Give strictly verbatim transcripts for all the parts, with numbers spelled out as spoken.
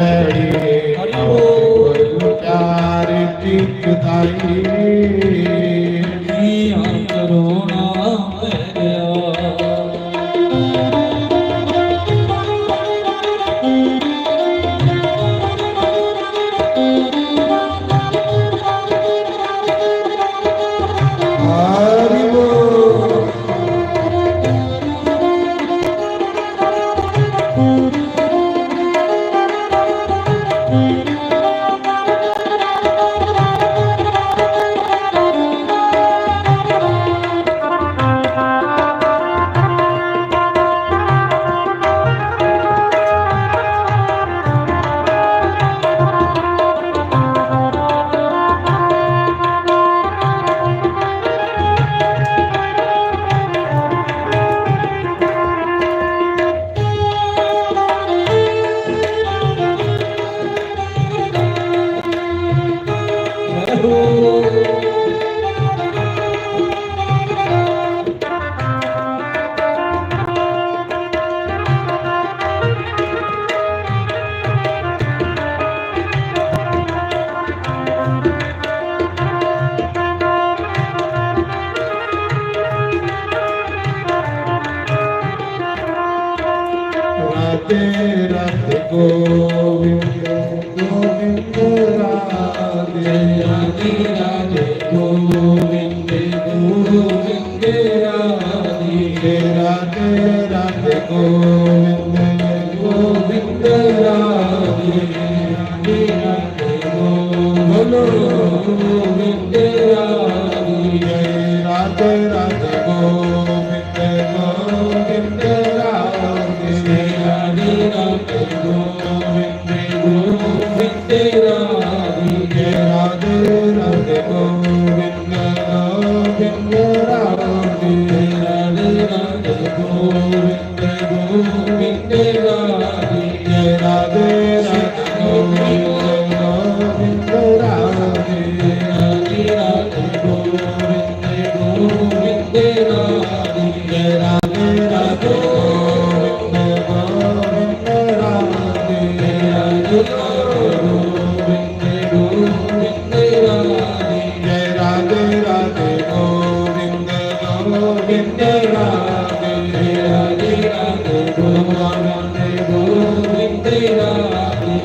हरि बोल। प्यार चित ताई। जियां करोना मेरेआ। हरि बोल। राधे राधे गोविंद, गोविंद राधे। राधे राधे गोविंद, गोविंद राधे। राधे राधे गोविंद, गोविंद राधे। राधे राधे बोलो गोविंद राधे। जय राधे राधे गोविंद, गोविंद राधे। राधे राधे गोविंद, गोविंद राधे। जय राधे राधे गोविंद, गोविंद राधे। राधे राधे गोविंद, गोविंद राधे। जय राधे राधे गोविंद, गोविंद राधे। राधे राधे गोविंद, गोविंद राधे। जय राधे राधे गोविंद, गोविंद राधे। राधे राधे गोविंद, गोविंद राधे। जय राधे राधे गोविंद, गोविंद राधे। राधे राधे गोविंद, गोविंद राधे।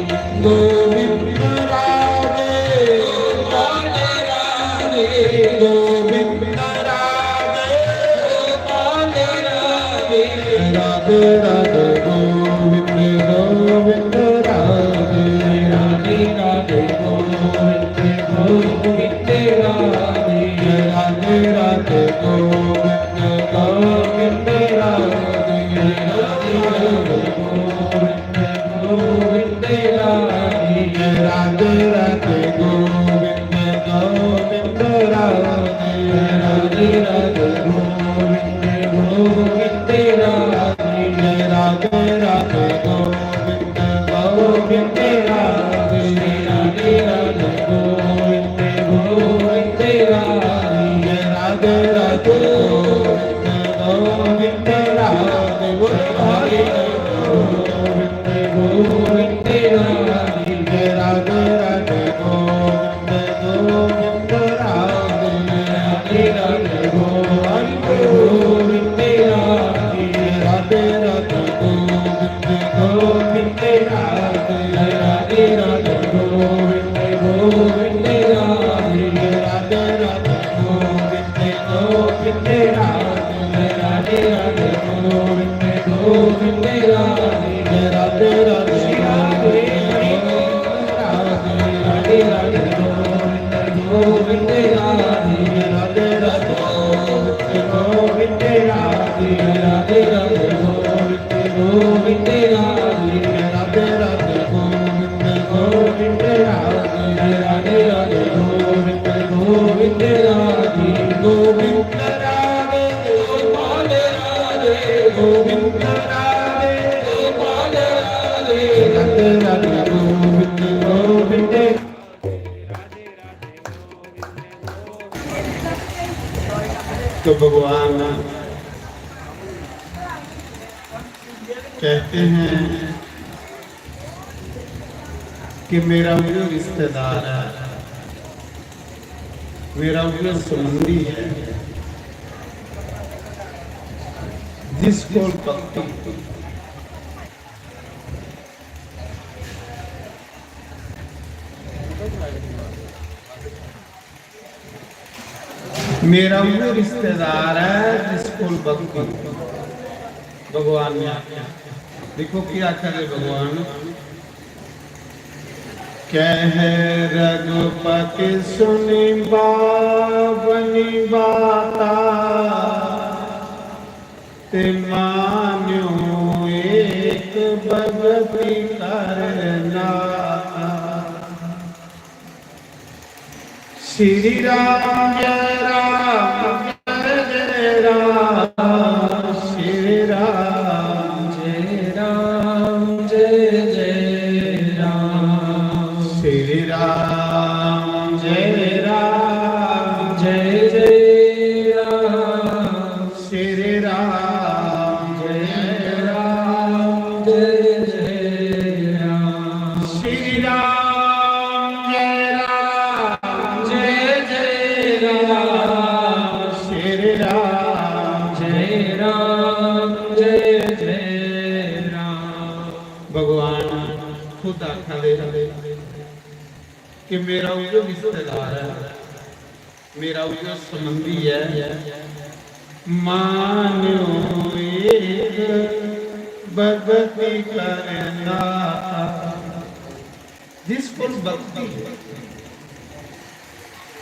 गोविंद राधे, गोपाल राधे। गोविंद राधे, गोपाल राधे। राधे राधे गोविंद, गोविंद राधे। राधे राधे गोविंद, गोविंद राधे। राधे राधे गोविंद, गोविंद राधे। राधे राधे गोविंद, गोविंद राधे। राधे राधे गोविंद, गोविंद राधे। राधे राधे गोविंद, गोविंद राधे। राधे राधे गोविंद, गोविंद राधे। राधे राधे गोविंद, गोविंद राधे। राधे राधे गोविंद, गोविंद राधे। बोलो हरि बोल। गोविंद, गोविंद राधे। राधे राधे गोविंद, गोविंद राधे। राधे राधे गोविंद, गोविंद राधे। राधे राधे गोविंद, गोविंद राधे। राधे राधे गोविंद, गोविंद राधे। राधे राधे गोविंद, गोविंद राधे। राधे राधे गोविंद, गोविंद राधे। राधे राधे गोविंद, राधे। राधे राधे गोविंद, गोविंद राधे। राधे राधे गोविंद, गोविंद राधे। राधे राधे गोविंद, गोविंद राधे। राधे राधे गोविंद, गोविंद राधे। राधे राधे गोविंद, गोविंद राधे। गोविंद राधे, गोपाल राधे। गोविंद राधे, गोपाल राधे। राधे राधे गोविंद, गोविंद। तो भगवान कहते हैं, कि मेरा उ'ऐ रिश्तेदार ऐ, मेरा उ'ऐ संबंधी ऐ जिस कोल भक्ति। मेरा उ'ऐ रिश्तेदार ऐ जिस कोल भक्ति। भगवान ने आखेआ, दिक्खो की आखा दे भगवान, कह रघुपति सुनि बावनि बाता, ते मान्यो एक भगति करना। श्री राम जय राम जय जय राम, श्री राम जय राम जय जय राम, श्री राम जय राम जय जय राम, श्री राम जय राम जय जय राम, श्री राम जय राम जय जय राम, श्री राम जय राम जय जय राम। भगवान खुद आखा दे कि मेरा उ'ऐ रिश्तेदार ऐ, मेरा उ'ऐ संबंधी ऐ, मान्यो एक भगति करना। जिस कोल भक्ति है,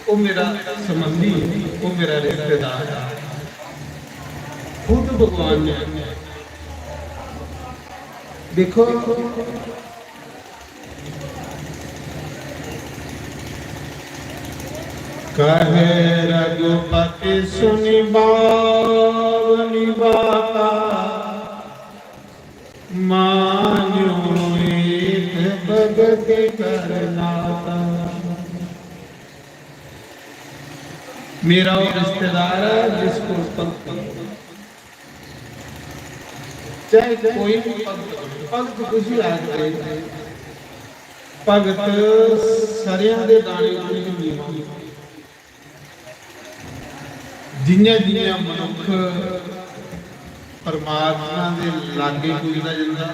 वो मेरा संबंधी है, वो मेरा रिश्तेदार है। खुद भगवान ने, देखो, कहे रघुपति सुनि बावनि बाता, मान्यो एक भगति करना। मेरा वो रिश्तेदार है जिसको भक्ति, चाहे कोई भी भक्त, भक्त खुशी आ जाए, भगत सरेआं दे दाने कोला भी नीवा। जियां जियां मनुख परमात्मा दे लागे पुजदा जंदा,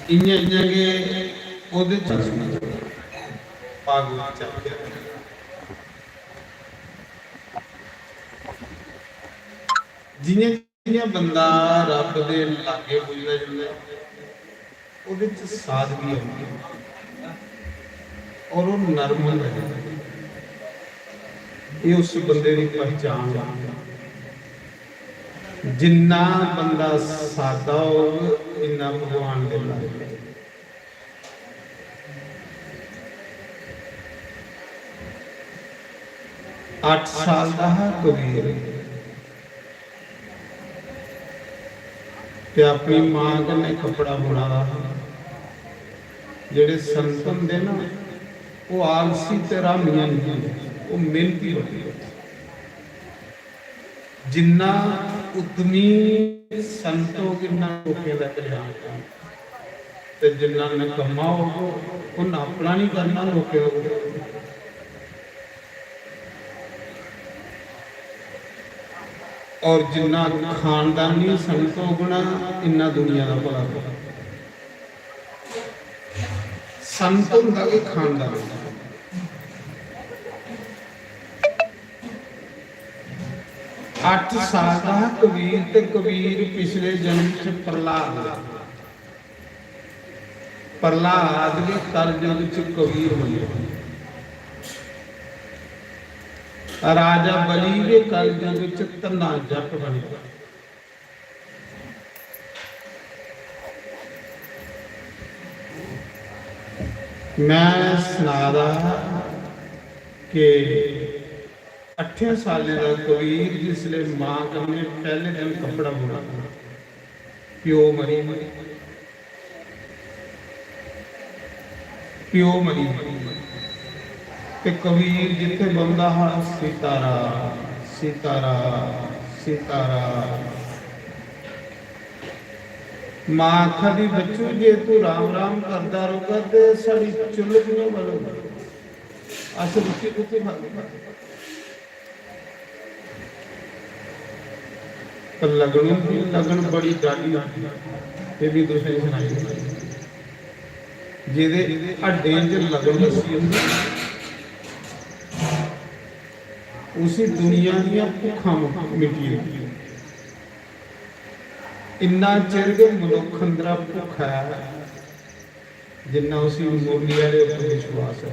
इयां इयां गै ओह्दे च भागवत च आखेआ। जियां जियां बंदा रब दे लागे पुजदा जंदा ऐ, ओह्दे च सादगी औंदी ऐ और ओह् नरम होंदा जंदा ऐ। एह् उस बंदे दी पहचान ऐ। जिन्ना बंदा सादा होग, इन्ना भगवान दे लागे। अट्ठ साल दा हा कबीर, ते अपनी मां कन्नै कपड़ा बुना दा हा। जेह्ड़े संत होंदे ना, ओह् आलसी ते हरामियां नेईं होंदे, ओह् मेहनती बड़े होंदे। जिन्ना उद्यमी संत होग, इन्ना लोकें दा कल्याण होग। ते जिन्ना नकम्मा होग, उन्ना अपना नहीं करना, लोकें दा करना। और जिन्ना खानदानी संत होग ना, इन्ना दुनिया दा भला होग। संत होंदा कि खानदानी? अट्ठ साल दा हा कबीर, ते कबीर पिछले जन्म च प्रहलाद हा। प्रहलाद भी कलयुग च कबीर बने। राजा बलि भी कलयुग च धन्ना जट बने। मैं सना दा हा कि अट्ठें सालें दा कबीर जिसलै मां कन्नै पैह्ले दिन कपड़ा बुना, प्यो मरी, प्यो मरी, ते कबीर जित्थै बौंह्दा हा, "सीताराम, सीताराम, सीताराम।" मां आखा दी, "बच्चू, जे तू राम राम करदा रौह्गा ते साढ़ी चुल्ल कि'यां बलग? अस रुट्टी कुत्थै खागे?" पर लगन होंदी, लगन बड़ी डाढी होंदी। एह् बी तुसें गी सनाई ओड़ां। जेह्दे हड्डें च लगन बस्सी होंदी, उसी दुनिया दियां भुक्खां मुक-, मिटी जंदियां। इन्ना चिर गै मनुक्ख अंदरा भुक्खा ऐ, जिन्ना उसी मुरली आह्ले उप्पर विश्वास ऐ।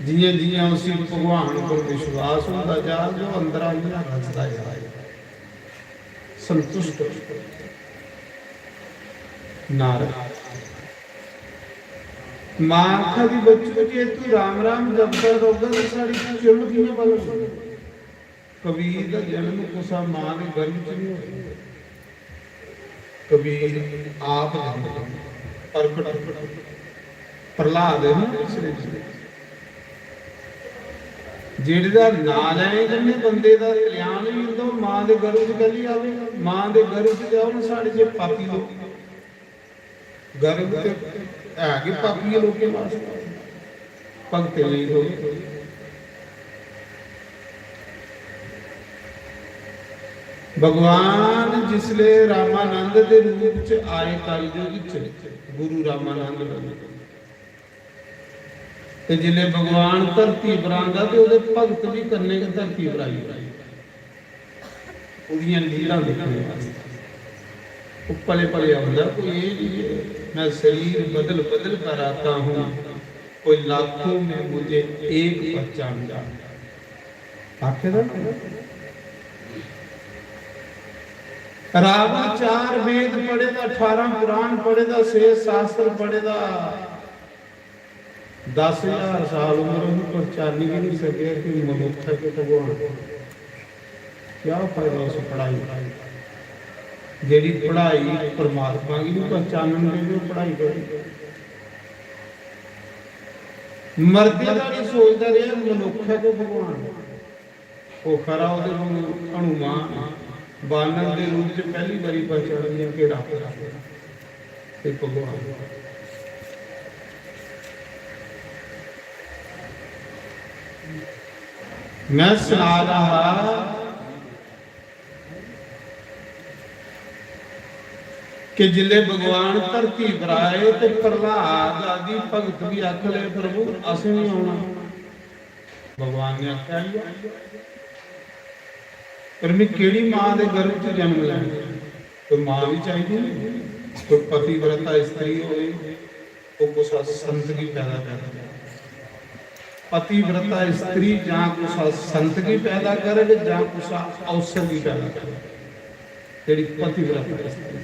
जि'यां जि'यां उसी भगवान उप्पर विश्वास होंदा जा, ते ओह् अंदरा इ'यां रसदा जा, संतुष्ट। नारद, मां आखा दी, "बच्चू, जे तू राम राम जपदा रौह्गा, ते साढ़ी चुल्ल कि'यां बलग?" कबीर दा जन्म कुसै मां दे गर्भ च निं होआ। कबीर आप जन्म, प्रकट प्रहलाद है ना, इसने जेह्ड़े दा नां लैने कन्नै बंदे दा कल्याण होई जंदा, ओह् मां दे गर्भ च कैल्ली आवे? मां दे गर्भ च ते औन साढ़े जे पापी लोक। गर्भ ते है गै पापिये लोकें वास्तै, भगतें लेई थोड़ी। भगवान जिसले रामानंद दे रूप च आए कलयुग च, गुरु रामानंद बने। ते जिसले भगवान धरती पर आंदा ते ओह्दे भगत बी कन्नै गै धरती पर आई गे। ओह्दियां लीलां दिक्खने वास्तै। ओह् पले पले औंदा, कोई एह् निं ऐ, "मैं शरीर बदल बदल कर आता हूँ, कोई लाखों में मुझे एक पहचान जा।" आखे दा ना। रावण चार वेद पढ़े दा, अठारां पुराण पढ़े दा, छे शास्त्र पढ़े दा, दस हजार साल उम्र, ओह् पहचानी गै निं सकेआ कि मनुक्ख ऐ कि भगवान। क्या फायदा उस पढ़ाई दा, जेह्ड़ी पढ़ाई परमात्मा गी निं पहचानन देवे, ओह् पढ़ाई करी। मरदे दा निं सोचदा रेहा मनुक्ख ऐ कि भगवान। ओह् खरा, ओह्दे कोल हनुमान बानर दे रूप च पैह्ली बारी पहचानेआ कि रब ते भगवान। मैं सना दा हा कि जिसलै भगवान धरती पर आए ते प्रहलाद आदि भगत भी आखन लगे, "प्रभु, असें भी औना।" भगवान ने आखेआ, "आई जाओ।" पर मैं केह्ड़ी मां दे गर्भ च जन्म लैना? कोई मां बी चाहिदी नी, कोई पतिव्रता स्त्री होए, ओह् कुसै संत गी पैदा करग। पतिव्रता स्त्री जां कुसै संत गी पैदा करग, जां कुसै अफसर गी पैदा करग। जेह्ड़ी पतिव्रता स्त्री।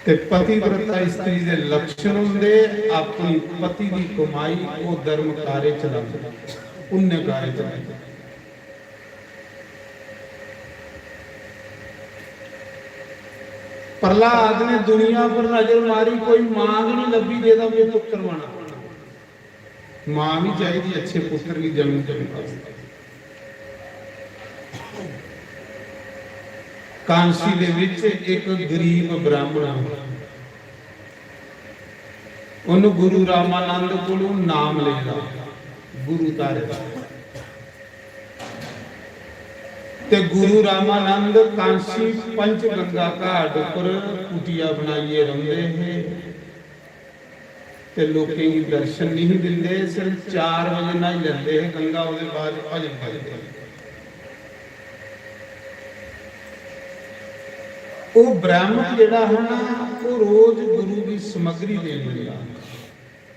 ते पतिव्रता स्त्री दे लक्षण होंदे, अपनी पति दी कमाई ओह् धर्म कार्य च लांदी, पुण्य कार्य च लांदी। प्रहलाद ने दुनिया पर नजर मारी, कोई मां गै निं लब्भी जेह्दा कोई पुत्तर बना। मां बी चाहिदी अच्छे पुत्तर गी जन्म देने वास्तै। कांसी दे विच इक गरीब ब्राह्मण हा। उन्न गुरु रामानंद कोलों नाम लेदा, गुरु धारे दा। ते गुरु रामानंद कांसी पंचगंगा घाट उप्पर कुटिया बनाइयै रौंह्दे हे। ते लोकें गी दर्शन नहीं दिंदे, सिर्फ चार बजे न्हाई लैंदे हे गंगा, ओह्दे बाद भजन करदे हे। ओह् ब्राह्मण जेह्ड़ा हा ना, ओह् रोज गुरु गी समग्री देन जंदा,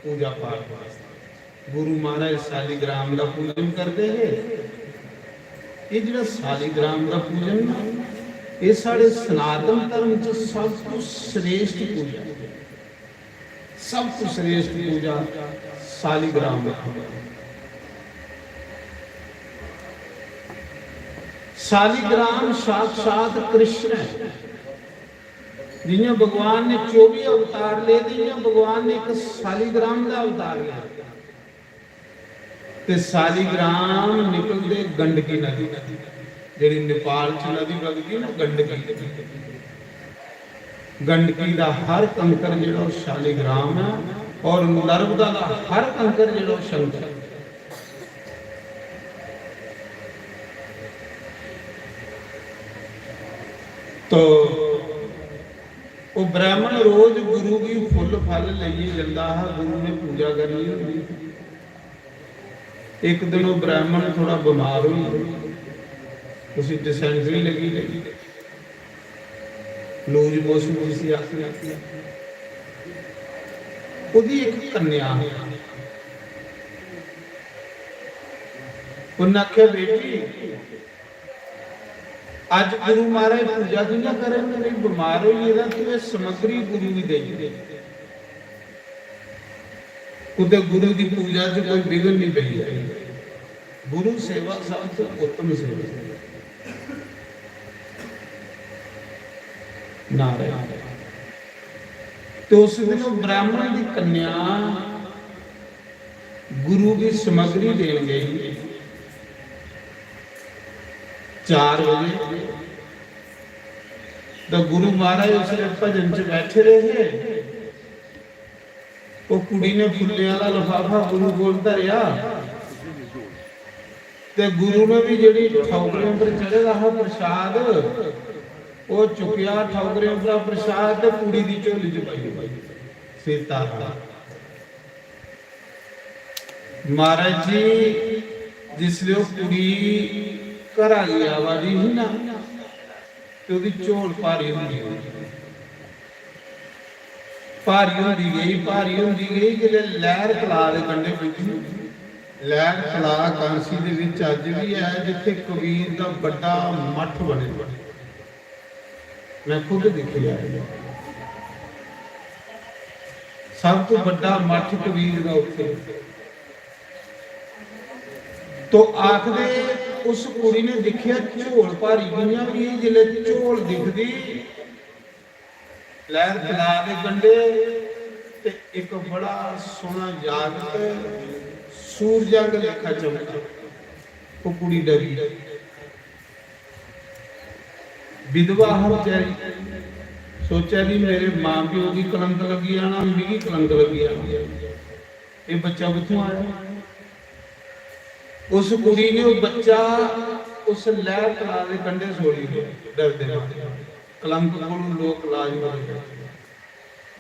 पूजा पाठ वास्तै। गुरु महाराज सालिग्राम दा पूजन करदे हे। एह् जेह्ड़ा सालिग्राम दा पूजन ना, एह् साढ़े सनातन धर्म च सब तों श्रेष्ठ पूजा ऐ। सब तों श्रेष्ठ पूजा सालिग्राम। सालिग्राम साक्षात कृष्ण ऐ। जि'यां भगवान ने चौबी अवतार ले, ते इ'यां भगवान ने इक सालिग्राम दा अवतार लेआ। ते सालिग्राम निकलदे गंडकी नदी। जेह्ड़ी नेपाल च नदी बगदी ना गंडकी, गंडकी दा हर कंकर जेह्ड़ा ओह् शालिग्राम ऐ, और नर्मदा दा हर कंकर जेह्ड़ा ओह् शंख ऐ। तो ओह् ब्राह्मण रोज गुरु गी फुल्ल फल लेइयै जंदा हा, गुरु ने पूजा करनी होंदी। इक दिन ओह् ब्राह्मण थोड़ा बमार होई गेआ, उसी डिसेंट्री लगी गई, लूज मोशन जिसी आखदे। ओह्दी इक कन्या ही। उन्नै आखेआ, "बेटी, अज्ज गुरु महाराज पूजा कि'यां करन? में बमार होई गेदा, तूं एह् समग्री गुरु गी देई दे।" कुतै गुरु दी पूजा च कोई विघ्न नहीं पेई जाए। गुरु सेवा सब तो उत्तम सेवा। नारायण। तो उस दिन वो ब्राह्मण की कन्या गुरु की समग्री देन गई चार बजे। तो गुरु महाराज उसले भजन च बैठे रहे। वो कुड़ी ने फुल्लें आह्ला लफाफा गुरु कोल धरेआ ते गुरु ने भी जेह्ड़ी ठौकरें पर चढ़े दा हा प्रसाद, ओह् चुक्केआ ठौकरें उप्परा प्रसाद ते कुड़ी दी झोली च पाई ओड़ेआ। सीताराम। महाराज जी, जिसलै ओह् कुड़ी घरा गी आवा दी ही ना, ते ओह्दी झोल भारी होंदी गेई, भारी होंदी गेई, भारी होंदी गेई। जिसलै लैह्र तलाऽ दे कंढे पुज्जी, लैह्र तलाऽ कांसी दे बिच अज्ज बी ऐ, जित्थै कबीर दा बड्डा मठ बने दा। मैं खुद दिक्खी आया। सब तो बड्डा मठ कबीर दा उत्थे। तो आखदे उस कुड़ी ने दिक्खेआ झोल भारी कि'यां होई, जिसलै झोल दिखदी लैह्र तलाऽ दे कंढे ते इक बड़ा सोह्ना जागत सूरजै आंह्गर लेखा चमका। ओह् कुड़ी डरी। विधवा हा बेचारी, सोचा दी मेरे मां प्यो गी कलंक लग्गी जाना, मिगी कलंक लग्गी जाना। एह् बच्चा कुत्थुआं आया? उस कुड़ी ने ओह् बच्चा उस लैह्र तलाऽ दे कंढे छोड़ी ओड़ेआ, डरदे मारे। कलंक कोलू लोक लाज होंदे।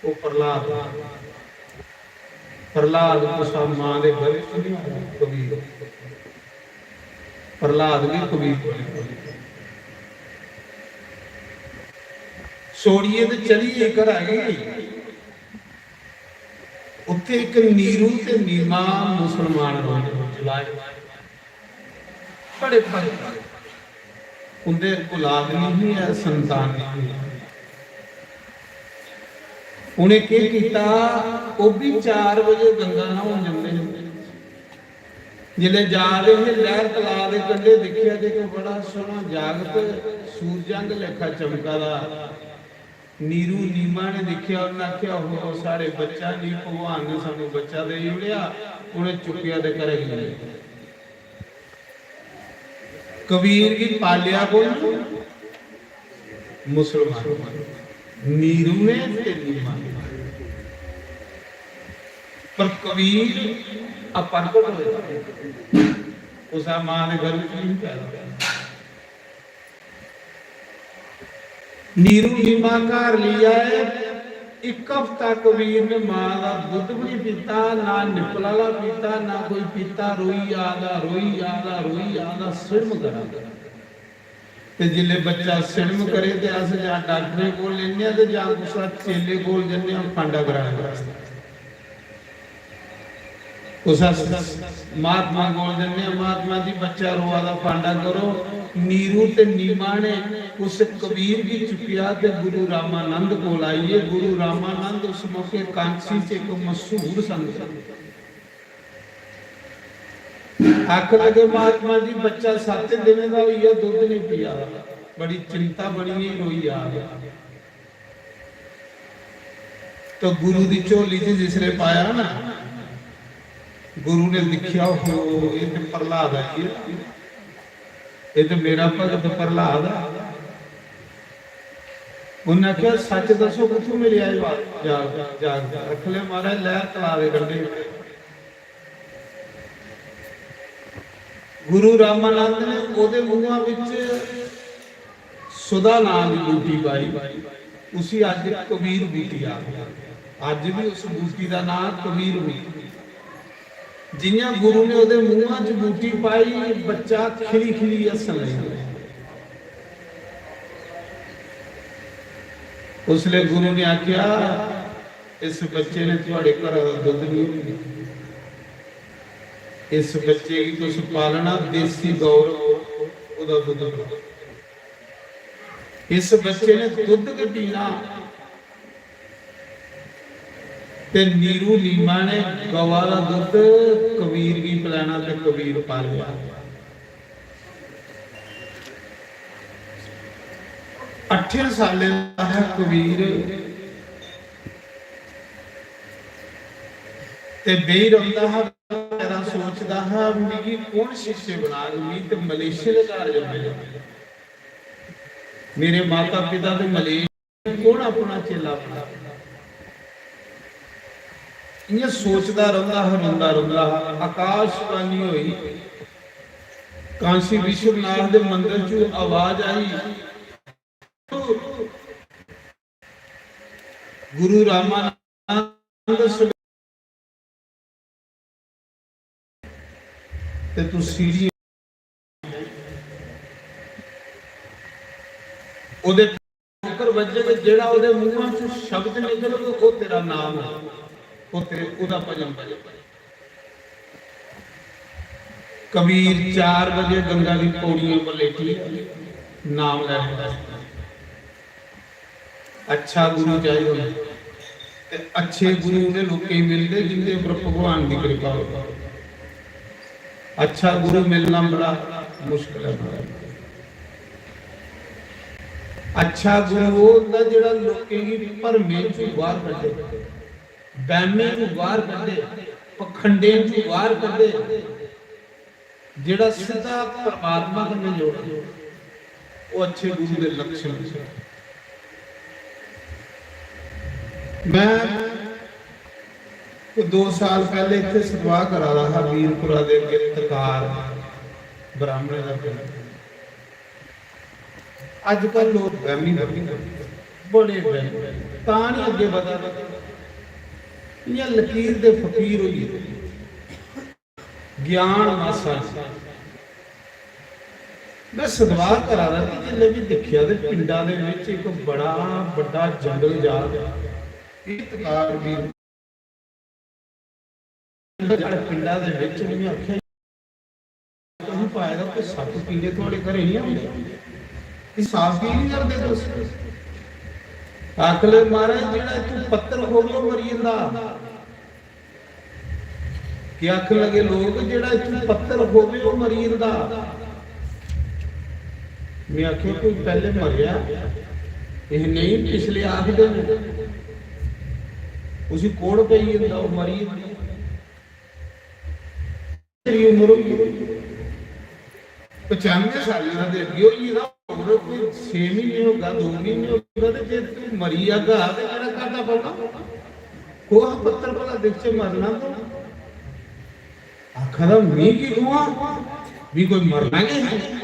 ओह् प्रह्लाद, प्रह्लाद कुसा मां दे गर्भ च नहीं आया, कबीर। प्रह्लाद भी कबीर कोले। छोड़ियै ते चली गे घरा गी। उत्थे इक नीरू ते नीमा मुसलमान रौंह्दे, जुलाए। बड़े भारे, उं'दे औलाद नहीं ही ऐ, संतान नहीं ही। उ'नें केह् कीता, ओह् बी चार बजे गंगा न्हौन जंदे हे। जिसलै जा दे हे, लैह्र तलाऽ दे कंढे दिक्खेआ ते इक बड़ा सोह्ना जागत सूरजै आंह्गर लेखा चमका दा। नीरू नीमा ने दिक्खेआ, उन्नै आखेआ, "ओहो, साढ़े बच्चा नहीं, भगवान ने सानू बच्चा देई ओड़ेआ।" उ'नें चुक्केआ ते घरै गी लेई गेआ। कबीर गी पालेआ कु'न? मुसलमान। नीरू ने ते नीमा ने। पर कबीर अपरगट होया, कुसै मां दे गर्भ च नहीं पैदा होया। नीरू नीमा घर लेई आए। इक हफ्ता कबीर ने मां दा दुद्ध भी नहीं पीता, ना निप्पल आह्ला पीता, ना कोई पीता। रोई आ दा, रोई आ दा, रोई आ दा, सिड़म करा दा। ते जिसलै बच्चा सिड़म करे ते अस जां डाक्टरें कोल लेने आं ते जां कुसै चेले कोल जन्ने आं फांडा कराने वास्तै। कुसै महात्मा कोल जन्ने आं, "महात्मा जी, बच्चा रोआ दा, फांडा करो।" नीरू ते नीमा ने उस कबीर गी चुक्केआ ते गुरु रामानंद कोल आई गे। गुरु रामानंद उस मौके कांसी च इक मशहूर संत। आखन लगे, "महात्मा जी, बच्चा सत्त दिनें दा होई गेआ, दुद्ध नहीं पिया दा, बड़ी चिंता बनी गेई, रोई आ दा।" तो गुरु दी झोली च जिसले पाया ना, गुरु ने दिखेआ, "ओहो, एह् ते प्रह्लाद आई गेआ।" एह् ते मेरा भगत प्रह्लाद ऐ। उन्नै आखेआ, "सच्च दस्सो, कुत्थों मिलेआ एह् वा-, जाग, जाग?" आखन लगे, "महाराज, लैह् तलाऽ दे कंढे।" गुरु रामानंद ने ओह्दे मूंहा बिच सुधा नां दी बूटी पाई, उसी अज्ज कबीर बूटी आखदे। अज्ज बी उस बूटी दा नां कबीर बूटी। जियां गुरु ने ओह्दे मूंहा च बूटी पाई, बच्चा खिली खिली हस्सन लगी पेआ। उसलै गुरु ने आखेआ, "इस बच्चे ने थुआड़े घरा दा दुद्ध नहीं होना, इस बच्चे गी तुस पालना, देसी गौ रक्खो, ओह्दा दुद्ध पिलाओ।" इस बच्चे ने दुद्ध गै पीना। ते नीरू लीमा ने गवा दा दुद्ध कबीर गी पलैना ते कबीर पालेआ। अट्ठें सालें दा हा कबीर ते बेही रौंह्दा हा, घरा सोचदा हा, "मिगी कौन शिष्य बनाग? मी ते मलेशिया दे घर जम्मे दे। मेरे माता पिता ते मलेशिया, कौन अपना चेला बनाग?" इ'यां सोचदा रौंह्दा हा, रोंदा रौंह्दा हा। आकाशवाणी होई, काशी विश्वनाथ दे मंदर चों आवाज आई, "गुरु रामानंद, ते तू सीढ़ी।" ओह्दे ठोकर बज्जे ते जेह्ड़ा ओह्दे मूंहा चों शब्द निकलग, ओह् तेरा नाम ऐ, ओह् तेरे, ओह्दा भजन बजग। कबीर चार बजे गंगा दी पौड़ियें पर लेटियै नाम लैने वास्तै। अच्छा गुरु चाहिदा होंदा। ते अच्छे गुरु उ'नें लोकें गी मिलदे जिंदे उप्पर भगवान दी कृपा होऐ। अच्छा गुरु मिलना बड़ा मुश्किल ऐ। अच्छा गुरु ओह् होंदा जेह्ड़ा लोकें गी भरमें चों बाहर कड्ढे, बैह्में चों बाहर कड्ढे, पखंडें चों बाहर कड्ढे। जेह्ड़ा सिद्धा परमात्मा कन्नै जोड़े, ओह् अच्छे गुरु दे लक्षण न। मैं कोई दो साल पैह्ले इत्थै सतवाह् करा दा हा, वीरपुरा दे अग्गें तकार ब्राह्मणें दा पिंड। अजकल लोक वैमी बने, बड़े वैमी, तां निं अग्गें बधा दे। इ'यां लकीर दे फकीर होई गे। ज्ञान मासा नेईं। मैं सतवाह् करा दा कि जिसलै बी दिक्खेआ ते पिंडा दे बिच इक बड़ा बड्डा जंगल जा, इत्तकार दी जड़ पिंडा दे बिच। मैं आखेआ, "तुसें पाए दा कोई सत्त कीड़े थुआड़े घरे निं आंदे? एह् साफ की निं करदे तुस?" आखन लगे, "महाराज, जेह्ड़ा इत्थूं पत्तर खोलो मरी जंदा।" कि आखन लगे लोक, "जेह्ड़ा इत्थूं पत्तर होवे, ओह् मरी जंदा।" मैं आखेआ, "कोई पैह्ले मरेआ?" "एह् नेईं, पिछले आखदे न, उसी कोढ़ पेई जंदा, ओह् मरी जंदा।" तेरी उम्र होई गेई, पचानुए सालें दा ते अग्गें होई गेदा, होर कोई छे म्हीने होगा, दो म्हीने होगा, ते जे तू मरी जागा ते केह्ड़ा घाटा पौना? कोहा पत्तर भला दिखचै मरना तूं? आखा दा, "मी की कोहा? मी कोई मरना गै है,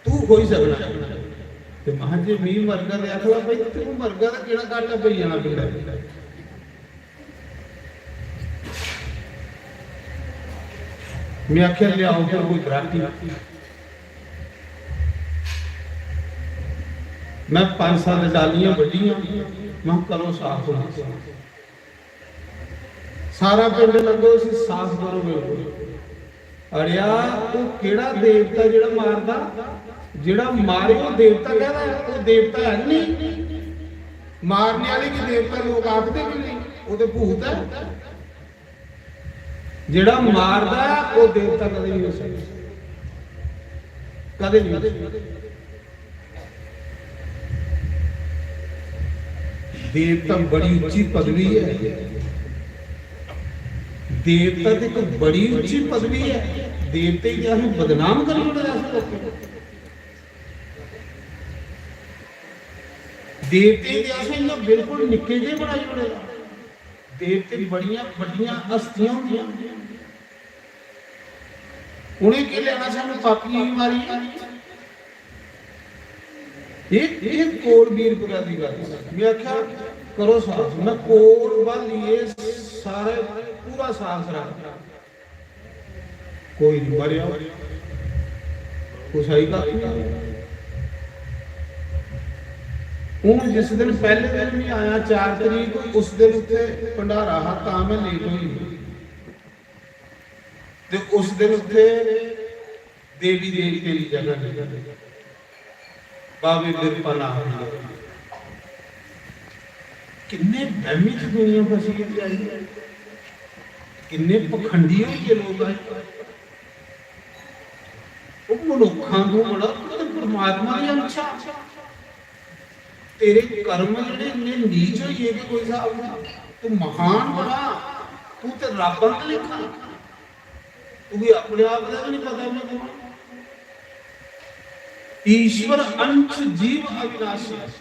तू खोई सकना।" ते महां, "जे मी मरगा ते आखा दा, भाई, तू मरगा ते केह्ड़ा घाटा पेई जाना पिंडा?" मैं आखेआ, "लेआओ फिर कोई दराटी।" मैं पंज सत्त डालियां बड्ढियां, मैं, "करो साफ।" सारा पिंड लग्गो, इसी साफ करो बिल्कुल। अड़ेआ, ओह् केह्ड़ा देवता जेह्ड़ा मारदा? जेह्ड़ा मारे, ओह् देवता कैह्दा ऐ? ओह् देवता है गै नेईं। मारने आह्ले गी देवता लोक आखदे बी नेईं, ओह् ते भूत ऐ। जेह्ड़ा मारदा ऐ, ओह् देवता कदें नहीं हो सकदा, कदें नहीं हो सकदा। देवता बड़ी उच्ची पदवी ऐ, देवता ते इक बड़ी उच्ची पदवी ऐ। देवते गी असें बदनाम करी ओड़े दा असें लोकें। देवतें दे असें इ'यां बिल्कुल निक्के जेह् बनाई ओड़े दा। देवते बड़ियां बड्डियां हस्तियां होंदियां, उ'नें केह् लैना सानूं पापियें गी मारियै? एह् एह् कोट वीरपुरा दी गल्ल। में आखेआ, "करो साफ।" में कोट ब्हालियै सारे पूरा साफ करा, कोई निं मरेआ, कुसै गी कक्ख निं होआ। हून जिस दिन पैह्ले दिन में आया, चार तरीक, उस दिन उत्थै भंडारा हा, तां में लेट होई। ते उस दिन उत्थै देवी देवतें दी जगह नहीं, बाबे बिरपा नाम दी। किन्ने वैमी च दुनिया फसी दी आई, किन्ने पखंडी होई गे लोक। आई, ओह् मनुक्खां तू बड़ा, तू ते परमात्मा दी अंश आ। तेरे कर्म जेह्ड़े इन्ने नीच होई गे कि कोई स्हाब नहीं। तू महान बड़ा, तू ते रब आंह्गर लिखा। तुगी अपने आप दा भी नहीं पता मैं कौन। ईश्वर अंश जीव अविनाशी।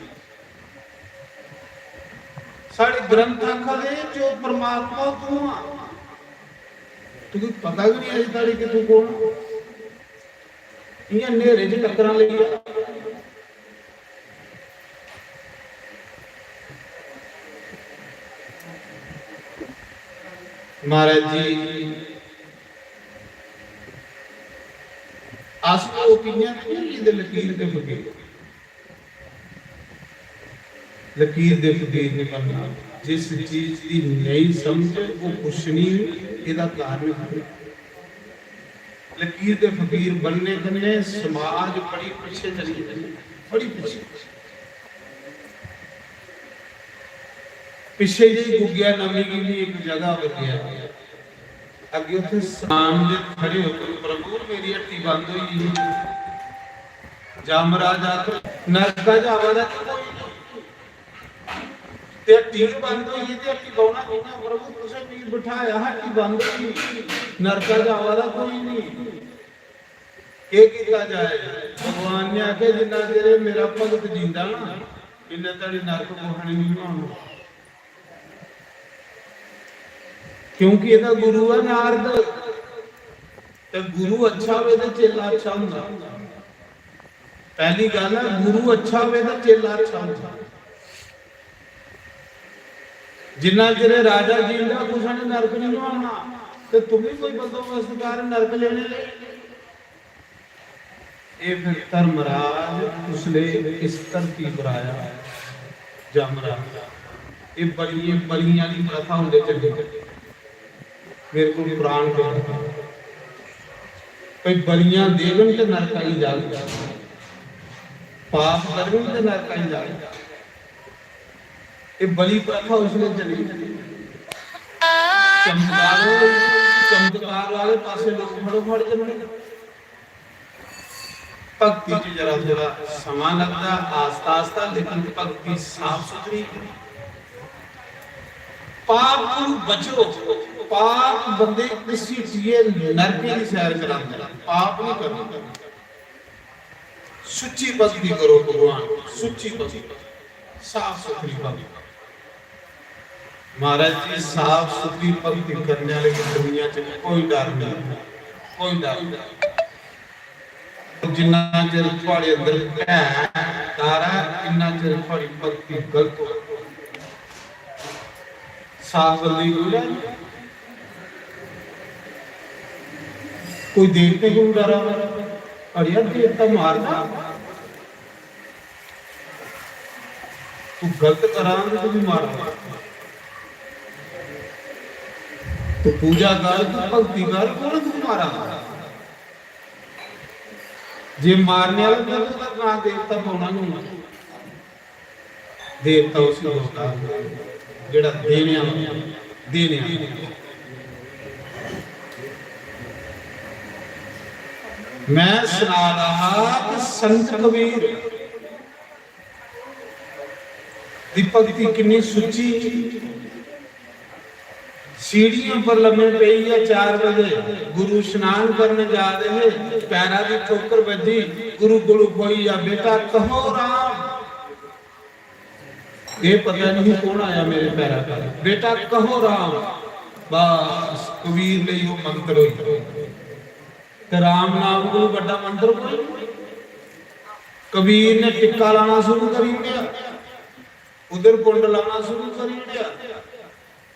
साढ़े ग्रंथ आखा दे जो परमात्मा तू आ, तुगी पता भी नहीं अजे तक कि तू कौन। इयां न्हेरे च टक्करां लेइयै। महाराज जी, अस लोक इ'यां ते नहीं होई गेदे लकीर दे फकीर। लकीर दे फकीर नहीं बनना। जिस चीज दी नहीं समझ, वो कुछ नहीं, एह्दा कारण है। लकीर दे फकीर बनने कन्नै समाज बड़ी पिच्छे चली जंदी, बड़ी पिच्छे। पिच्छे जेही गुग्गेआ नमीं गी भी इक जगह पर गेआ। अग्गें उत्थै समान जे खड़े हो, "प्रभु, मेरी हट्टी बंद होई गेई।" जमराज आखो, "नरका च आवा दा कोई नहीं, ते हट्टी बी बंद होई गेई, ते हट्टी बौह्ना कि'यां? प्रभु, तुसें मिगी बठाया, हट्टी बंद होई गेई, नरका च आवा दा कोई नहीं, केह् कीता जाए?" भगवान ने आखेआ, "जिन्ना चिर एह् मेरा भगत जींदा ना, इन्ने धड़ी नरक कुसै ने नहीं होना।" क्योंकि एह्दा गुरु ऐ नारद। ते गुरु अच्छा होवे ते चेला अच्छा होंदा। पहली गल्ल ऐ, गुरु अच्छा होवे ते चेला अच्छा होंदा। जिन्ना चिर राजा जींदा, कुसै ने नरक नहीं नवाना। ते तुम भी कोई बंदोबस्त कर नरक लेने लेई। एह् फिर धर्मराज उसलै इस धरती पर आया, जमराज। एह् बलियें, बलियां दी प्रथा होंदे चली। मेरे कोल पुराण पेदा। भाई, बलियां देगन ते नरका गी जाग, पाप करगन ते नरका गी जाग। एह् बलि प्रथा उसलै चली। चमत्कार, चमत्कार वाले पासे लोक फटोफट जंदे। भक्ति च जरा थोड़ा समां लगदा, आस्ता आस्ता, लेकिन भक्ति साफ सुथरी। पाप कोलू बचो, पाप बंदे घसीटियै नरकें दी सैर करांदे, पाप नहीं करना। सुच्ची भक्ति करो भगवान, सुच्ची भक्ति, साफ सुथरी भक्ति। महाराज जी, साफ सुथरी भक्ति करने वाले की दुनिया च कोई डर नहीं, कोई डर नहीं। जिन्ना चिर थुआड़े अंदर भै, डर ऐ, इन्ना चिर थुआड़ी भक्ति गलत हो। साफ बंदे कोल कोई देवते कोल डरा, अड़िया, देवता मारदा। तू गलत करा ते तुगी मारा। तू पूजा कर, तू भक्ति कर, कौन तुगी मारा? जे मारने वाला ते ओह्दा नां देवता पौना नहीं। देवता उसी होंदा जेह्ड़ा देने आह्ला, देने आह्ला। मैं सना दा हा कि संत कबीर दी भक्ति किन्नी सुच्ची। सीढ़ियों पर लम्मे पेइयै चार बजे गुरु स्नान करने जा रहे हे, पैरा दी ठोकर बजी, गुरु गुरु खोई या बेटा कहो राम। ये पता नहीं कौन आया मेरे पैरा पर, "बेटा कहो राम।" बस कबीर ने यो मंत्र होई। ते राम नाम कोई बड़ा मंत्र कोई नहीं। कबीर ने टिक्का लाना शुरू करी दिया, उधर कुंड लाना शुरू करी दिया,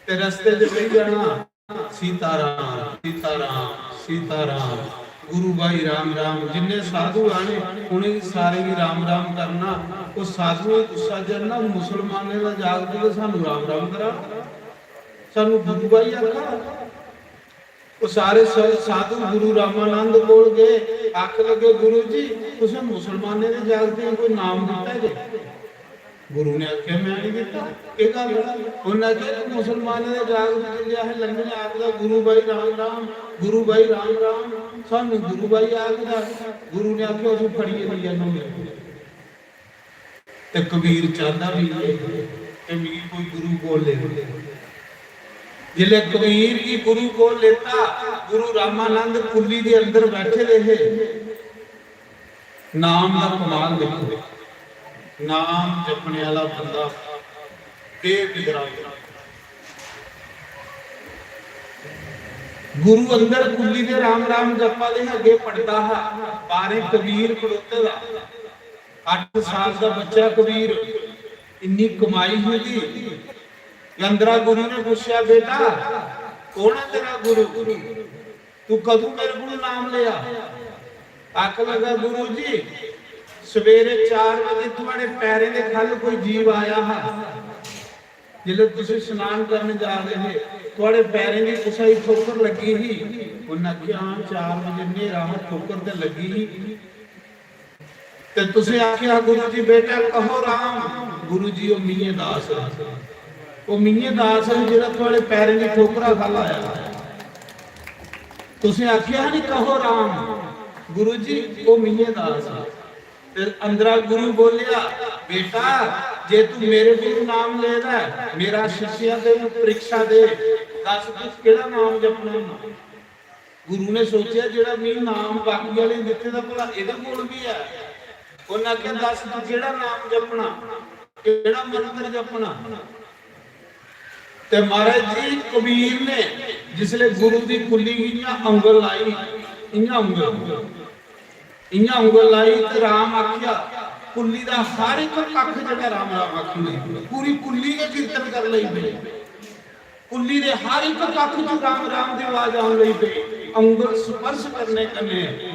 ते रस्ते च कही जाना, "सीताराम, सीताराम, सीताराम।" गुरु भाई राम राम, जिन्ने साधु आने उन्हें सारे ही राम राम करना। वो साधु गुस्सा चढ़ना, मुसलमाने का जागत तो सानू राम राम करा, सानू गुरु भाई आखा। वो सारे स-, साधु गुरु रामानंद कोल गए, आख लगे, "गुरु जी, तुसें मुसलमाने के जागते कोई नाम दिता जे?" गुरु ने आख्या, "मैं नहीं दिता।" "के गल?" उन्हें आख्या, "मुसलमाने के जागत जिसले अस लंघने आखदा, 'गुरु भाई राम राम, गुरु भाई राम राम,' सानू गुरु भाई आखदा।" गुरु ने आख्या, "उस फड़िए लेई जानो मेरे कोल।" ते कबीर चाहता भी ये कि मिगी कोई गुरु कोल ले। जिसले कबीर की गुरु कोल लेता, गुरु रामानंद कुल्ली दे अंदर बैठे दे हे, नाम दा कमाल देखो, नाम जपने वाला बंदा बेफिक्रा होई। गुरु अंदर कुल्ली दे राम राम जपा दे, अगे पड़दा हा, बारे कबीर खड़ोते दा, अठ साल का बच्चा कबीर, इन्नी कमाई होंदी। अंदरा गुरु ने पूछया, "बेटा, कौन है तेरा गुरु? तू कदू मेरे को नाम लिया?" आख लगा, "गुरु जी, सवेरे चार बजे थुआड़े पैरें दे खल कोई जीव आया हा, जिसले तुसी स्नान करने जा रहे थे, थुआड़े पैरें दी कुसै गी ठोकर लगी ही?" उन्हें आख्या, "हां, चार बजे न्हेरा हा, ठोकर ते लगी ही।" ते तुसें आख्या, "गुरु जी, बेटा कहो राम।" गुरु जी, "ओ मिये दास है, ओ मिये दास है, जेड़ा थुआड़े पैरें दी ठोकरा खा लाया।" तुसें आख्या नहीं, "कहो राम।" गुरु जी, "ओ मिये दास है।" फिर अंदरा गुरु बोलिया, "बेटा, जे तू मेरे को नाम लेदा है, मेरा शिष्य ते परीक्षा दे, दस तू केड़ा नाम जपना?" गुरु ने सोचेआ, "जेह्ड़ा मी नाम बाकी आह्ले दित्ते दा, भला एह्दे कोल बी ऐ?" उन्नै आखेआ, "दस्स, तू केह्ड़ा नाम जपना, केह्ड़ा मंत्र जपना?" ते महाराज जी, कबीर ने जिसले गुरु दी कुल्ली गी इ'यां उंगल लाई, इ'यां उंगल, इ'यां उंगल लाई ते राम आखेआ, कुल्ली दा हर इक कक्ख जेह्ड़ा राम राम आखी लगी, पूरी कुल्ली गै कीर्तन कर लगी पेई। कुल्ली दे हर इक कक्ख च राम राम दी आवाज आन लगी पेई। उंगल स्पर्श करने कन्नै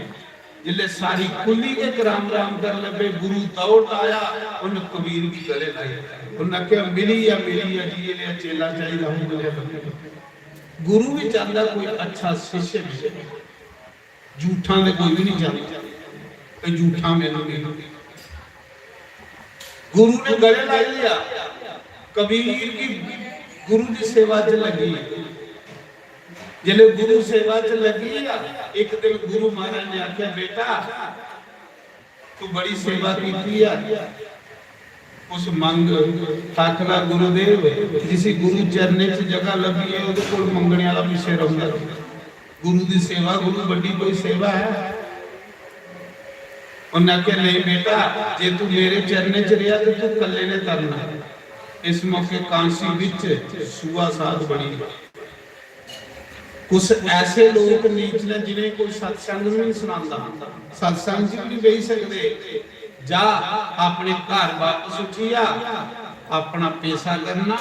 जिसले सारी कुल्ली गै इक राम राम कर लगे, गुरु दौड़ आया, उन कबीर गी गले लाई। उन आखेआ, "मिली आ, मिली आ जी, ये चेला चाहिदा हूं।" गुरु भी चाहता कोई अच्छा शिष्य मिले। झूठा ते कोई भी नहीं चाहता, ते झूठा मैनू नहीं। गुरु ने गले लाई लिया, कबीर की गुरु की सेवा च लगी। जिसले गुरु सेवा च लगी आ, एक दिन गुरु महाराज ने आख्या, "बेटा, तू बड़ी सेवा की है, कुछ मंग।" आखना, "गुरुदेव, जिसी गुरु चरणे च जगह लगी है, ओदे कोल मंगने वाला पिछे रौंदा।" गुरु दी सेवा, गुरु बड़ी कोई सेवा है? उन्हें आख्या, "नहीं बेटा, जे तू मेरे चरणे च रहा तो तू कल्ले ने तरना।" इस मौके कांसी विच सूआ साध बनी। कुछ ऐसे लोग नीच ने जिन्हें कोई सत्संग भी नहीं सुनाता, सत्संग च भी नहीं बेही सकते। जा, अपने घर वापस उठी आ, अपना पेशा करना,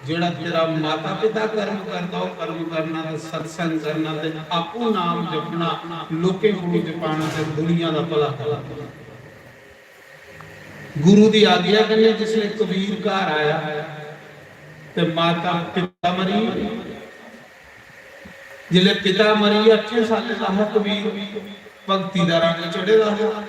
जेड़ा तेरा माता पिता कर्म करदा, ओह कर्म करना ते सत्संग करना ते आपू नाम जपना, लोकें को जपाना ते दुनिया दा भला करना। गुरु दी आज्ञा कन्नै जिसले कबीर घर आया ते माता पिता मरी, जिसले पिता मरी, अठें सालें दा हा कबीर, भक्ति दा रंग चढ़े दा हा।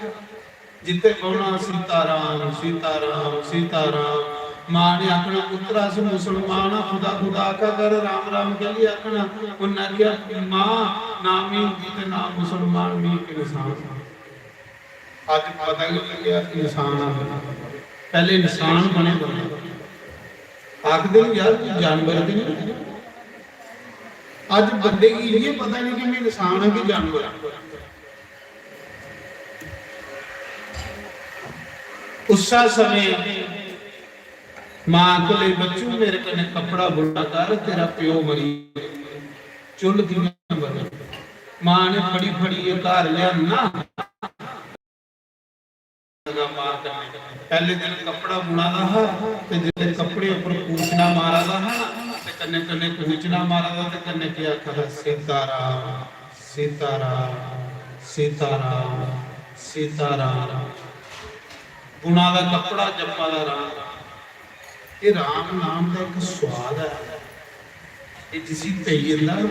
जित्थे बौहना सीताराम, सीताराम, सीताराम। मां ने आखना, "पुत्र, अस मुसलमान आ, खुदा खुदा आखा कर, राम राम कैली आखना?" उन्नै आखेआ, "मां, ना मी हिंदू ते ना मुसलमान, मी इक इंसान आं।" अज्ज पता गै लग्गेआ इंसान आं। पैह्ले इंसान बने बने। आखदे न, "यार, कोई जानवर ते नहीं।" अज्ज बंदे गी इ'यै पता नहीं कि मैं इंसान आं कि जानवर आं। उस्सै समें मां आखन लगी, "बच्चू, मेरे कन्नै कपड़ा बुना कर, तेरा प्यो मरी चुल्ल कि'यां बले?" मां ने फड़ी फड़ियै घर लेआना, लगा मां कन्नै। पैह्ले दिन कपड़ा बुना दा हा ते जिसलै कपड़े उप्पर कूचना मारा दा हा ना, ते कन्नै कन्नै कूचना मारा दा ते कन्नै केह् आखा दा, "सीताराम, सीताराम, सीताराम, सीताराम।" बुना दा कपड़ा, जप्पा दा राम। एह् राम नाम दा इक स्वाद ऐ, एह् जिसी पेई जंदा ना,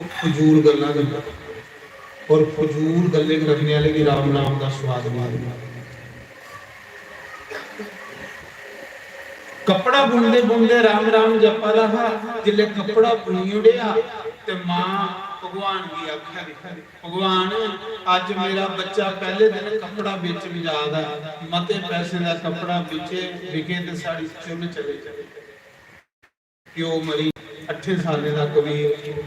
फजूल गल्लां करदा और फजूल गल्लें करने आह्ले गी राम नाम दा स्वाद नहीं लगदा। कपड़ा बुनदे बुनदे राम राम जपा दा हा, जिसलै कपड़ा बुनी ओड़ेआ ते मां भगवान गी आखा दी, "भगवान, अज्ज मेरा बच्चा पैह्ले दिन कपड़ा बेचन जा दा, मते पैसे दा कपड़ा बिके, बिके ते साढ़ी चुल्ल चले।" प्यो मरी, अट्ठें सालें दा कबीर।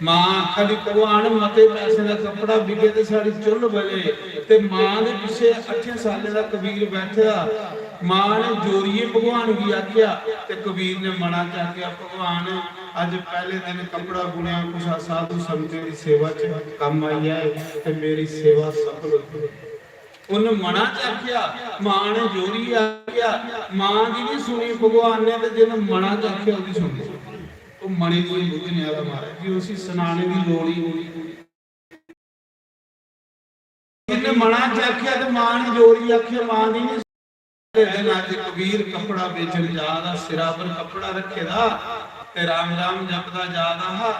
मां आखा दी, "भगवान, मते पैसे दा कपड़ा बिके ते साढ़ी चुल्ल बले।" ते मां दे पिच्छे अट्ठें सालें दा कबीर बैठे दा। मां ने जोरियै भगवान गी आखेआ ते कबीर ने मना च आखेआ, "भगवान, अज्ज पैह्ले दिन कपड़ा बुनेआ, कुसै साधु संतें दी सेवा च कम्म आई जाए ते मेरी सेवा सफल होई जाए।" उन्न मना च आखेआ, मां ने जोरी आखेआ, मां दी भी सुनी भगवान ने, ते जिन्न मना च आखेआ, ओह्दी सुनी। ओह् मने दी बुझने आह्ला महाराज जी, उसी सनाने दी लोड़ ही नहीं। जिन्ने मना च आखेआ ते मां ने जोरी आखेआ, मां दी नहीं। अगले दिन अज्ज कबीर कपड़ा बेचन जा दा, सिरा पर कपड़ा रखे दा, ते राम राम जपदा जा दा हा,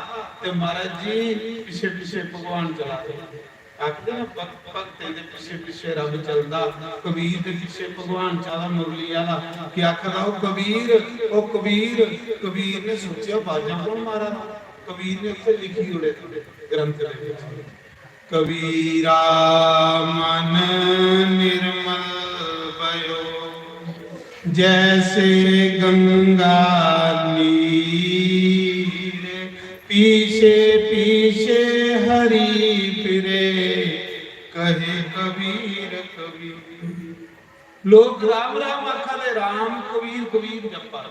ते महाराज जी पिच्छे पिच्छे भगवान चला दे। आखदे ना, भग-, भगतें दे पिच्छे पिच्छे रब चलदा, कबीर दे पिच्छे भगवान चला, मुरली आह्ला। केह् आखदा ओह् कबीर, ओह् कबीर, कबीर ने सोचेआ, "बाजां कौन मारा दा?" कबीर ने उत्थै लिखी ओड़े ग्रंथ दे बिच, "कबीरा मन निर्मल भयो, जैसे गंगा नीर।" पीछे पीछे हरि फिरे, कहे कबीर कबीर। लोग राम राम आखा दे, राम कबीर कबीर जप्पा,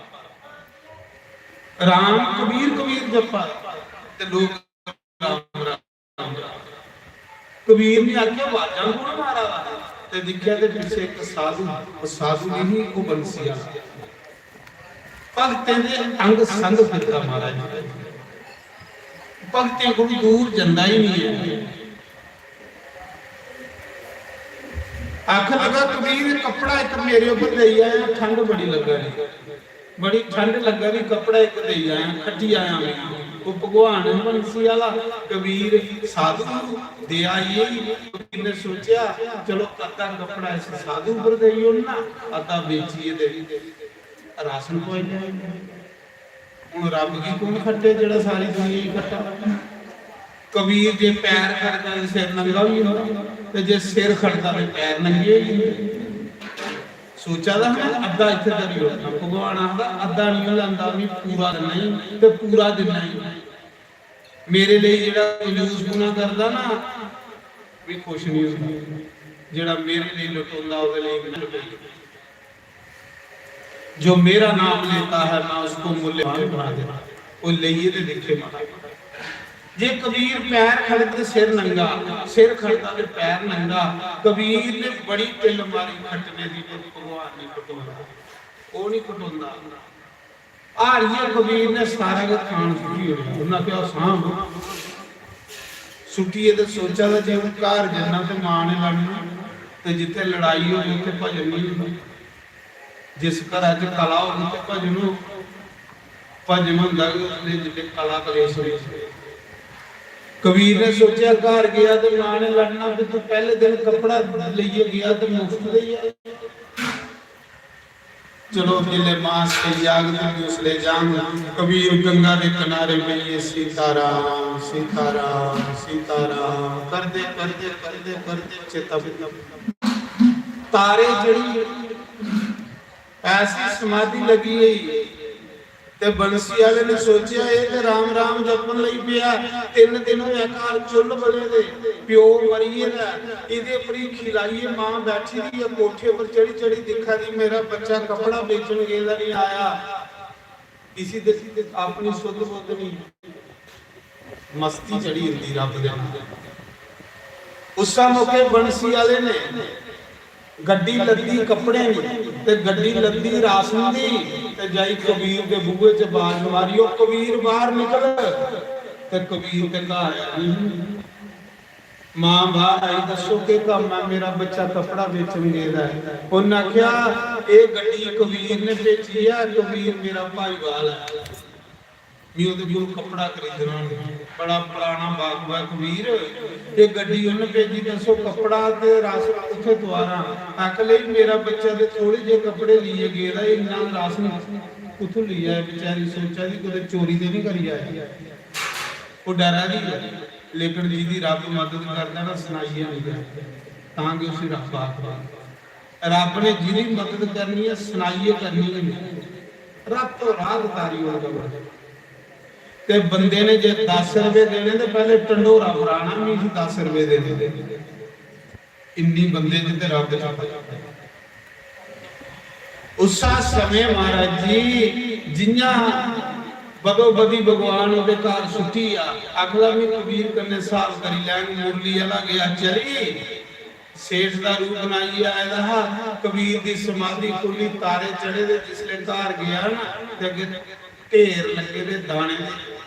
राम कबीर कबीर जप्पा, ते लोग राम राम। कबीर ने आखेआ, "बाजां कौन मारा दा?" ते दिक्खेआ ते पिच्छे इक साधु, ओह् साधु नहीं, ओह् बंसी आह्ला। भगतें दे अंग संग फिरदा महाराज। भगतें कोल दूर जंदा ही नहीं है। आखन लगा, "कबीर, कपड़ा इक मेरे उप्पर देई आया, ठंड बड़ी लग्गा दी, बड़ी ठंड लग्गा दी, कपड़ा इक देई आया, खट्टी आया मिगी।" ओह् भगवान बंसी आह्ला, कबीर साधु देआ, ये कबीर ने सोचेआ, "चलो, अद्धा कपड़ा इस साधु उप्पर देई ओड़ना, अद्धा बेचियै ते राशन पोआई लैओ।" हुन रब गी कु'न खट्टे जेह्ड़ा सारी दुनिया गी खट्टा? कबीर जे पैर खड़दा ते सिर नंगा होई जंदा, ते जे सिर खड़दा ते पैर नंगे होई जंदे। सोचा दा हा ना, अद्धा इत्थै धरी ओड़ना। भगवान आखदा, "अद्धा निं होन लैंदा, में पूरा दिन्ना ही, ते पूरा दिन्ना ही।" मेरे लेई जेह्ड़ा कंजूसपुना करदा ना, में खुश निं होंदा। जेह्ड़ा मेरे लेई लटोंदा, ओह्दे लेई में लटोई। "जो मेरा नाम लेता है, मैं उसको मूल्यवान बना देता हूं।" कोई लेइयै ते दिक्खे माता। जे कबीर पैर खड़क ते सिर नंगा, सिर खड़का ते पैर नंगा। कबीर ने बड़ी ढिल मारी खट्टने दी, पर भगवान नहीं खटोंदा, ओह् नहीं खटोंदा। हारियै कबीर ने सारा गै थान सुट्टी ओड़ेआ। उन्नै आखेआ, "सांभ।" सुट्टियै ते सोचा दा जे हून घर जन्ना ते मां ने लड़ना, ते जित्थै लड़ाई होग उत्थै भजन नहीं होंदा। जिस घरा च कला होग उत्थै भजन होग। भजन होंदा गै उसलै जिसलै कला कलेश होई। कबीर ने सोचेआ, घर गेआ ते मां ने लड़ना, "भी तू पैह्ले दिन कपड़ा लेइयै गेआ ते मुफ्त देई आया।" चलो, जिसलै मां सही जाग ते भी उसलै जांग। कबीर गंगा दे किनारे बेहियै सीताराम, सीताराम, सीताराम करदे, करदे, करदे, करदे चेता भुल्ली। तारे चढ़ी, ऐसी समाधि लगी गई। ते बंसी आह्ले ने सोचेआ, "एह् ते राम राम जपन लगी पेआ, तिन्न दिन होया घर चुल्ल बले दे, प्यो मरी गेदा, एह्दे उप्पर ही खिलाइयै मां बैठी दी ऐ कोठे पर चढ़ी चढ़ी दिक्खा दी, मेरा बच्चा कपड़ा बेचन गेदा नहीं आया।" इसी ते अपनी सुध बुध नहीं, मस्ती चढ़ी जंदी रब दे नाल। उस्सा मौके बंसी आह्ले ने गड्डी लद्दी कपड़े दी ते गड्डी लद्दी राशन दी ते जाई कबीर दे बूहे च बाज मारी, "ओ कबीर, बाहर निकल।" ते कबीर ते घर है नहीं। मां बाहर आई, "दस्सो केह् कम्म है, मेरा बच्चा कपड़ा बेचन गेदा है।" उन्नै आखेआ, "एह् गड्डी कबीर ने भेजी ऐ, कबीर मेरा भाईवाल है।" मी ओह्दे कोल कपड़ा खरीदना होंदा। बड़ा पराना बाबू ऐ कबीर, ते गड्डी उन्न भेजी, दस्सो कपड़ा ते राशन कुत्थै तुआरां? आख लई, मेरा बच्चा ते थोड़े जे कपड़े लेइयै गेदा, इन्ना राशन कुत्थूं लेई आए? बेचारी सोचा दी कुतै चोरी ते नहीं करी आए। ओह् डरा दी ऐ, लेकिन जिदी रब मदद करदा ना, सनाइयै नहीं जाए, तां गै उसी रब आखदा। रब ने जिदी मदद करनी है, सनाइयै करनी है। रातों रात तारी उड़ गई। ते बंदे ने जे दस रुपए देने ते पहले ढंडोरा फराना, "मिगी दस रुपए देने।" इन्नी बंदे च ते रब च। उस्सा समें महाराज जी, जियां बदो बदी भगवान ओह्दे घर सुट्टी आ, आखदा, "मैं कबीर कन्नै स्हाब करी लैंग।" मुरली आह्ला गया चली, सेठ दा रूप बनाइयै आए दा हा। कबीर दी समाधि खु'ल्ली, तारे चढ़े दे। जिसलै घर गेआ ना, ते अग्गें ढेर लग्गे दे दाने दे,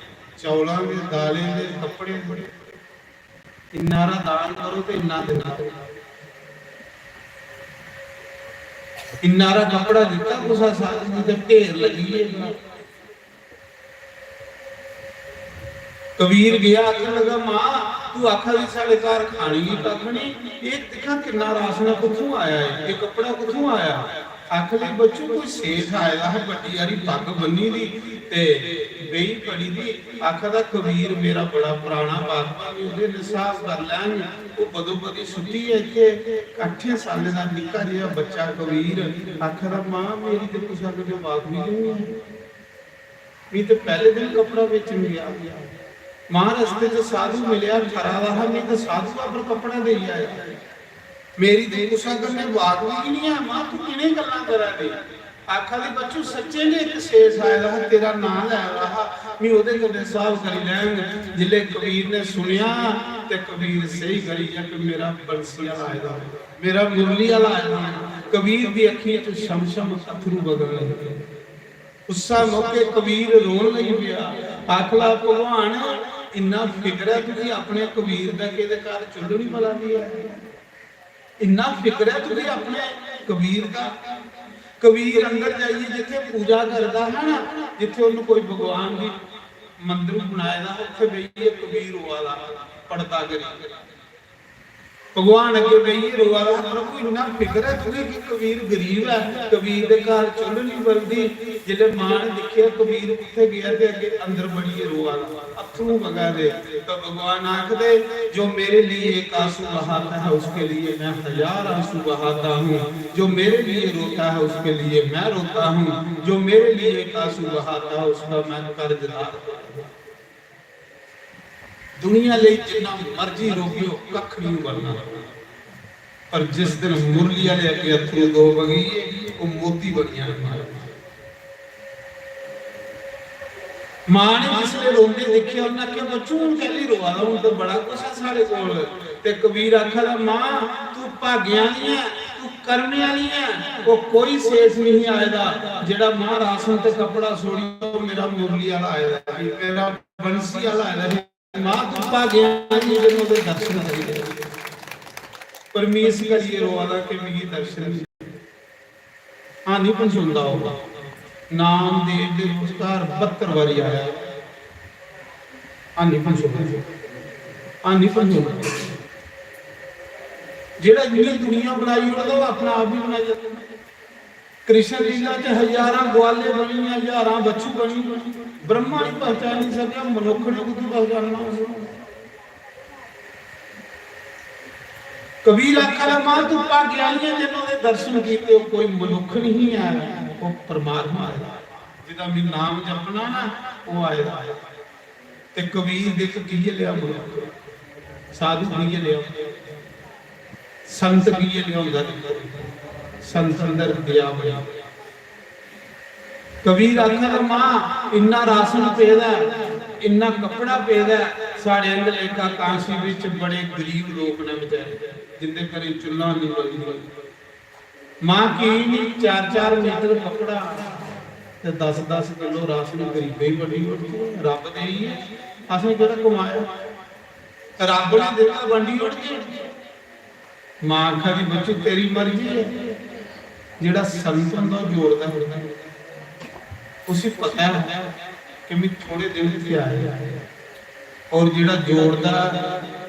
चौलां दे, दालें दे, कपड़े दे। "इन्ना हारा दान करो ते इन्ना दिंदा।" इन्ना हारा कपड़ा दित्ता कुसै साधु गी ते ढेर लग्गी गे। कबीर गेआ, आखन लगा, "मां, तू आखा दी साढ़े घर खाने गी कक्ख नहीं, एह् दिक्खां किन्ना राशन ऐ, कुत्थूं आया ऐ? एह् कपड़ा कुत्थूं आया?" आखन लगी, "बच्चू, कोई सेठ आए दा हा, बड्डी हारी पग्ग बन्नी दी ते बेही पड़ी दी।" आखा दा, "कबीर मेरा बड़ा पराना बागबान, ओह्दे ने स्हाब कर लैंग, ओह् बदो बदी सुट्टी ऐ इत्थै, अट्ठें सालें दा निक्का जेहा बच्चा कबीर।" आखा दा, "मां, मेरी ते कुसै कन्नै बात बी नहीं ऐ।" मी ते पैह्ले दिन कपड़ा बेचन गेआ। मां, रस्ते च साधु मिलेआ, ठरा दा हा, मी ते साधु पर कपड़ा देई आया। मेरी ते कुसै कन्नै बात बी नहीं ऐ। मां, तू कि'नें गल्लां करा दे? आखा दी, "बच्चू, सच्चें गै इक सेठ आए दा हा, तेरा नांऽ लै दा हा, मी ओह्दे कन्नै स्हाब करी लैंग।" जिसलै कबीर ने सुनेआ ते कबीर सेही करी गेआ कि मेरा बंसी आह्ला आए दा, मेरा मुरली आह्ला आए दा। कबीर दी अक्खियें च छम छम अत्थरू बगन लगे। उस्सै मौके कबीर रोन लगी पेआ। आखला, "भगवान, इन्ना फिकर ऐ तुगी अपने कबीर दा, केह्दे घर चुल्ल नहीं बला दी ऐ? इन्ना फिकर ऐ तुगी अपने कबीर दा?" कबीर अंदर जाइयै जित्थै पूजा करदा हा ना, जित्थै उन्न कोई भगवान दी मंदर बनाए दा हा, उत्थै बेहियै कबीर रोआ दा, पड़दा करी। भगवान अग्गें बेहियै रोआ दा, "प्रभु, इन्ना फिकर ऐ तुगी कि कबीर गरीब ऐ, कबीर दे घर चुल्ल नहीं बलदी।" जिसलै मां ने दिक्खेआ कबीर कुत्थै गेआ ते अग्गें अंदर बड़ियै रोआ दा, अत्थरू बगा दे, तो भगवान आखदे, "जो मेरे लिए एक आंसू बहाता है, उसके लिए मैं हजार आंसू बहाता हूँ। जो मेरे लिए रोता है, उसके लिए मैं रोता हूँ। जो मेरे लिए एक आंसू बहाता है, उसका मैं कर्जदार हूँ।" दुनिया लेई जिन्ना मर्जी रोगियो, कक्ख नहीं बनना, पर जिस दिन मुरली आह्ले अग्गें अत्थरू दो बगी गे, ओह् मोती बनी जाने महाराज। मां ने जिसलै रोंदे दिक्खेआ, उन्नै आखेआ, "बच्चू, हून कैह्ली रोआ दा? हून ते बड़ा कुछ ऐ साढ़े कोल।" ते कबीर आखा दा, "मां, तू भागें आह्ली ऐ, तू कर्में आह्ली ऐ। ओह् कोई सेठ नहीं आए दा जेह्ड़ा मां राशन ते कपड़ा छोड़ी, ओह् मेरा मुरली आह्ला आए दा, मेरा बंसी आह्ला आए दा।" मां, तू भागें आह्ली, जिन्हों दे दर्शन करी ले। पर मी इस करियै रोआ दा कि मिगी दर्शन नहीं। हां, नहीं पन्छोंदा होगा। नामदेव दे पुरस्कार बहत्तर बारी आया। हां, नहीं पन्छोंदा। हां, नहीं पन्छोंदा। जेह्ड़ा इन्नी दुनिया बनाई ओड़दा, ओह् अपना आप ही बनाई ओड़दा। कृष्ण लीला च हजारां ग्वाले बनियां, हजारां बच्छु बनी, ब्रह्मा नहीं पहचानी सकेआ, मनुक्ख ने कुत्थों पहचानना उसी? कबीर आखा दा, "मां, तू भाग्य आह्ली ऐ, जिन्हों दे दर्शन कीते।" ओह् कोई मनुक्ख नहीं है, ओह् परमात्मा है। दा मी नाम जपना ना, ओह् आए दा। ते कबीर दिक्ख कि'यै लेआ मुंडा, साधु कि'यै लेआ, संत कि'यै लेआ होंदा। संत अंदर दया बड़ी। कबीर आखदा, "मां, इन्ना राशन पेदा ऐ, इन्ना कपड़ा पेदा ऐ, साढ़े आंह्गर लेखा कांसी बिच बड़े गरीब लोक न बेचारे, जिंदे घरें चुल्लां नेईं बलदियां।" मां की निं चार चार मीटर कपड़ा ते दस दस किलो राशन गरीबें गी बंडी ओड़दी ऐ? रब्ब देई ऐ, असें केह्ड़ा कमाया? रब्ब ने दित्ता, बंडी ओड़गे। मां आखा दी, "बच्चू, तेरी मर्जी ऐ।" जेह्ड़ा संत होंदा, ओह् जोड़दा, उसी पता ऐ कि मिगी थोड़े दिन च आए, और जेह्ड़ा जोड़दा,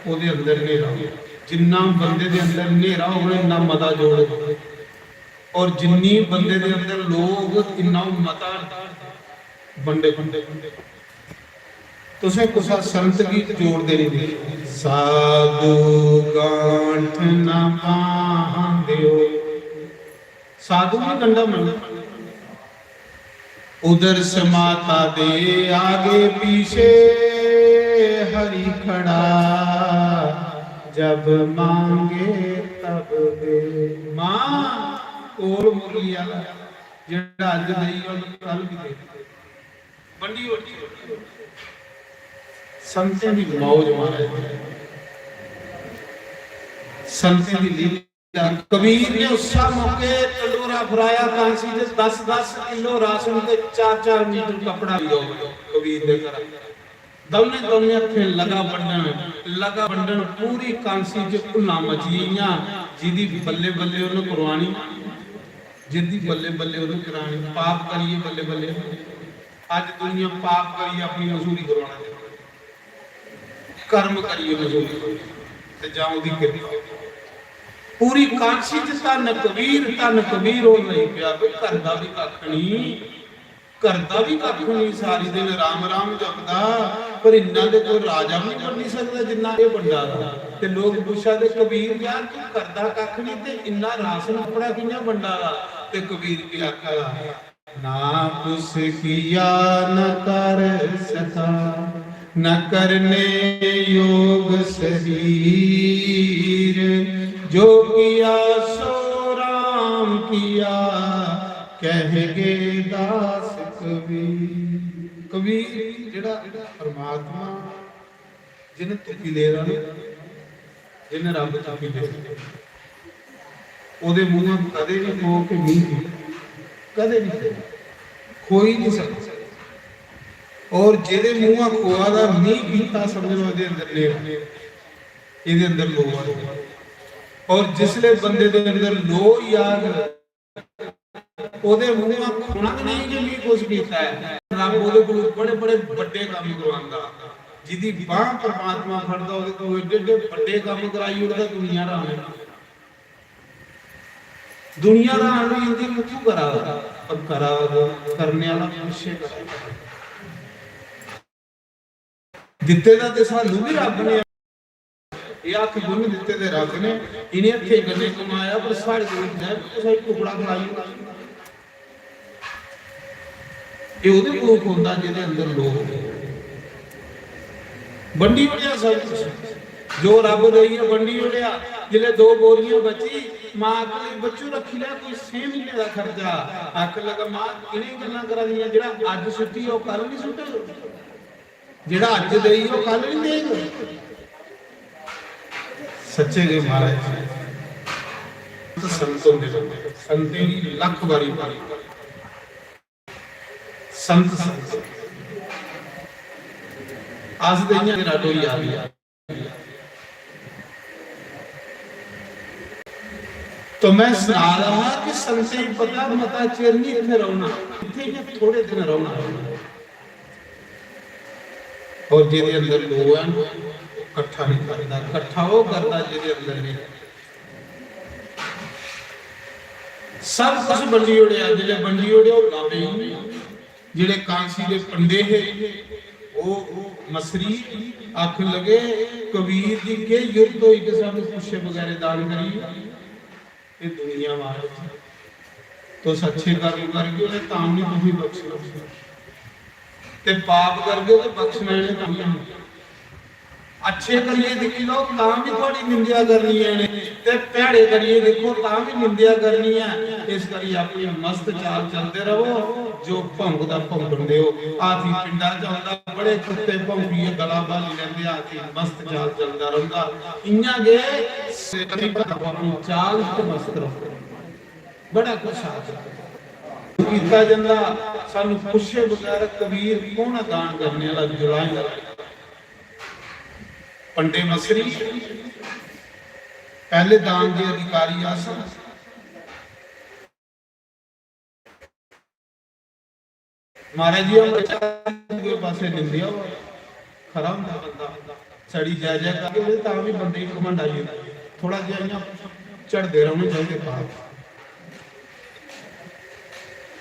ओह्दे अंदर न्हेरा होंदा। जिन्ना बंदे दे अंदर न्हेरा होग, इन्ना मता जोड़ग, और जिन्नी बंदे दे अंदर लोभ, इन्ना ओह् मता बंडग। तुसें कुसै संत गी जोड़दे नहीं दिक्खेआ। साधु गांठ न बांह दियो। साधु भी गंढा मनो। उदर से माता दे आगे पीछे हरि खड़ा, जब मांगे तब दे। मां कोल मुरली आला, जेड़ा अज देई, ओह कल भी दे। बंडी ओड़ी। संतें दी मौज महाराज, संतें दी लीला। कबीर ने उस्सा मौके टंडोरा फराया, कांसी च दस दस किलो राशन ते चार चार मीटर कपड़ा लियो कबीर दे घर। दौने दौने हत्थें लगा बंडन, लगा बंडन, पूरी कांसी च हुल्लां मची गेइयां। जिदी बल्ले बल्ले उन्हें करवानी, जिदी बल्ले बल्ले उन्हें करानी, पाप करिए बल्ले बल्ले। अज दुनिया पाप करिए अपनी मजूरी करवाना चाहती, कर्म करिए मजूरी करवानी, ते जां ओहदी किरपा। पूरी कांसी च धन कबीर, धन कबीर होन लगी पेआ। कोई करदा भी कक्ख नहीं, करदा भी कक्ख नहीं, सारी दिन राम राम जपदा, पर इन्ना ते कोई राजा भी नहीं बनी सकदा जिन्ना एह बंडा दा। ते लोग पुच्छा दे, "कबीर यार, तू करदा कक्ख नहीं ते इन्ना राशन कपड़ा कियां बंडा दा?" ते कबीर की आखा दा, "ना कुछ किया न कर सका, न करने योग शरीर, जो किया सो राम किया, कह गए दास कबीर।" कबीर जेड़ा परमात्मा जिन्हें तुकी ले दा ना, जिन्हें रब तुकी ले दा, ओदे मुंह कदे नहीं कहो कि नहीं कीता, कदे नहीं कहो, कोई नहीं सकता। और जेदे मुंह खोआ दा नहीं कीता, समझ लो एदे अंदर नेह, एदे अंदर लोभ है। और जिसले बंदे दे अंदर लोभ याद ओदे मुंह खोना नहीं कि मी कुछ कीता है। रब ओदे कोल बड़े बड़े बड़े काम करवांदा, जिदी बांह परमात्मा फड़दा, ओदे कोल एडे एडे बड़े काम कराई ओड़दा, दुनिया राम। दुनिया राम भी इंदी कुत्थों करा दा, पर करा दा करने वाला मनुष्य करा दा। दित्ते दा ते सानू भी रब ने, एह हत्थ गुण दित्ते दे रब ने, इन्हें हत्थें कन्नै कमाया, पर साढ़े कोल इन्ना भी कुसै गी टुकड़ा खलाई ओड़दा। एह ओहदे कोल होंदा जेहदे अंदर लोभ। बंडी ओड़ेआ सब कुछ, जो रब देइयै बंडी ओड़ेआ। जिसलै दो बोरियां बची, मां आखन लगी, "बच्चू, रक्खी लै कोई छे महीने दा खर्चा।" आखन लगा, "मां, इ'नें गल्लां करा दियां, जेह्ड़ा अज्ज सुट्टी, ओह् कल नहीं सुट्टग।" जेह्ड़ा अज्ज देई, ओह् कल नहीं देग। सच्चे गै महाराज, संत होंदे न, संतें गी लख बारी पानी। संत, संत। अस ते इ'यां निराश होई जा दे आं। तो मैं सना रहा कि संतें गी पता, मता चिर नहीं इत्थै रौह्ना, इत्थै इ'यां थोड़े दिन रौह्ना। और जेह्दे अंदर लोभ है, कट्ठा नहीं करदा, कट्ठा ओह् करदा जेह्दे अंदर नहीं। सब कुछ बंडी ओड़ेआ, जिसलै बंडी ओड़ेआ, ओह् बाबे गी, जेह्ड़े कांसी दे पंडे हे, ओह् मसरी आखन लगे, "कबीर जी, केह् युद्ध होई के सानू पुच्छे बगैरे दान करी?" एह् दुनिया महाराज। तुस अच्छे कर्म करगे ते तां बी तुसेंगी बख्शना, ते पाप करगे ते बख्शना इ'नें तां बी नेईं। अच्छे करियै दिक्खी लैओ, तां बी थुआढ़ी निंदेआ करनी ऐ इ'नें, ते भैड़े करियै दिक्खो, तां बी निंदेआ करनी ऐ। इस करियै अपनी मस्त चाल चलदे रवो। जो भौंकदा भौंकन देओ। हाथी पिंडा च औंदा, बड़े कुत्ते भौंकियै गला भाली लैंदे, हाथी मस्त चाल चलदा रौंह्दा। इ'यां गै अपनी चाल च मस्त रवो। बड़ा कुछ आ कीता जंदा। सानू पुच्छे बगैर कबीर कौन ऐ दान करने वाला, जुलाइन वाला? पंडे मसरी, पहले दान दे अधिकारी अस। महाराज जी, हम बच्चा दूए पासे निंदेआ होऐ, खरा होंदा बंदा, साढ़ी जय जय करदे होऐ, तां बी बंदे गी घमंड आई जंदा। थोड़ा जिहा इ'यां झड़दे रौह्ने चाहिदे पाप।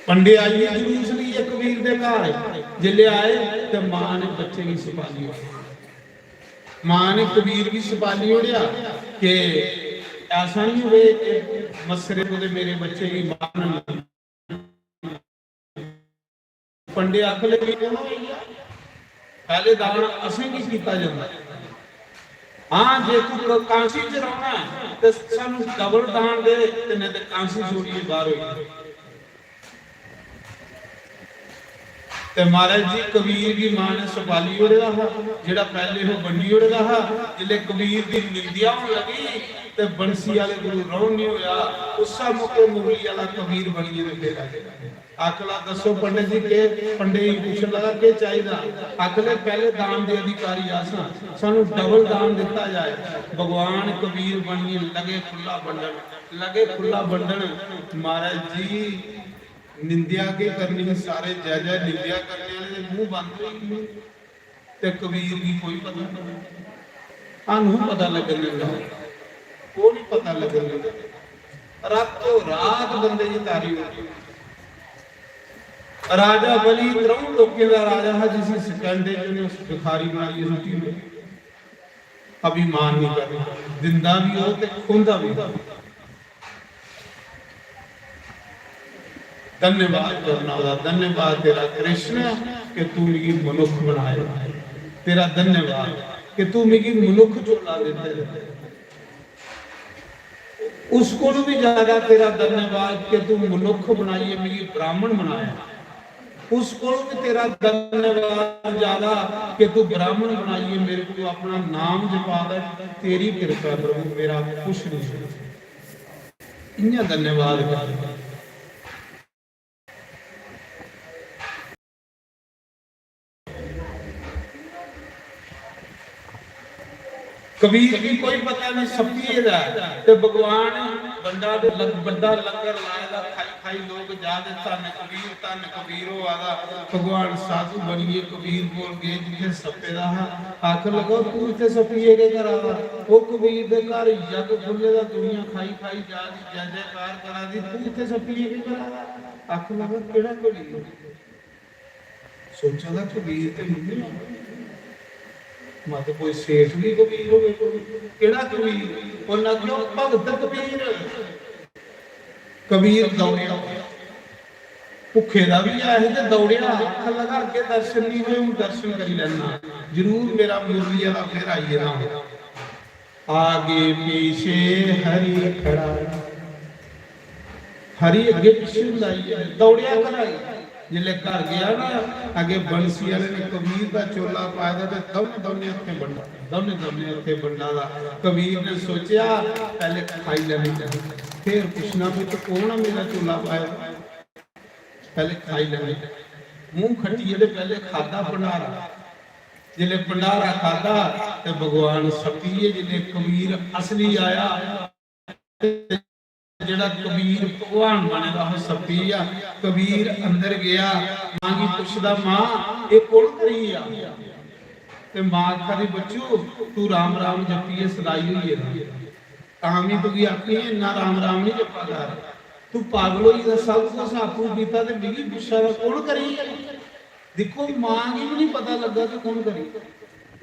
पंडे आई गे जुलूस लेइयै कबीर दे घर। जिसले आए ते मां ने बच्चे गी छपाली ओड़ेआ। मां ने कबीर गी छपाली ओड़ेआ कि ऐसा नहीं होवे कि मसरे कुतै मेरे बच्चे गी मारन। पंडे आखन लगे, "कौन होई गेआ? पैह्ले दान असेंगी कीता जंदा ऐ। हां, जे तू कांसी च रौह्ना ऐ ते सानू डबल दान दे, ते नेईं ते कांसी छोड़ियै बाहर होई जा।" ते महाराज जी, कबीर गी मां ने छपाली ओड़े दा हा, जेह्ड़ा पैह्ले ओह् बंडी ओड़े दा हा। जिसले कबीर दी निंदेआ होन लगी ते बंसी आह्ले कोलू रौह्न निं होआ। उस्सै मौके मुरली आह्ला कबीर बनियै ते फिर आई गेआ। आखन लगा, "दस्सो पंडित जी, केह्?" पंडित जी पुच्छन लगा, "केह् चाहिदा?" आखन लगे, "पैह्ले दान दे अधिकारी अस आं, सानू डबल दान दित्ता जाए।" भगवान कबीर बनियै लगे खु'ल्ला बंडन, लगे खु'ल्ला बंडन। महाराज जी, निंदेआ केह् करनी ही, सारे जय जय निंदेआ करने आह्ले दे मूंह बंद होई गे। ते कबीर गी कोई पता नहीं, सानू पता लगन दिंदा, ओह् नहीं पता लगन दिंदा। रातों रात बंदे गी तारी उठी। राजा बलि त्र'ऊं लोकें दा राजा हा, जिसी सकैंडे च उ'नें भिखारी बनाइयै सुट्टी ओड़ेआ। अभिमान नहीं करना, दिंदा भी हो ते खोंदा भी हो। धन्यवाद करना ओह्दा, "धन्यवाद तेरा कृष्ण कि तू मिगी मनुक्ख बनाया, तेरा धन्यवाद कि तू मिगी मनुक्ख झोला दित्ते।" उस कोलू भी ज्यादा तेरा धन्यवाद कि तू मनुक्ख बनाइयै मिगी ब्राह्मण बनाया। उस कोलू भी तेरा धन्यवाद ज्यादा कि तू ब्राह्मण बनाइयै मेरे को अपना नाम जपा दे। तेरी कृपा प्रभु, मेरा कुछ नहीं। इ'यां धन्यवाद कर। कबीर गी कोई पता नहीं सप्पिये दा ऐ, ते भगवान बंडा दे लग-, बड्डा लंगर लाए दा, खाई खाई लोक जा दे, "धन्न कबीर, धन्न कबीर" होआ दा। भगवान साधु बनियै कबीर कोल गए, जित्थै सप्पे दा हा। आखन लगा, "तू इत्थै सप्पिये केह् करा दा?" "ओह् कबीर दे घर यज्ञ खु'ल्ले दा, दुनिया खाई खाई जा दी, जय जयकार करा दी, तू इत्थै सप्पिये केह् करा दा?" आखन लगा, "केह्ड़ा कबीर?" सोचा दा कबीर ते मिगी, मत कोई सेठ भी कबीर होवे, कोई केह्ड़ा कबीर? उन्ना क्यों भगत कबीर। कबीर दौड़ेआ, भुक्खे दा भी ऐ ही ते दौड़ेआ, आखन लगा, "अग्गे दर्शन नहीं होए, हून दर्शन करी लैना, जरूर मेरा मुरली आह्ला फिर आई गेदा होना।" आगे पीछे हरि खड़ा, हरि अग्गे पीछे होंदा ही है। दौड़ेआ घर आई, जिसले घर गया ना, अग्गे बंसी आह्ले ने कबीर दा चोला पाए दा ते दौने दौने हत्थें बंडा, दौने दौने हत्थें बंडा दा। कबीर ने सोचेआ, "पैह्ले खाई लैने चाहिए, फिर पुच्छना भी तो कौन आ मेरा चोला पाए दा, पैह्ले खाई लैने।" मूंह खट्टियै ते पैह्ले खादा भंडारा। जिसले भंडारा खादा ते भगवान सप्पिये, जिसले कबीर असली आया, जेह्ड़ा कबीर भगवान बने दा हा सप्पिया, कबीर अंदर गया, मां गी पुछदा, "मां, एह् कौन करी गेआ?" ते मां आखा दी, "बच्चू, तू राम राम जप्पियै सदाई होई गेदा, तां बी तुगी आखनी, इन्ना राम राम नहीं जप्पा कर, तू पागल होई गेदा, सब कुछ आपूं कीता ते मिगी पुच्छा दा, कौन करी गेआ?" दिक्खो, मां गी बी नहीं पता लग्गा कि कौन करी गेआ।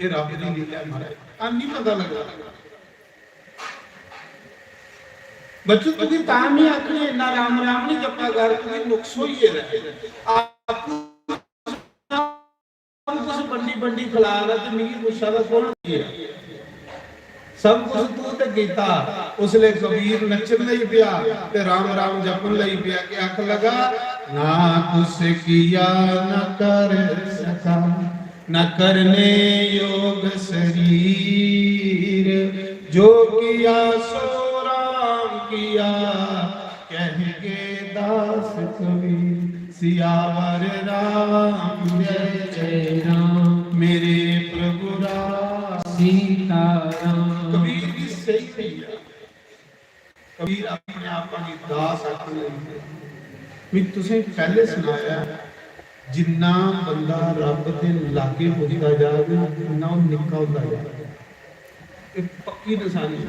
एह् रब दी लीला ऐ महाराज, आ नहीं पता लगदा। बच्चो, तुगी तां में आखनी, इन्ना राम राम नहीं जप्पा कर, तुगी नुक्स होई गेदा ऐ। आपूं सब कुछ बंडी बंडी खला दा ते मिगी पुच्छा दा कौन गेआ? सब कुछ तू ते कीता। उसले कबीर नच्चन लगी पिया ते राम राम जपन लगी पिया। कि आख लगा, ना कुछ किया न कर सका, न करने योग शरीर, जो किया सो राम किया, कह के दास कबीर। सियावर राम जय जय राम, मेरे प्रभु राम। सीताराम। कबीर जी सही सही है। कबीर अपने आप गी दास आखन लगी पे। मैं तुसें पहले सुनाया, जिन्ना बंदा रब दे लागे पुजदा जाग ना, उन्ना ओह निक्का होंदा जाग। एह पक्की नशानी।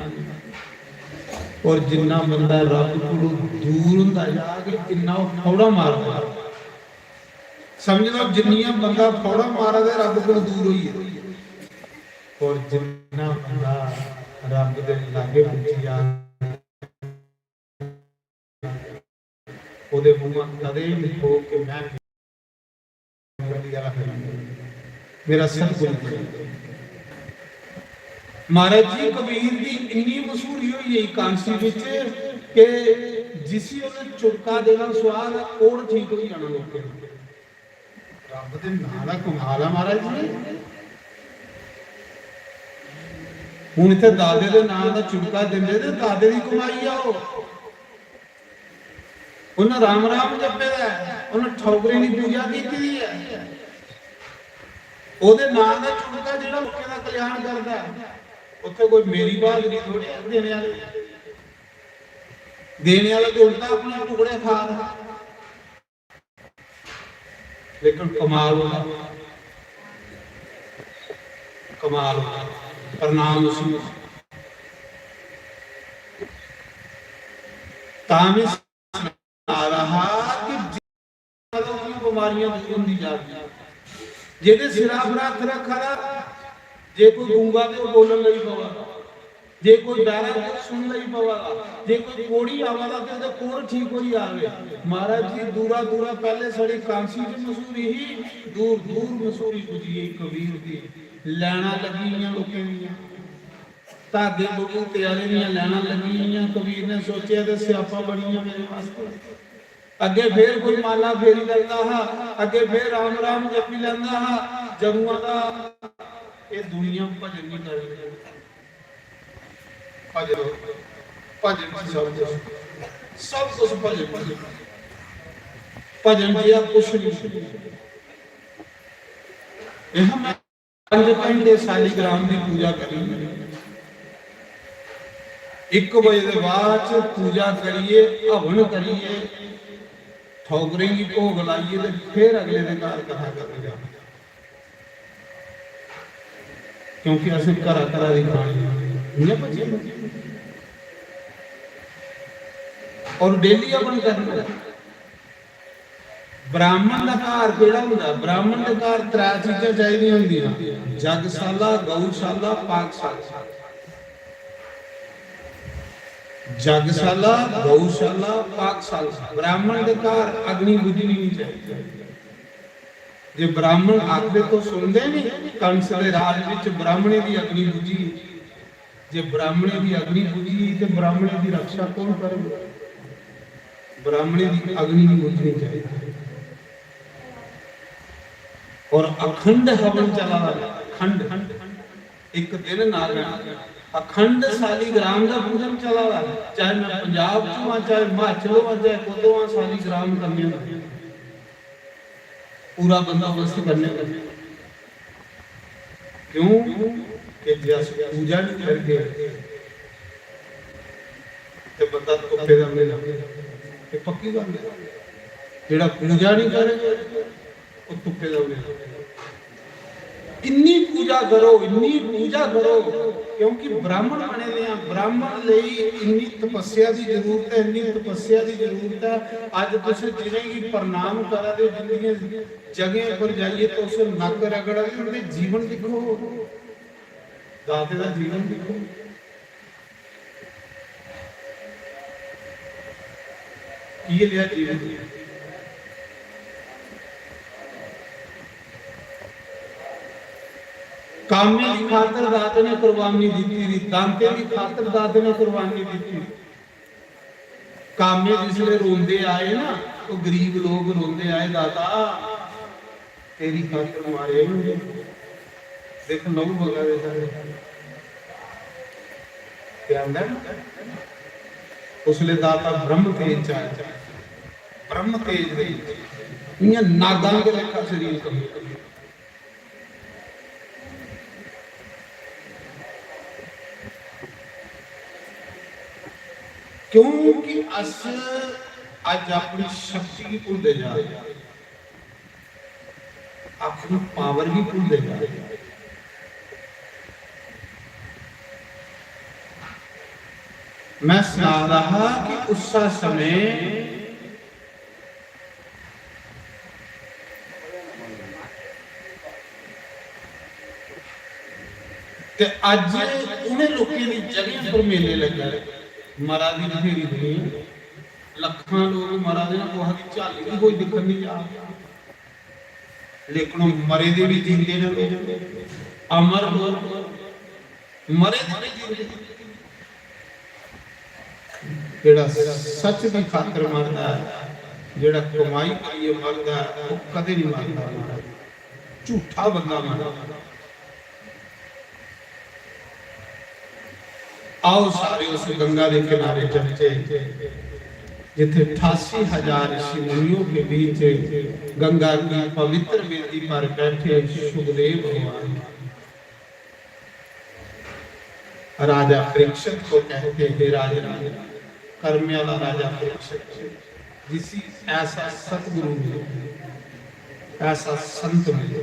और जिन्ना बंदा रब कोलों दूर होंदा जाग, इन्ना ओह फौड़ा मारदा जाग। समझ लो, जिन्नियां बंदा फौड़ा मारा दे, रब कोलों दूर होई गेदा। और जिन्ना बंदा रब दे लागे पुज्जी जा, ओहदे मुंहा कदें नहीं हो कि मैं गड्डी आह्ला खरीद, मेरा सतगुरु खरीद। महाराज जी, कबीर दी इन्नी मशहूरी होई गेई कांसी बिच कि जिसी उन्हें चुटका देना सुआद, कोढ़ ठीक होई जाना लोकें दा। रब दे नां दा कमाल ऐ महाराज जी। हुन इत्थै दादे दे नां दा चुटका दिंदे ते दादे दी कमाई ऐ ओह्। उन्नै राम राम जप्पे दा ऐ, उन्नै ठौकरें दी पूजा कीती दी ऐ। ओह्दे नां दा चुटका जेह्ड़ा लोकें दा कल्याण करदा ऐ, उत्थै कोई मेरी ब्हादरी थोड़ी ऐ देने आह्ले। देने आह्ला ते उल्टा अपने टुकड़े खा दा। लेकिन कमाल होंदा, कमाल होंदा। प्रणाम उसी। तां भी सना रहा कि जिन्ना ओह्दियां बमारियां दूर होंदी जा रही। जेह्दे सिरा पर हत्थ रखा दा, जे कोई गूंगा ते ओह् बोलन लगी पवा, जे कोई बैरा ते सुन लगी पवा, जे कोई कोढ़ी आवा दा ते ओह्दे कोढ़ ठीक होई जावे। महाराज जी, दूरा दूरा पैह्ले साढ़ी कांसी च मशहूरी ही, दूर दूर मशहूरी पुज्जी गेई कबीर दी। लैना लग्गी गेइयां लोकें दियां, धागे बबूते आह्ले दियां लैना लग्गी गेइयां। कबीर ने सोचेआ ते स्यापा बनी गेआ मेरे वास्ते। अग्गे फिर कोई माला फेरी लैंदा हा, अग्गे फिर राम राम जपी लैंदा हा। जदुआं दा एह् दुनिया भजन नहीं करदी। भजन, भजन च सब कुछ, सब कुछ भजन, भजन, भजन जिहा कुछ नहीं। यह मैं पंज घंटे शालीग्राम दी पूजा करी, इक बजे दे बाद च पूजा करियै, हवन करियै, ठौकरें गी भोग लाइयै ते फिर अगले दे घर कथा करन जाना। क्योंकि असें घरा घरा दी खानी, इ'यां बची जंदी। और डेली हवन करना। ब्राह्मण दा घर केह्ड़ा होंदा? ब्राह्मण दे घर त्रै चीजां चाहिदियां होंदियां, जगशाला, गौशाला, पाकशाला। जगशाला, गौशाला, पाकशाला। ब्राह्मण दे घर अग्नि बुझनी नहीं चाहिए। जे ब्राह्मण आखदे तो सुनदे नहीं, कंस दे राज विच ब्राह्मणें दी अग्नि बुझी। जे ब्राह्मणें दी अग्नि बुझी ते ब्राह्मणें दी रक्षा कौन करग? ब्राह्मणें दी अग्नि नहीं बुझनी चाहिए। और अखंड हवन चला दा, अखंड, एक दिन नारायण, अखंड शालीग्राम का पूजन चला दा। चाहे मैं पंजाब च हां, चाहे हिमाचल हां, चाहे कुतों हां, शालीग्राम करने होंदे। पूरा बंदोबस्त करने होंदे। क्यों? कि जे अस पूजा नहीं करगे ते बंदा तुप्पे दा मिलना। ये पक्की गल्ल है। जेड़ा पूजा नहीं करे, वो तुप्पे दा मिलना। इन्नी पूजा करो, इन्नी पूजा करो, क्योंकि ब्राह्मण बने दे हैं। ब्राह्मण लेई इन्नी तपस्या दी जरूरत है, इन्नी तपस्या दी जरूरत है। अज तुस जिनेंगी प्रणाम करा दे, जिंदियां जगहें पर जाइए तुस नक्क रगड़ा दे, उंदे जीवन दिक्खो, दाते दा जीवन दिक्खो। इ'यै लेहा जीवन। कामें दी खातर दाते ने कुर्बानी दित्ती दी, दांतें दी खातर दाते ने कुर्बानी दित्ती दी। कामें जिसले रोंदे आए ना, तो गरीब लोग रोंदे आए, "दाता, तेरी खातर मारे न।" देख, लहू बगा दे सारे। ते आंदा ना, उसले दाता ब्रह्म तेज च आया, ब्रह्म तेज दे इ'यां नागां दे लेखा शरीर कम्म। क्योंकि अस अज अपनी शक्ति गी भुलदे जा रहे हैं, अपनी पावर गी भुलदे जा रहे हैं। मैं सना रहा कि उस समय ते अज्ज उ'नें लोकें दी जगह पर मेले लग्गा दे। मरा दी बथेरी दुनिया, लक्खां लोक मरा दे न, कुसै दी झाली बी कोई दिक्खन नहीं जा। लेकिन ओह् मरे दे बी जींदे न लोक, अमर लोक, मरे दे बी जींदे। जेह्ड़ा सच दी खातर मरदा ऐ, जेह्ड़ा कमाई करियै मरदा ऐ, ओह् कदें नहीं मरदा, मरदा। झूठा बंदा मरदा। आओ सारे उस गंगा के किनारे चलचे, जिथे अठासी हजार ऋषि मुनियों के बीच गंगा की पवित्र वेदी पर बैठे सुखदेव भगवान। राजा परीक्षित को कहते, हे राजन, कर्मे वाला राजा परीक्षित, जिसी ऐसा सतगुरु मिले, ऐसा संत मिले,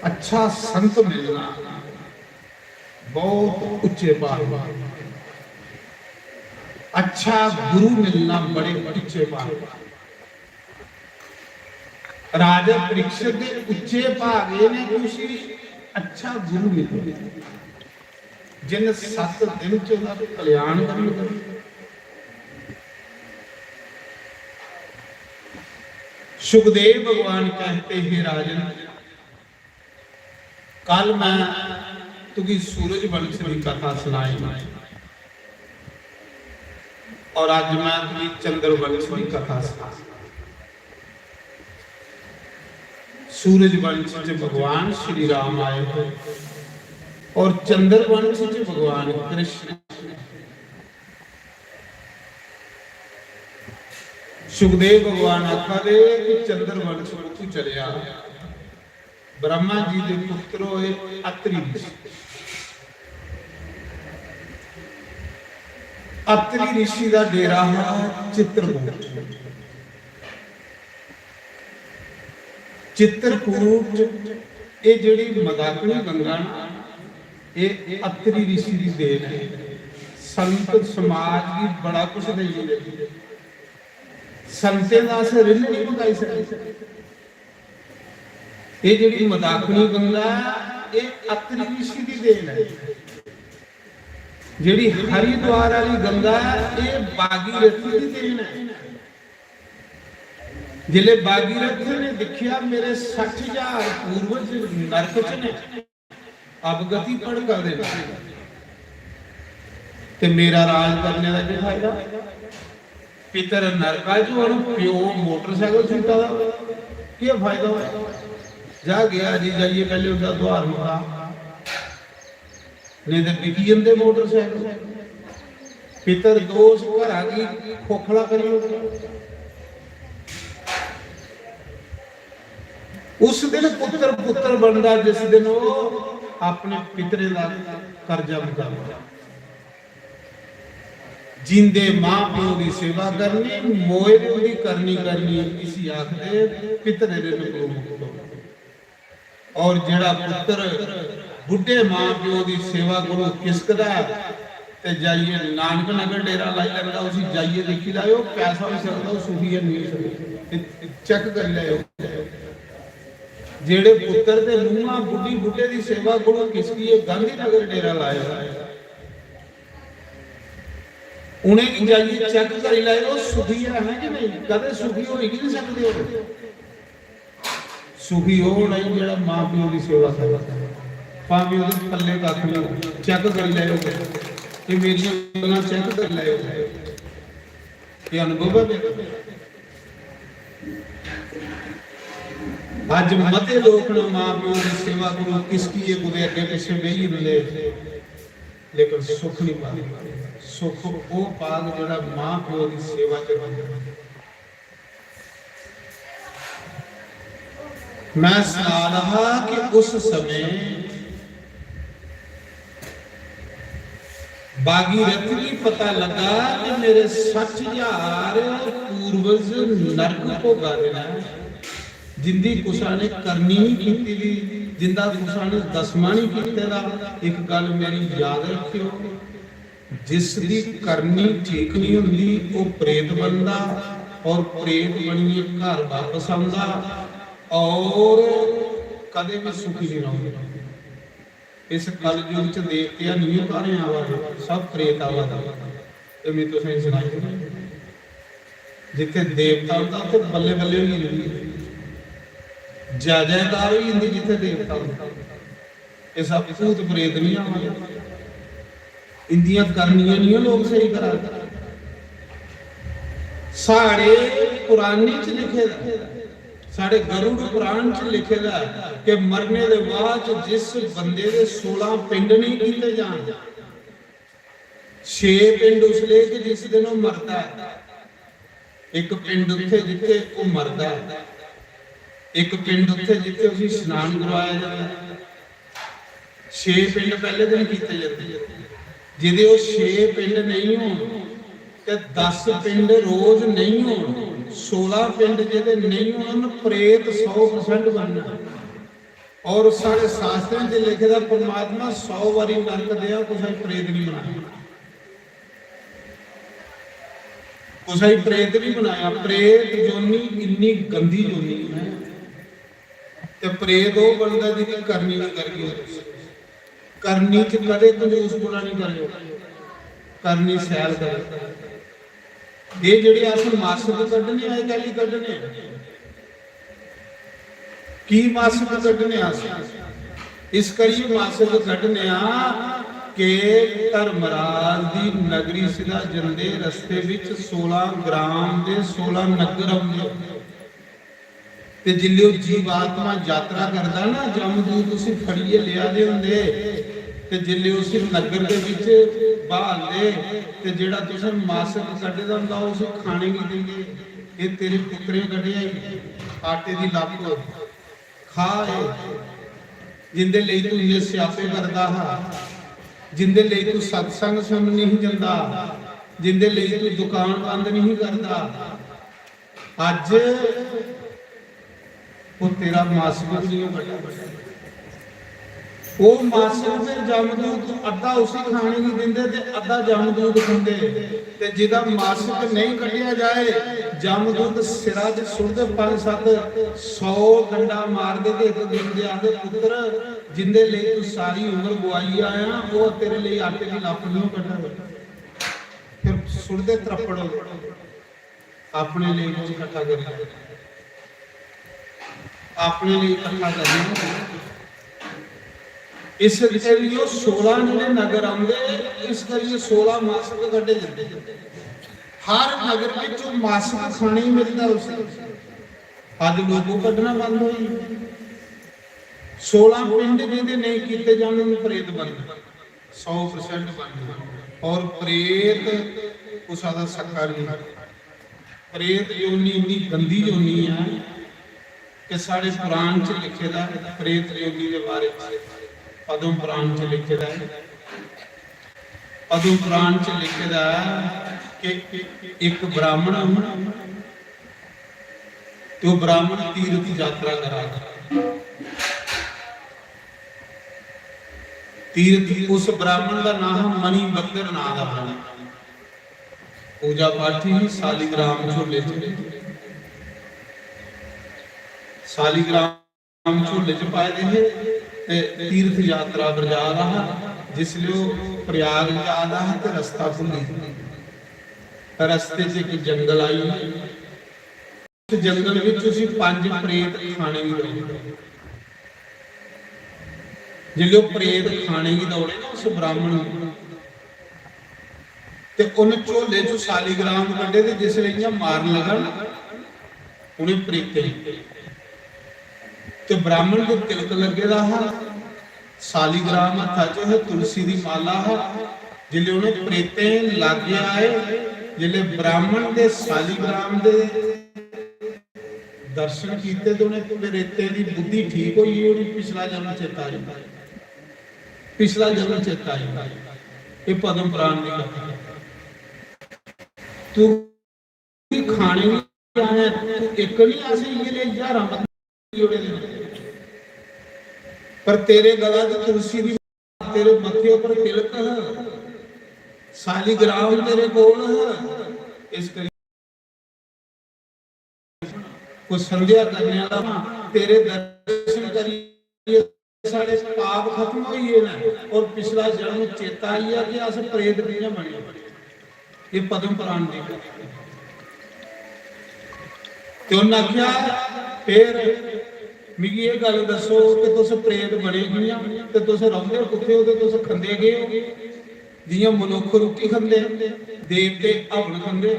अच्छा संत मिलना बहुत उच्चे भाग, अच्छा गुरु मिलना बड़े उच्चे भाग। राजा परीक्षित दे उच्चे भाग एह् ने कि उसी अच्छा गुरु मिले, जिन सत्त दिन च ओह्दा कल्याण करना। सुखदेव भगवान कहते, हे राजन, कल मैं तुगी सूरज वंश की कथा सुनाई और आज मैं तुगी चंद्र वंश की कथा सुना। सूरज वंश च भगवान श्री राम आए और चंद्र वंश च भगवान कृष्ण। सुखदेव भगवान आखा दे कि चंद्र वंश तू चलेआ। ब्रह्मा जी दे पुत्र होए अत्रि ऋषि। अत्रि ऋषि दा डेरा हा चित्रकूट। चित्रकूट, एह् जेह्ड़ी मंदाकिनी गंगा ना, एह् अत्रि ऋषि दी देन ऐ। संत समाज गी बड़ा कुछ देई दिंदे। संतें दा अस रिण निं मुकाई सकदे। एह् जेह्ड़ी मंदाकिनी गंगा ऐ, एह् अत्रि ऋषि दी देन ऐ। जेह्ड़ी हरिद्वार आह्ली गंगा ऐ, एह् भागीरथी दी देन ऐ। जिसलै भागीरथी ने दिक्खेआ, मेरे सट्ठ हजार पूर्वज नरक च ने, अवगति भड़का दे न, ते मेरा राज करने दा केह् फायदा? पितर नरका च होन, प्यो मोटरसाइकल छुट्टा दा, केह् फायदा होया? जा गेआ जी, जाइयै पैह्ले उं'दा दुहार मका, नेईं ते बिकी जंदे मोटरसाइकल। पितर दोष घरा गी खोखला करी ओड़दा। उस दिन पुत्र पुत्र बनदा जिस दिन ओह् अपने पितरें दा कर्जा मुकांदा। जींदे मां प्यो दी सेवा करनी, मोए दे उं'दी करनी करनी, इसी आखदे पितरें दे नकलो मुक्त होना। और जेड़ा पुत्र बुड्ढे मां प्यो दी सेवा कोलों किसकदा ऐ ते जाइयै नानक नगर डेरा लाई लैंदा, उसी जाइयै दिक्खी लैओ, पैसा होई सकदा, ओह् सुखी ऐ, नेईं होई सकदा। चेक करी लैओ। जेड़े पुत्र ते नूहां बुड्ढी बुड्ढे दी सेवा कोलों किसकियै गांधी नगर डेरा लाए दा ऐ, उ'नेंगी जाइयै चैक करी लैओ, सुखी है ना कि नेईं? कदें सुखी होई गै निं सकदे। ओह् सुखी ओह् होना ई जेह्ड़ा मां प्यो दी सेवा करै, भामें ओह्दे पल्ले कक्ख निं होऐ। चैक करी लैओ, एह् मेरियां गल्लां चैक करी लैओ, एह् अनुभव ऐ मेरा। अज्ज मते लोक न मां प्यो दी सेवा करो, किसकी एह् कुतै अग्गें पिच्छें बेही जंदे, लेकिन सुख निं पांदे। सुख ओह् पाग जेह्ड़ा मां प्यो दी सेवा च रौंह्दा। मैं सना रहा कि उस समय भागीरथ गी पता लगा कि मेरे सट्ठ हजार पूर्वज नरक भोगा दे न, जिंदी कुसा ने करनी नहीं कीती दी, जिंदा कुसा ने दसमा नहीं कीते दा। एक गल मेरी याद रखियो, जिस दी करनी ठीक नहीं होंदी, वो प्रेत बनदा और प्रेत बनिए घर वापस आंदा और कदे भी सुखी नहीं रौंदा। इस कलयुग च देवते नहीं घरें आवा दे, सब प्रेत आवा दे। ते मैं तुसें सनाई देना, जित्थे देवता होंदा, उत्थे बल्ले बल्ले होई जंदी, जय जयकार होई जंदी जित्थे देवता होंदा। इस भूत प्रेत नहीं आवा दे, इंदियां करनियां नहीं लोग सही करा दे। साढ़े पुरानी च लिखे दा, साढ़े गरुड़ पुराण च लिखे दा ऐ कि मरने दे बाद च जिस बंदे दे सोलां पिंड नहीं कीते जान, छे पिंड उसले कि जिस दिन ओह् मरदा ऐ। एक पिंड उत्थे जित्थे ओह् मरदा ऐ, एक पिंड उत्थे जित्थे उसी स्नान करवाया जाता है। छे पिंड पहले दिन कीते जाते, जेदे ओह् छे पिंड नहीं होन ते दस पिंड रोज नहीं होन, सोलह पिंड जेदे नहीं होन, प्रेत सौ परसेंट बनना। और साढ़े शास्त्रें च लिखे दा, परमात्मा सौ बारी नरक देआ, कुसै प्रेत नहीं बनाया, कुसै प्रेत नहीं बनाया। प्रेत जोनी इन्नी गंदी जोनी है, ते प्रेत ओह् बनदा जिंदी करनी नहीं करगे। करनी च कदे कंजूस गुना नहीं करेओ, करनी शैल करेओ। एह् जेह्ड़े अस मासक कड्ढने आं, एह् कैल्ली कड्ढने आं? की मासक कड्ढने आं अस? इस करियै मासक कड्ढने आं कि धर्मराज दी नगरी सिधा जंदे रस्ते बिच सोलां ग्राम दे सोलां नग्गर औंदे। ते जिल्ले ओह् जीवात्मा यात्रा करदा ना, जमदूत उसी फड़ियै लेआ दे होंदे, ते जिल्ले उसी नग्गर दे बिच ब्हालदे, ते जेह्ड़ा तुसें मासक कड्ढे दा होंदा, ओह् उसी खाने गी दिंदे। "एह् तेरे पुत्तरें कड्ढेआ ई आटे दी लप्प, खा एह्।" जिंदे लेई तू इन्ने स्यापे करदा हा, जिंदे लेई तू सत्संग सुनन नहीं जंदा, जिंदे लेई तू दुकान बंद नहीं करदा, अज्ज ओह् तेरा मासक बी नहीं कड्ढा। ओह् मासक फिर जमदूत अद्धा उसी खाने गी दिंदे ते अद्धा जमदूत खंदे। ते जेह्दा मासक नहीं कड्ढेआ जाए, जमदूत सिरा च सुट्टदे, पंज सत्त सौ डंडा मारदे ते इक दिन दे आखदे, "पुत्तर, जिंदे लेई तू सारी उम्र गुआई आया, ओह् तेरे लेई आटे दी लप्प नहीं कड्ढा दे।" फिर सुट्टदे त्रप्पड़। अपने लेई कुछ इकट्ठा करी लै, अपने लेई इकट्ठा करी लै। इस करियै भी ओह् सोलां जेह्ड़े नगर औंदे, इस करियै सोलां मासक कड्ढे जंदे। हर नगर बिच ओह् मासक खाने गी मिलदा उसी। अज्ज लोक ओह् कड्ढना बंद होई गे। सोलां पिंड जेह्दे नेईं कीते जाने, ओह् प्रेत बनदा। सौ परसेंट बन गया। और प्रेत कुसा दा सक्का नहीं। प्रेत योनि इन्नी गंदी योनि है कि साढ़े पुराण च लिखे दा है, प्रेत योनि दे बारे च पद्म पुराण च लिखे दा है। पद्म पुराण च लिखे दा है कि एक ब्राह्मण, तो ब्राह्मण तीर्थ यात्रा करा दा। तीर्थ, उस ब्राह्मण दा नाम हा मणिभद्र नां दा ब्राह्मण। पूजा पाठी ही, सालिग्राम झोले च, सालिग्राम झोले च पाए दे हे ते तीर्थ यात्रा पर जा रहा हा। जिसले ओह् प्रयाग जा रहा हा ते रस्ता भुल्ली गेआ। रस्ते च इक जंगल आई। उस जंगल विच उसी पंज प्रेत खाने गी दौड़े। जिसलै ओह् प्रेत खाने गी दौड़े ना उस ब्राह्मण गी, ते उन्न झोले चों सालीग्राम कड्ढे ते जिसलै इ'यां मारन लगा ना उ'नें प्रेतें गी, ते ब्राह्मण दे तिलक लग्गे दा हा, सालीग्राम हत्था च हा, तुलसी दी माला हा। जिसलै उ'नें प्रेतें लाग्गे आए, जिसलै ब्राह्मण दे सालीग्राम दे दर्शन कीते ते उ'नें प्रेतें दी बुद्धि ठीक होई गेई, उ'नें पिछला जन्म चेता आई, पिछला जन्म चेता आई। एह् पद्म पुराण दी कथा ऐ। तू भी खाने गी आया, तू इक नहीं, असें इ'यै लेई ज्हारां बंदे जोड़े दे। पर तेरे गला च तुलसी दी, तेरे मत्थे उप्पर तिलक है, सालीग्राम तेरे कोल है, इस करी कोई संध्या करने वाला ना, तेरे दर्शन करियै साढ़े पाप खत्म होई गे न और पिछला जन्म चेता आई गेआ कि अस प्रेत कि'यां बने। एह् पद्म पुराण दी गल्ल। ते उन्न आखेआ, "फिर मिगी एह् गल्ल दस्सो कि तुस प्रेत बने कि'यां, ते तुस रौंह्दे कुत्थै ओ, ते तुस खंदे केह् ओ?" जि'यां मनुक्ख रुट्टी खंदे, देवते हवन खंदे,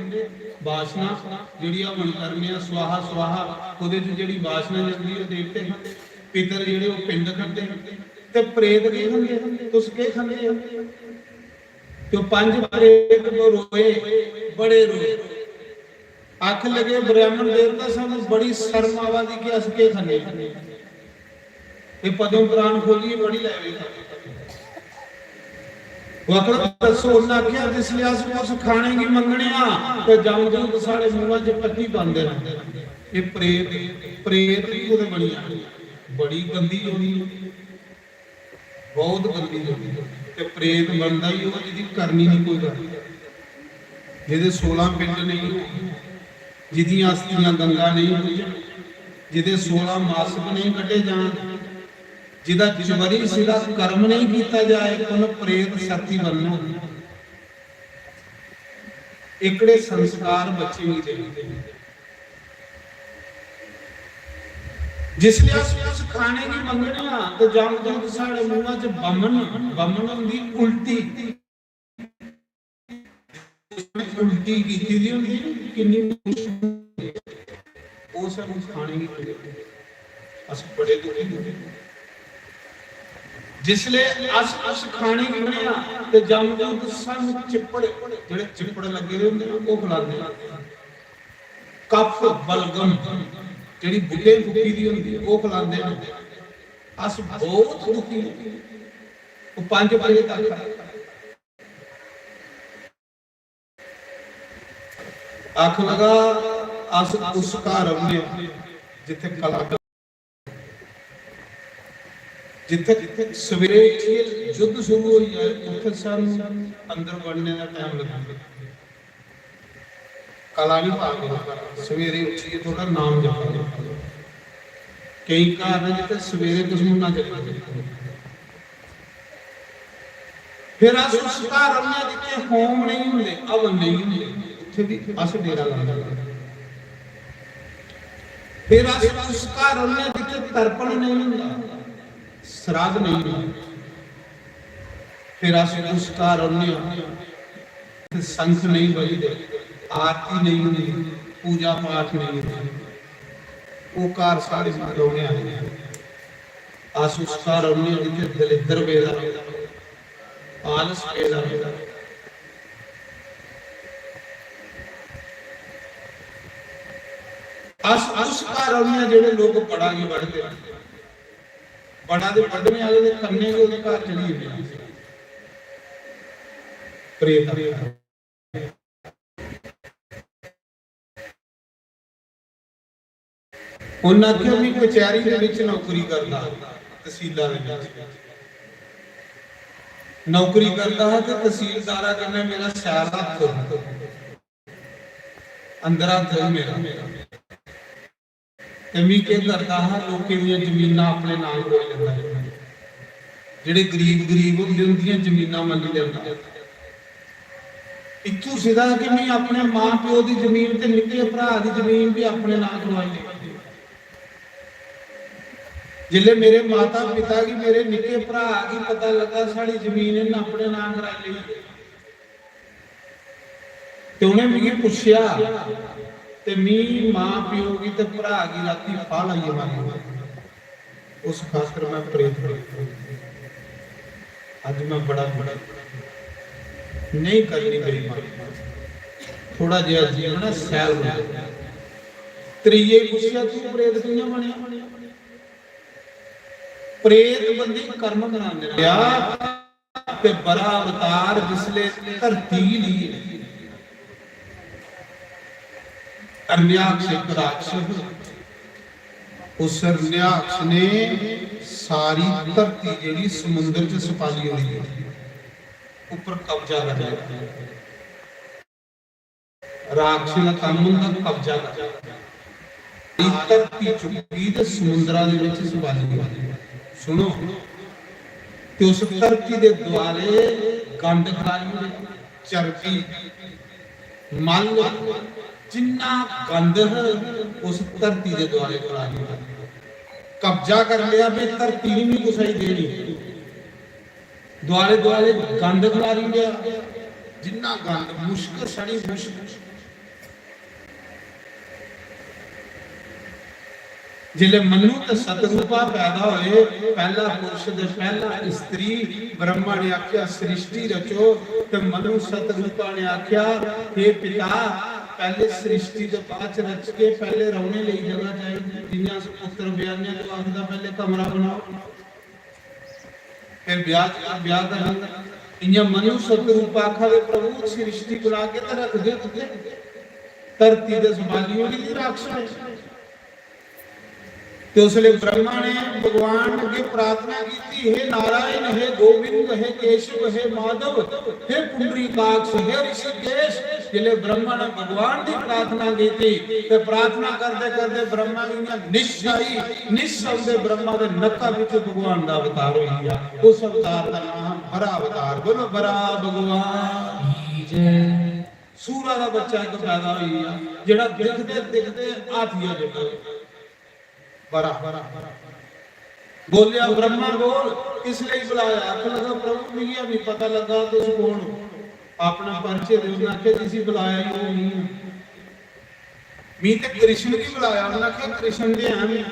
वासना जेह्ड़ी हवन करने आं, स्वाहा स्वाहा, ओह्दे च जेह्ड़ी वासना जंदी ऐ, देवते खंदे, पितर जेह्ड़े ओह् पिंड खंदे, ते प्रेत केह् खंदे? तुस केह् खंदे ओ? ते ओह् पंज प्रेत रोए, बड़े रोए। आखन लगे, "ब्राह्मण देवता, सानू बड़ी शर्म आवा दी कि अस केह् खन्ने आं।" एह् पद्म पुराण खोलियै पढ़ी लैओ। ओह् आखन, "दस्सो।" उन्नै आखेआ, "जिसलै अस कुछ खाने गी मंगने आं ते जमदूत साढ़े मुंहा च पत्ती पांदे न।" एह् प्रेत, प्रेत बी कुतै बनी जानी, बड़ी गंदी होनी। बहुत गंदी होनी। ते प्रेत बनदा ही ओह् जिदी करनी नहीं कोई गल्ल, जिदे सोलां पिंड नहीं हो, जिदियां अस्थियां गंगा नहीं पुज्जन, जिदे सोलां मासक नहीं कड्ढे जान, जिदा चबरी सिदा कर्म नहीं कीता जाए, उन प्रेत सत्ती बनना। एकड़े संस्कार बच्चे गी देने। जिसलै अस कुछ खाने गी मंगने आं ते जमदूत साढ़े मुंहा च बमन, बमन होंदी उल्टी, उल्टी कीती दी होंदी, किन्नी मुश्किल, ओह् सानू खाने गी मंगदे। अस बड़े दुखी होंदे। जिसलै अस कुछ खाने गी मंगने आं ते जमदूत सानू चिप्पड़, जेह्ड़े चिप्पड़ लग्गे दे होंदे ना, ओह् खलांदे। कफ बलगम जेह्ड़ी बुड्ढे फुक्की दी होंदी, ओह् खलांदे न। अस बहुत दुखी आं। ओह् पंज प्रेत आखा दे। आखन लगा, "अस उस घर रौह्ने आं जित्थै कला, जित्थै, जित्थै सवेरे उट्ठियै युद्ध शुरू होई जाए, उत्थै सानू अंदर वड़ने दा टाइम लगदा।" कला नहीं पा करो, सवेरे उठिए थोड़ा नाम जपो। कई घर न जित्थे सवेरे दुश्मना चली जंदे। फिर अस उस घर रौह्ने जित्थे होम नहीं होंदे, हवन नहीं होंदे, उत्थे भी अस डेरा लाने। फिर अस उस घर रौह्ने जित्थे तर्पण नहीं होंदा, श्राद्ध नहीं होंदा। फिर अस उस घर रौह्ने आं, इत्थै संख नेईं बजदे, आरती नेईं होंदी, पूजा पाठ नेईं होंदा। ओह् घर साढ़े रौह्ने आह्ले न। अस उस घर रौह्ने आं जित्थै दलिद्र पेदा, आलस पेदा। अस उस घर रौह्ने आं जेह्ड़े लोक बड़ा गी बड़दे न। बड़ा दे बड्ढने आह्ले दे कन्नै गै ओह्दे घर चली जंदे न प्रेत आत्मा। उन्नै आखेआ, "में कचैह्‌री दे बिच नौकरी करदा, तसीला दे बिच। नौकरी करदा हा ते तसीलदारा कन्नै मेरा शैल हत्थ हा, अंदर हत्थ हा मेरा।" ते मी केह् करदा हा, लोकें दियां जमीनां अपने नांऽ करोआई लैंदा हा। जेह्ड़े गरीब, गरीब होंदे, उंदियां जमीनां मल्ली लैंदा। इत्थूं सिद्धा कि मैं अपने मां प्यो दी जमीन ते निक्के भ्रा दी जमीन भी अपने नां करवाई लेई। जिसले मेरे माता पिता गी मेरे निक्के भ्रा गी पता लगा साढ़ी जमीन इन्हें अपने नां कराई लेई, ते उ'नें मिगी पुच्छेआ, ते मी मां प्यो गी ते भ्रा गी राती फाह लाइयै मारी ओड़ेआ। उस खातर मैं प्रेत बनी। अज्ज मैं बड़ा, बड़ा नहीं करनी बेईमानी। थोड़ा जेहा जीवना सैल बना। त्रिये गी पुच्छेआ, "तू प्रेत कि'यां बनेआ?" प्रेत बंदी कर्म बनाने दा। ते बरा अवतार जिसले धरती ली, हरण्याक्ष इक राक्षस, उस हरण्याक्ष ने सारी धरती जेह्ड़ी समुंदर च सपाली होई गेई, उप्पर कब्जा कर लिया। राक्षस दा कम्म होंदा कब्जा करना। धरती चुक्की ते समुंदरा दे विच सपाली होई। सुनो, ते उस धरती दे दुआले गंद खलारी ओड़े, चर्बी, मल, जिन्ना गंद है, उस धरती दे दुआले खलारी ओड़े। कब्जा कर लिया, भी धरती नहीं कुसै गी देनी। दुआले दुआले गंद खलारी ओड़ेआ, जिन्ना गंद, मुश्क, सड़ी मुश्क। जिसले मनु ते सतरूपा पैदा होए, पहला पुरुष ते पहला स्त्री, ब्रह्मा ने आख्या, "सृष्टि रचो।" ते मनु सतरूपा ने आख्या, "हे पिता, पहले सृष्टि दे बाद च रचगे, पहले रौहने लेई जगह चाहिदी।" जियां अस पुत्र ब्याहने तो आखदा, "पहले कमरा बनाओ।" फिर ब्याह, ब्याह करना। इयां मनु सतरूप आखा दे, "प्रभु, सृष्टि बना के ते रख दे उत्थे, धरती दे सपाली होनी थी राक्षस।" ते उसले ब्रह्मा ने भगवान अगे प्रार्थना की थी, "हे नारायण, हे गोविंद, हे केशव, हे माधव, हे पुंडरीकाक्ष, हे ऋषिकेश।" जिसले ब्रह्मा ने भगवान की प्रार्थना की थी, ते प्रार्थना करते करते ब्रह्मा की इयां निश आई, निश आंदे ब्रह्मा दे नक्का विच भगवान दा अवतार होई गया। उस अवतार का नाम है बरा अवतार। बोलो, बरा भगवान की जय। सूरा दा बच्चा इक पैदा होई गया, जेड़ा दिखदे दिखदे हाथिया जिड्डा होई गया। बरा। बोलिया, "ब्रह्मा बोल, किस लेई बुलाया?" आखन लगा, "प्रभु, मिगी नहीं पता लगा तुस कौन हो।" अपना परिचय दे, उन्हें आख्या, "जिसी बुलाया ही वो नहीं है।" "मी ते कृष्ण गी बुलाया।" उन्हें आख्या, "कृष्ण दे हैं।"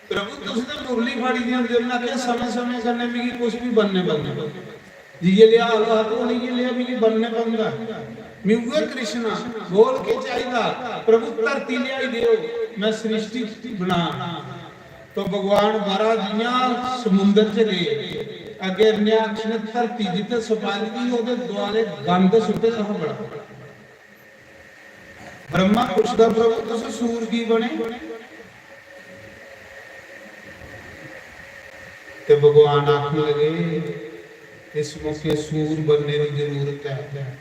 "प्रभु, तुस ते मुरली फाड़ी दे होंदे।" उन्हें आखेआ, "समें समें कन्नै मिगी कुछ बी बनने पौंदा। जि'यै लेआ हाल हा ते हून इ'यै लेआ मिगी बनने पौंदा। मी उ'ऐ कृष्ण आ।" "बोल, केह् चाहिदा?" "प्रभु, धरती लेआई देओ, मैं सृष्टि बनां।" तो भगवान बरा जि'यां समुंदर च गे, अग्गे हरण्याक्ष ने धरती जित्थे सपाली दी, ओह्दे दुआले गंद सुट्टे दा हा बड़ा। ब्रह्मा पुछदा, "प्रभु, तुस सूर की बने?" ते भगवान आखन लगे, "इस मौके सूर बनने की जरूरत है।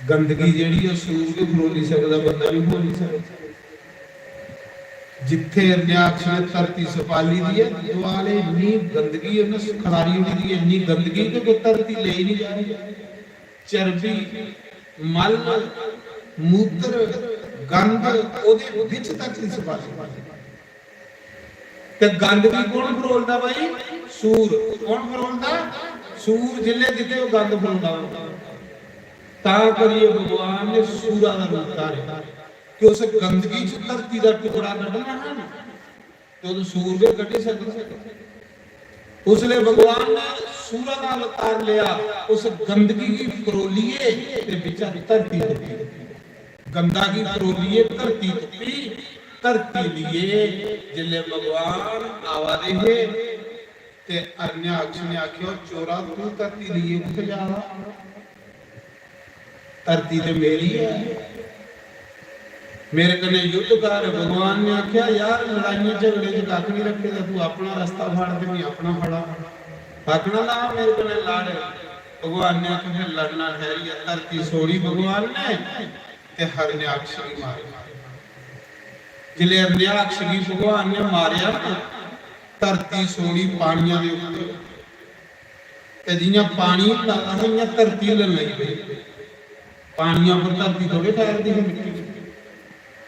गंदगी जेह्ड़ी ऐ, सूर गै फरोली सकदा, बंदा नहीं फरोली सकदा।" जित्थे हरण्याक्ष ने धरती सपाली दी ऐ, दुआले इन्नी गंदगी उन्हें खलारी ओड़ी दी ऐ, इन्नी गंदगी कि कोई धरती लेई नहीं जा रही। चर्बी, मल, मूत्र, गंध, ओदे विच तक इस बात। ते गंद गी कौन फरोलदा भाई? सूर। कौन फरोलदा? सूर। जिल्ले दिखदे ओह् गंद फरोलदा। तां करियै भगवान ने सूरा दा रूप धारेआ कि उस गंदगी च धरती दा टुकड़ा कड्ढना हा ना। ते उदू सूर गै कड्ढी सकदा। उसले भगवान ने सूरा दा अवतार लिया, उस गंदगी गी फरोलिए ते बिचा धरती तुप्पी। गंदा गी फरोलिए धरती तुप्पी, धरती लिए जिसले भगवान आवा दे हे ते हरण्याक्ष ने आखेआ, "चोरा, तू धरती लिए कुत्थै जा दा?" धरती ते मेरी ऐ, मेरे कन्नै युद्ध कर। भगवान ने आखेआ, "यार, लड़ाइयें झगड़े च कक्ख नहीं रक्खे दा, तू अपना रस्ता फड़ ते मैं अपना फड़ा।" आखना ना, "मेरे कन्नै लड़।" भगवान ने आखेआ, "फिर लड़ना ठैहरियै।" धरती छोड़ी भगवान ने ते हरण्याक्ष गी मारेआ। जिसलै हरण्याक्ष गी भगवान ने मारेआ ना, धरती छोड़ी पानिया दे उत्ते। ते जियां पानी हिल्ला दा हा, इयां धरती हिल्लन लगी पेई। पानियां पर धरती थोड़े ठैरदी ही मिट्टी।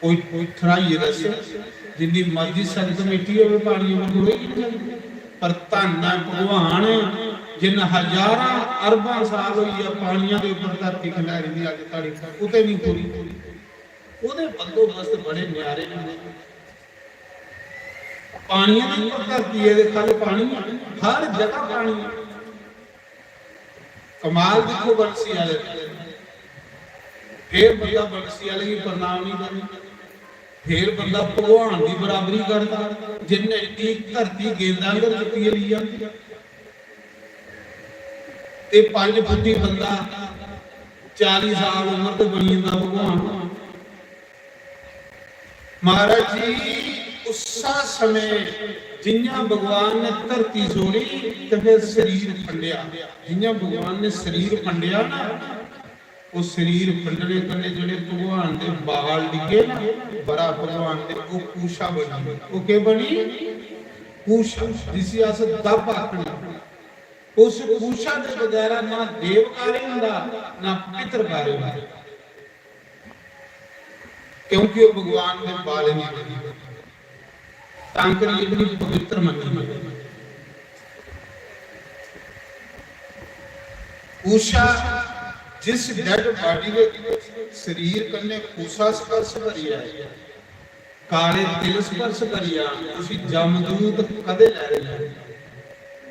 कोई कोई ठराइयै दस्सो, जिन्नी मर्जी सख्त मिट्टी होवे, पानियां पर खड़ोई निं सकदी। पर धन्न ऐ भगवान, जिन्न हजारां अरबां साल होई गे पानियां दे उप्पर धरती खंडैरी दी, अज्ज धड़ी कुतै निं खुरी। ओह्दे बंदोबस्त बड़े न्यारे न। पानियां दे उप्पर धरती ऐ ते ख'ल्ल पानी ऐ, हर जगह पानी ऐ। कमाल दिक्खो बंसी आह्ले दा। फिर बंदा बंसी आह्ले गी प्रणाम निं करदा, फिर बंदा भगवान दी बराबरी करदा, जिन्ने की धरती गेंदा आंगर चुक्कियै लेई जंदी। ते पंज फुट्टी बंदा चाली साल उम्र ते बनी जंदा भगवान। महाराज जी, उस्सा समें जि'यां भगवान ने धरती छोड़ी ते फिर शरीर फंडेआ, जि'यां भगवान ने शरीर फंडेआ ना, ओह् शरीर फंडने कन्नै जेह्ड़े भगवान दे बाल डिग्गे ना, बरा भगवान दे, ओह् कूशा बनी। ओह् केह् बनी? कूशा, जिसी अस दब्ब आखने। उस कूशा दे बगैरा ना देव कार्य होंदा, ना पितर कार्य होंदा, क्योंकि ओह् भगवान दे बाल निं बने। तां करियै इतनी पवित्र मन्नी गई। कूशा जिस डेड बॉडी दे शरीर कन्नै कूसा स्पर्श करी जाए, काले तिल स्पर्श करी जान, उसी जमदूत कदे लै रहे हैं,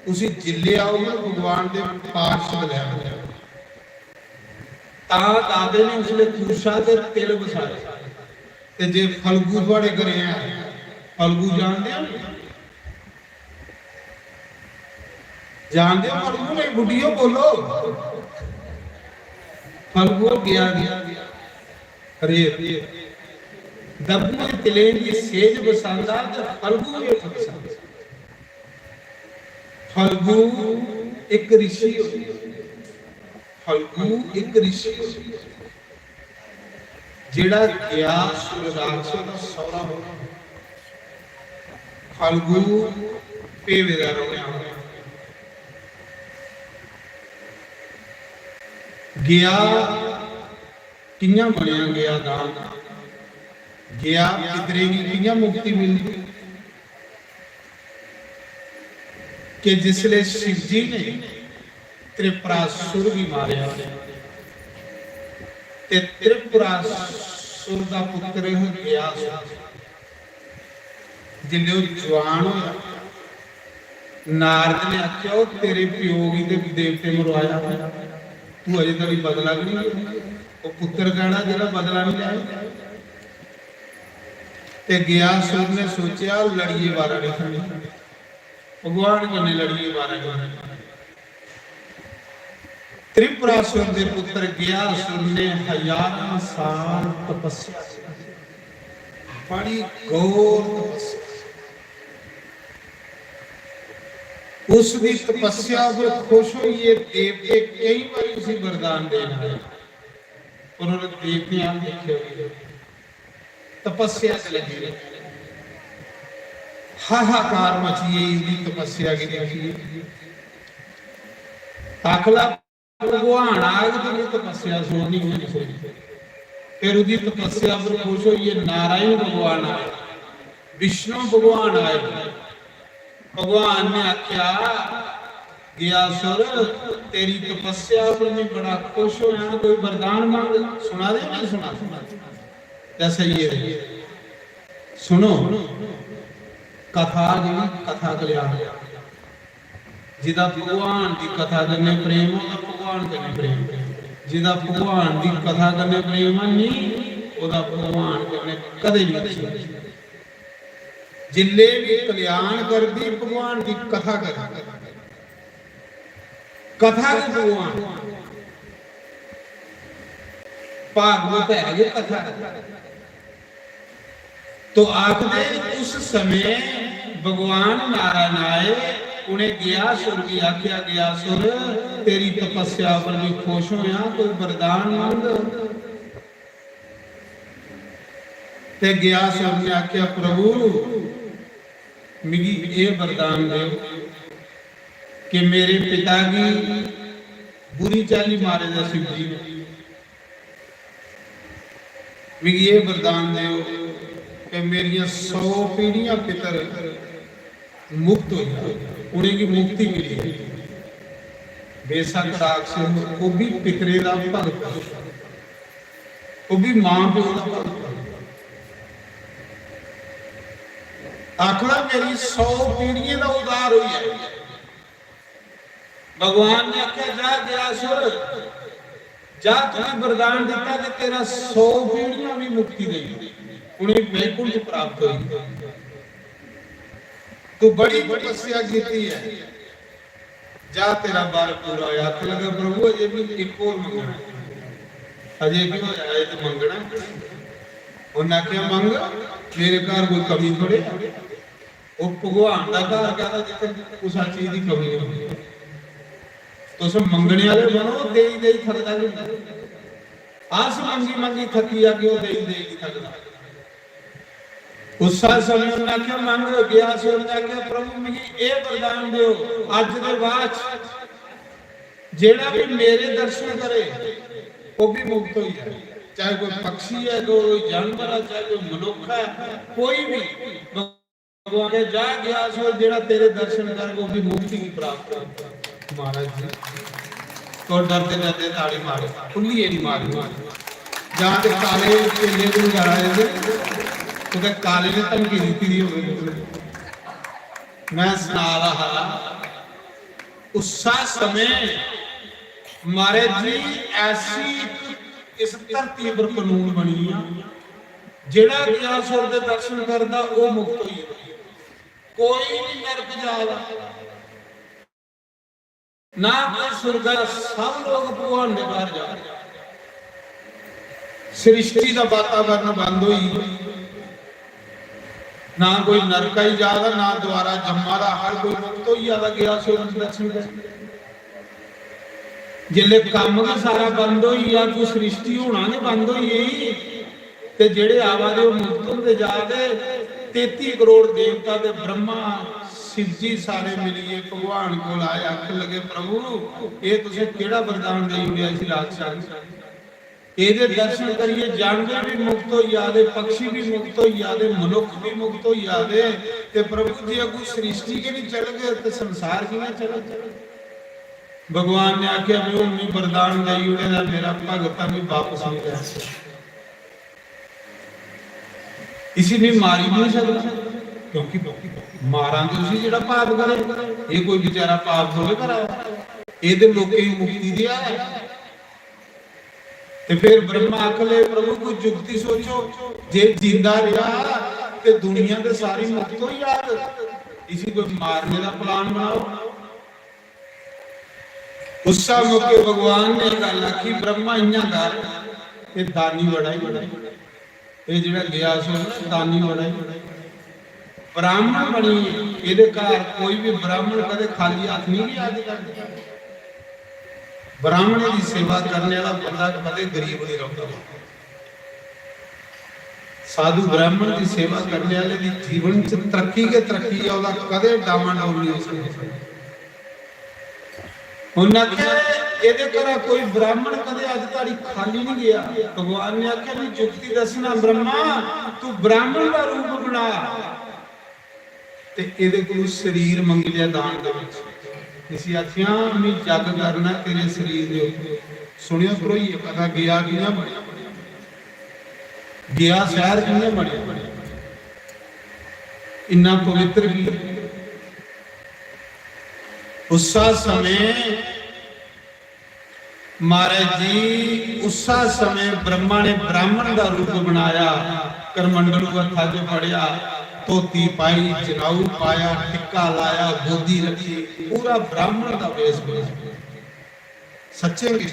उसी जिल्ले आओ भगवान दे पार्षद लै रहे हैं। तां दादे ने उसले कूशा ते तिल बसाए। ते जे फलगू थुआड़े घरे ऐ, फलगू जानदे ओ? जानदे ओ फलगू? नहीं, बुड्ढियो बोलो। फलगू गया, गया। अरे, दब्बू दे तिलें दी सेज बसांदा ते फलगू गै फसा। फलगू इक रिशी होई। फलगू इक रिशी होई। जेह्ड़ा गया सुर राक्षस दा सौरा होना। फलगू भेवे दा रौह्ने आह्ला। गया कि'यां बनेआ गया दान? गया पितरें गी कि'यां मुक्ति मिलदी? कि जिसले शिव जी ने त्रिपुरासुर गी मारेआ ते त्रिपुरासुर दा पुत्र गया सुर। जिसले ओह् जवान होया, नारद ने आखेआ, "ओह् तेरे प्यो गी ते देवते मरवाया, तू अजें धोड़ी बदला गै निं लेआ। ओह् पुत्तर कैह्ड़ा जेह्ड़ा बदला निं लैग।" ते गया सुर ने सोचेआ, "लड़ियै बारा निं खंदे, भगवान कन्नै लड़ियै बारा निं खंदे।" त्रिपुरासुर दे पुत्र गयासुर ने हजारां साल तपस्या की, बड़ी घोर तपस्या। उसदी तपस्या पर खुश होइयै देवते केई बारी उसी वरदान देन आए, पर उन्हें देवतें आल दिक्खेआ बी नेईं। तपस्या च लग्गी रहे। हाहाकार मची गेई उंदी तपस्या गी दिक्खियै। आखला भगवान आग ते उंदी तपस्या सुरनी होनी चाहिदी। फिर उंदी तपस्या पर खुश होइयै नारायण भगवान आए, विष्णु भगवान आए। भगवान ने आख्या, "गयासुर, तेरी तपस्या पर मैं बड़ा खुश होया, कोई वरदान मंग।" सुना दे नहीं सुना? जैसा ये सुनो, कथा जेह्ड़ी, कथा कल्याण, जिदा भगवान दी कथा कन्नै प्रेम, ओह्दा भगवान कन्नै प्रेम। जिदा भगवान दी कथा कन्नै प्रेम है नहीं, ओह्दा भगवान कन्नै कदें नहीं प्रेम। जिल्ले भी कल्याण करदी, भगवान दी कथा करदी। कथा गै भगवान। भागवत है गै कथा। तो आखदे उस समय भगवान नारायण आए, उ'नें गयासुर गी आखेआ, "गयासुर, तेरी तपस्या पर भी खुश होया, कोई वरदान मंग।" ते गयासुर ने आखेआ, "प्रभु, मिगी एह् वरदान देओ कि मेरे पिता गी बुरी चाल्ली मारे दा शिव जी ने, मिगी एह् वरदान देओ कि मेरियां सौ पीढ़ियां पितर मुक्त होई जान, उ'नेंगी मुक्ति मिली जाए। बेशक राक्षस, ओह् बी पितरे दा भगत, ओह् बी मां प्यो दा भगत। आखना मेरी सौ पीढ़ियें दा उद्धार होई जाए। भगवान ने आखेआ, "जा गयासुर, जा, तुगी वरदान दित्ता कि तेरा सौ पीढ़ियां भी मुक्ति देई, उ'नेंगी वैकुंठ प्राप्त होई। तू बड़ी तपस्या कीती है, जा, तेरा वर पूरा होया।" आखन लगा, "प्रभु, अजे भी इक होर मंगना, अजे भी होया, अजे ते मंगना।" उन्हें आखेआ, "मंग, मेरे घर कोई कमी थोड़े है।" ओह् भगवान दा घर कैह्दा जित्थै कुसै चीज दी कमी होंदी? तुस मंगने आह्ले बनो, देई देई थकदा बी नेईं। अस मंगी मंगी थकी जागे, ओह् देई देई निं थकदा। उस्सै समें उन्नै आखेआ, मंग, गयासुर ने आखेआ, "प्रभु, मिगी एह् वरदान देओ, अज्ज दे बाद च जेह्ड़ा भी मेरे दर्शन करे, ओह् भी मुक्त होई जाए, चाहे कोई पक्षी है, कोई जानवर है, चाहे कोई मनुक्ख है, कोई भी।" भगवान के जा गयासुर, जेह्ड़ा तेरे दर्शन करग, ओह् भी मुक्ति की प्राप्त होग। महाराज जी, तो डरदे डरदे ताड़ी मारे, खुल्लियै निं मारी, मारी। जां ते काले चेले बी नजर आए दे, कुतै काले ने धमकी दित्ती दी होवे। मैं सना दा हा, उस्सै समें महाराज जी, ऐसी इक इस धरती पर कानून बनी गेआ, जेह्ड़ा गयासुर दे दर्शन करदा, ओह् मुक्त होई जंदा। कोई निं नरक जा दा, ना कोई सुरग, सब लोग भगवान दे घर जा। सृष्टि दा वातावरण बंद होई, ना कोई नरक आई जा दा, ना दोबारा जम्मा दा, हर कोई मुक्त होई जा दा, गयासुर दे दर्शन करी। जिसलै कम्म गै सारा बंद होई गेआ, तू सृष्टि होना गै बंद होई गेई, ते जेह्ड़े आवा दे ओह् मुक्त होंदे जा दे। तेती करोड़ देवता ते ब्रह्मा, शिव जी सारे मिलियै भगवान कोल आए, आखन लगे, "प्रभु, एह् तुसें केह्ड़ा वरदान देई ओड़ेआ इसी राक्षस गी? एह्दे दर्शन करियै जानवर बी मुक्त होई जा दे, पक्षी बी मुक्त होई जा दे, मनुक्ख बी मुक्त होई जा दे, ते प्रभु जी अग्गू सृष्टि गै निं चलग ते संसार कि'यां चलग?" भगवान ने आखेआ, "मैं हून मी वरदान देई ओड़े दा, मेरा भगत आ, मी वापस नहीं लै सकदा, इसी मैं मारी भी नहीं सकदा, क्योंकि मारां ते उसी जेह्ड़ा पाप करे, एह् कोई बेचारा पाप थोड़े करा दा, एह् ते लोकें गी मुक्ति देआ दा।" ते फिर ब्रह्मा आखन लगे, "प्रभु, कोई जुक्ति सोचो, जे जिंदा रेहा ते दुनिया ते सारी मुक्त होई जाग, इसी कोई मारने दा प्लान बनाओ।" उस्सै मौके भगवान ने गल्ल आखी, "ब्रह्मा, इ'यां कर, एह् दानी बड़ा ही बड़ा ही, एह् जेह्ड़ा गयासुर ना, दानी बड़ा ही बड़ा ही। ब्राह्मण बनियै एह्दे घर कोई बी ब्राह्मण कदें खाली हत्थ नहीं गेआ अज्ज तक। ब्राह्मणें दी सेवा करने आह्ला बंदा कदें गरीब नहीं रौंह्दा।" साधु ब्राह्मण दी सेवा करने आह्ले दी जीवन च तरक्की गै तरक्की ऐ, ओह्दा कदें डामाडोल नहीं होई सकदा। उन्नै आखेआ, "एह्दे घरा कोई ब्राह्मण कदें अज्ज धोड़ी खाली नहीं गेआ।" भगवान ने आखेआ, "मैं जुक्ति दस्सना ब्रह्मा, तू ब्राह्मण दा रूप बना।" ते एह्दे कोलू शरीर मंगी लेआ दान दे विच। इसी आखेआ, "मैं जग करना तेरे शरीर दे उप्पर।" सुनेओ भरोइये, पता गेआ कि'यां बनेआ, गेआ शैह्र कि'यां बनेआ, इन्ना पवित्र की। उस्सा समें महाराज जी, उस्सा समें ब्रह्मा ने ब्राह्मण दा रूप बनाया, करमंडलू हत्था च फड़ेआ, धोती पाई, जनाऊ पाया, टिक्का लाया, गोदी रखी, पूरा ब्राह्मण दा वेश बनाया। सच्चें गै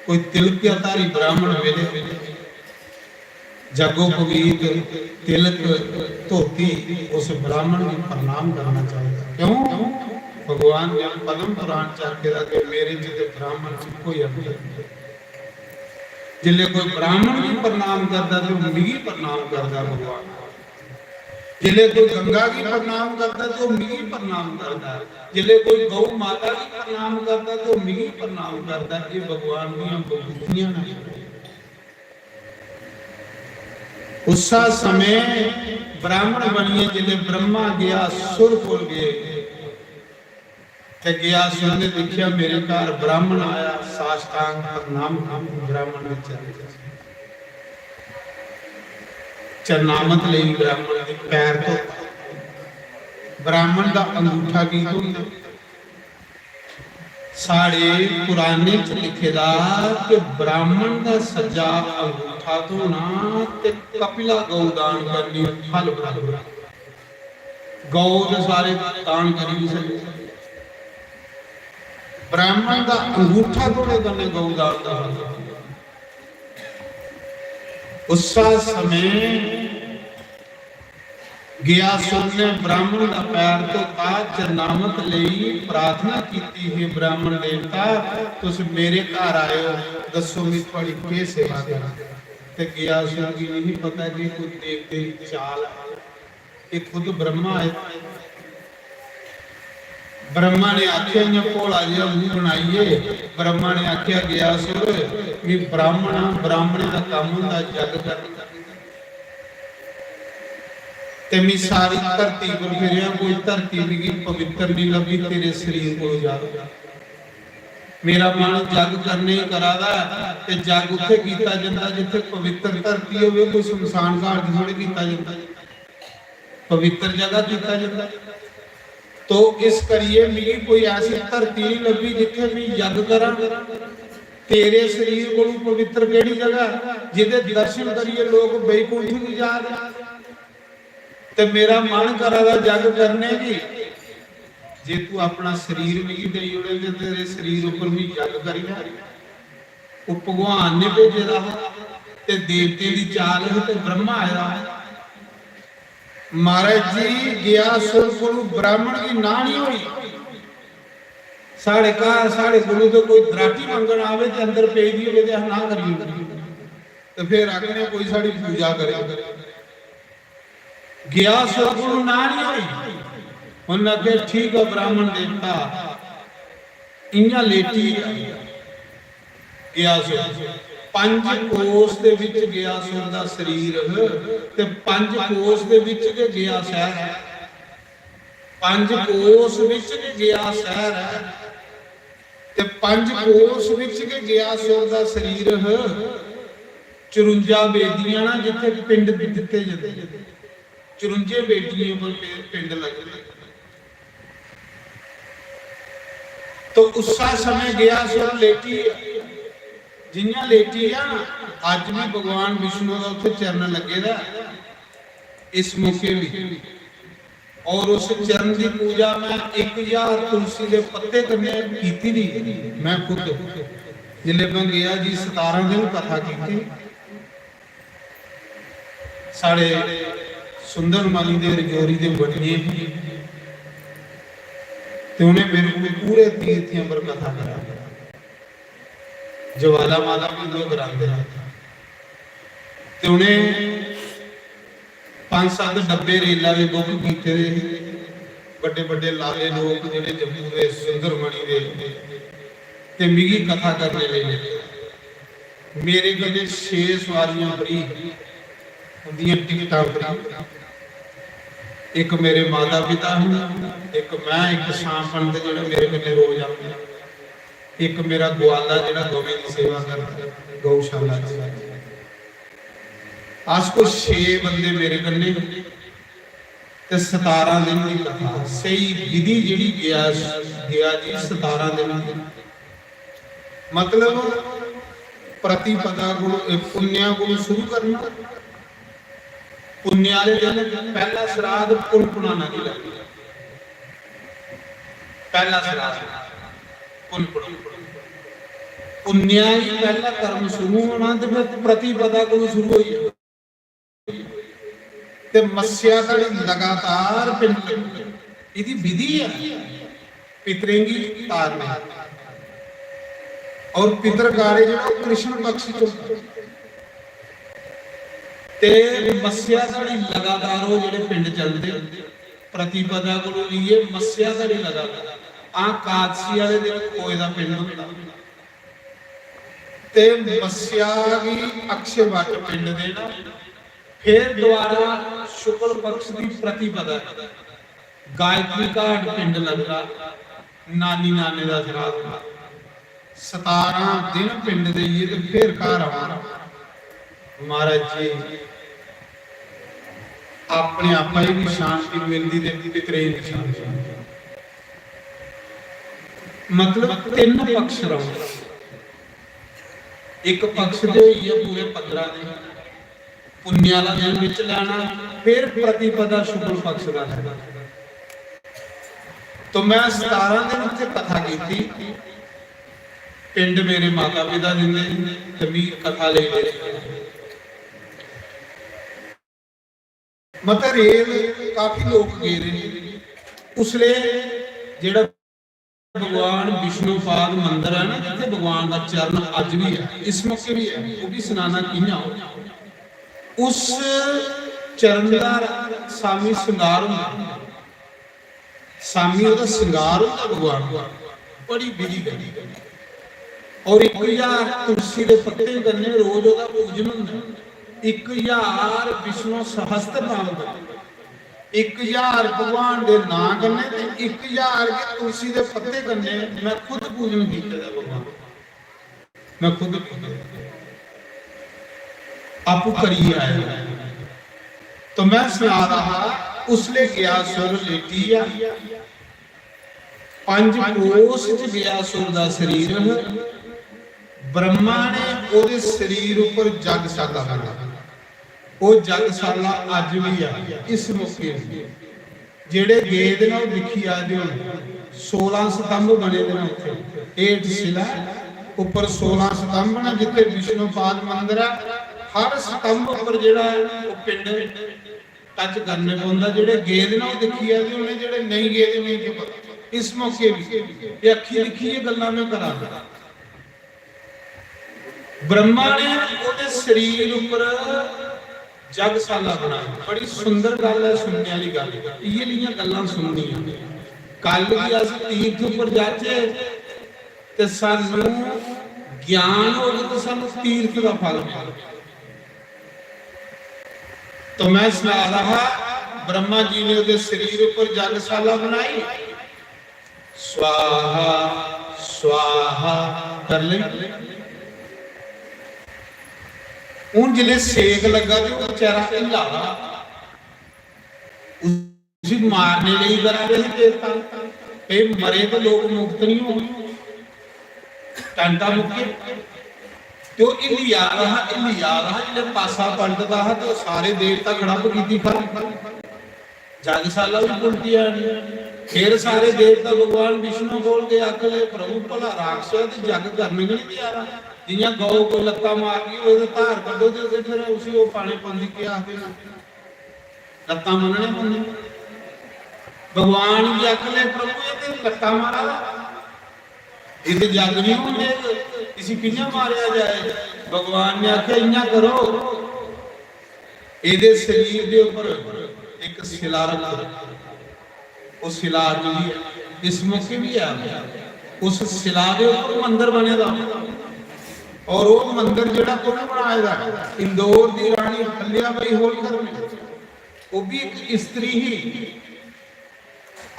कोई तिलकधारी ब्राह्मण मिले, जगोपवीत, तिलक, धोती, उस ब्राह्मण गी प्रणाम करना चाहिए। क्यों? भगवान ने पद्म पुराण च आखे दा कि मेरे च ते ब्राह्मण च कोई अंतर नहीं। जिसले कोई ब्राह्मण गी प्रणाम करदा ते ओह् मिगी प्रणाम करदा भगवान। जिसले कोई गंगा गी प्रणाम करदा ते ओह् मिगी प्रणाम करदा। जिसले कोई गौ माता गी प्रणाम करदा ते ओह् मिगी प्रणाम करदा। ये भगवान दियां विभूतियां न। उस्सा समें ब्राह्मण बनियै जिसलै ब्रह्मा गया सुर कोल गए, ते गया सुर ने दिक्खेआ, मेरे घर ब्राह्मण आया, साष्टांग प्रणाम कीती ब्राह्मण दे चरणें च। चरणामत लेई ब्राह्मण दे, पैर धोता। ब्राह्मण दा अंगूठा की धोंदे? साढ़े पुराने च लिखे दा कि ब्राह्मण दा सज्जा अंगूठा धोना ते कपिला गौ दान करनी फल बराबर। गौ ते सारे दान करी नहीं सकदे। ब्राह्मण दा अंगूठा धोने कन्नै गौ दान दा फल। उस्सा समें गयासुर ने ब्राह्मण दा पैर धोता, चरणामत लेई प्रार्थना कीती, हे ब्राह्मण देवता, तुस मेरे घर आए हो, दस्सो मिगी थुआड़ी केह् सेवा करां। ते गयासुर गी नहीं पता कि कोई देवते दी चाल है। ये खुद ब्रह्मा आए। ब्रह्मा ने आखेआ, इ'यां भोला जेहा मूंह बनाइयै ब्रह्मा ने आखेआ, गयासुर, मी ब्राह्मण आं, ब्राह्मणें दा कम्म होंदा जग करना। ते मी सारी धरती पर फिरेआ, कोई धरती मिगी पवित्र नहीं लब्भी तेरे शरीर कोल ज्यादा। मेरा मन जग करने ही करा दा ऐ, ते जग उत्थे कीता जंदा जित्थे पवित्र धरती होवे, कोई शमशान घाट च थोड़े कीता जंदा। पवित्र जगह कीता जंदा। तो इस करिए मिगी कोई ऐसी धरती नहीं लब्भी जित्थे मैं यज्ञ करां। तेरे शरीर कोलू पवित्र केड़ी जगह जिदे दर्शन करिए लोग बैकुंठ गी जा दे? ते मेरा मन करा दा यज्ञ करने गी। जे तू अपना शरीर मिगी देई ओड़े ते तेरे शरीर उपर मैं यज्ञ करी लैं। ओह भगवान ने भेजे दा हा ते देवतें दी चाल ही ते ब्रह्मा आया। महाराज जी, गयासुर कोलू ब्राह्मण दी नां नहीं होई। साढ़े घर, साढ़े कोलू तो कोई दराटी मंगण आवे ते अंदर पेई दी होवे ते अस ना करी ओड़ने। ते फिर आखने कोई साढ़ी पूजा करे। गयासुर कोलू नां नहीं होई। उन्हें आखेआ, ठीक है ब्राह्मण देवता, इयां लेटी गयासुर, पंज कोस दे विच गयासुर दा शरीर ह ते पंज कोस दे विच गै गया शहर ऐ। पंज कोस विच गै गया शहर ऐ ते पंज कोस विच गै गयासुर दा शरीर ह। चरुंजा बेदियां ना जिथे पिंड दिते जंदे, चरुंजे बेदियें पर पि-, पिंड लगदे। तो उस्सा समय गयासुर लेटी, जियां लेटी आ ना, अज भी भगवान विष्णु दा उत्थे चरण लगे दा इस मौके भी। और उस चरण की पूजा मैं एक हजार तुलसी के पत्ते कन्ने कीती दी, मैं खुद। जिसले मैं गया जी सतारां दिन कथा की, साढ़े सुंदरमणि दे रजौरी दे बनिए हे ते उन्हें मेरे को पूरे तीर्थियों पर कथा करा। ज्वाला माता भी उन्हें करांदे हैं ते उन्हें पांच सत्त डब्बे रेला दे बुक कीते दे हे। बड़े बड़े लाले लोग जेह्ड़े जम्मू दे सुंदरमणि दे ते मिगी कथा करने लेई लेते। मेरे कन्नै छे सुआरियां फ्री, उंदियां टिकटां फ्री। इक मेरे माता पिता न, इक मैं, इक शाम पंत जेह्ड़ा मेरे कन्नै रोज आंदा, इक मेरा ग्वाला जेह्ड़ा गवें दी सेवा करदा गौशाला च। अस कोई छे बंदे मेरे कन्नै ते सतारां दिन दी कथा। स्हेई विधि जेह्ड़ी गया, गया जी सतारां दिन दी। मतलब प्रतिपदा कोल, पुण्या कोल शुरू करना। पुण्य आह्ले दिन पैह्ला श्राद्ध पुनपुनाना दी लगदी। पैह्ला श्राद्ध पुनपुनाना। पुण्या ही पैह्ला कर्म शुरू होना ते फिर प्रतिपदा कोल शुरू होई जाना। ते मस्सेआ धड़ी लगातार पिंड, एह्दी विधि ऐ पितरें गी तारने। और पितर कार्य जेह्ड़ा ओह् कृष्ण पक्ष च होंदा। ते मस्सेआ धड़ी लगातार ओह् जेह्ड़े पिंड चलदे, प्रतिपदा कोलू लेइयै मस्सेआ धड़ी लगातार। हां, कादशी आह्ले दिन खोए दा पिंड होंदा। ते मस्सेआ गी अक्षय वट पिंड देना, फिर दोबारा शुक्ल पक्ष दी प्रतिपदा, गायत्री घाट पिंड लगदा, नानी नाने दा सराध होंदा। सतारां दिन पिंड देइयै ते फिर घर औना। महाराज जी, अपने आपा गी बी शांति मिलदी ते पितरें गी बी शांति मिलदी। मतलब, तिन्न पक्ष रौंह्दे। इक पक्ष ते होई गेआ पूरे पंदरां दिन, पुण्य आह्ला दिन बिच लैना, फिर प्रतिपदा शुक्ल पक्ष दा लैना। तो मैं सतारां दिन उत्थे कथा कीती, पिंड मेरे माता पिता जी ने, ते मी कथा लेई लेई। मतलब, रेल काफी लोक गेदे। उसले जेह्ड़ा भगवान विष्णुपाद मंदर है ना, जित्थे भगवान दा चरण अज भी है, इस मौके भी है, वो भी सनाना कि'यां। उस चरण दा सामी श्रृंगार होंदा, सामी ओह्दा श्रृंगार होंदा भगवान दा, बड़ी विधि कन्नै। और इक हजार तुलसी दे पत्ते कन्नै रोज ओह्दा पूजन होंदा, इक हजार विष्णु सहस्त्र नाम दा, इक हजार भगवान दे नां कन्नै ते इक हजार गै तुलसी दे पत्ते कन्नै। मैं खुद पूजन कीते दा भगवान, मैं खुद कीते दा। आपूं करियै आया। तो मैं सना दा हा, उसले गेआ सुर लेटी आ, पंज कोस च गेआ सुर दा शरीर। ब्रह्मा ने ओह्दे शरीर उप्पर जगसाला बनाया। ओह् जगसाला अज्ज बी ऐ। इस मौके पर जेह्ड़े गेदे न, ओह् दिक्खी आए दे होने। सोलां स्तंभ बने दे न उत्थे। हेठ शिला, उप्पर सोलां स्तंभ न, जित्थे विष्णुपाद मंदर ऐ। हर स्तंभ उप्पर जेह्ड़ा ऐ, ओह् पिंड टच करने पौंदा। जेह्ड़े गेदे न, ओह् दिक्खी आए दे होने, जेह्ड़े नेईं गेदे, उ'नेंगी केह् पता। इस मौके बी एह् अक्खीं दिक्खियै गल्लां में करा दा। ब्रह्मा ने ओह्दे शरीर उप्पर जगसाला बनाया। बड़ी सुंदर गल्ल ऐ, सुनने आह्ली गल्ल। इ'यै नेहियां गल्लां सुननियां। कल गी अस तीर्थ उप्पर जाचै ते सानू ज्ञान होग ते सानू तीर्थ दा फल मिलग। तो मैं सना दा हा, ब्रह्मा जी ने ओह्दे शरीर उप्पर जगसाला बनाई, स्वाहा स्वाहा कर लेई। हून जिसलै सेक लग्गा ते ओह् बेचारा हिल्ला दा, उसी मारने लेई करा दे हे देवता। एह् मरे ते लोक मुक्त नहीं होन, टैंटा मुक्के। ते ओह् हिल्ली आ दा हा, हिल्ली आ दा हा, जिसलै पासा पलटदा हा ते ओह् सारे देवता खड़प कीती खा। जगसाला भी पुलटी आनी। फिर सारे देवता भगवान विष्णु कोल गए, आखन लगे, "प्रभु, भला राक्षस ते जग करन गै नहीं त्यारा। जियां गौ कोई लत्ता मारदी होए ते धार कड्ढो ते ओह्दे फिर उसी ओह् पाने पौंदी, केह् आखदे न, लत्तां मन्नने पौंदे।" भगवान गी आखन लगे, "प्रभु, एह् ते लत्तां मारा दा, एह् ते जग नहीं होंदे, इसी कि'यां मारेआ जाए?" भगवान ने आखेआ, "इ'यां करो, एह्दे शरीर दे उप्पर इक शिला रक्खो।" ओह् शिला अज्ज बी ऐ, इस मौके बी ऐ। उस शिला दे उप्पर मंदर बने दा। और ओह् मंदर जेह्ड़ा कु'न बनाए दा ऐ? इंदौर दी रानी अहल्याबाई होलकर ने। ओह् बी इक स्त्री ही।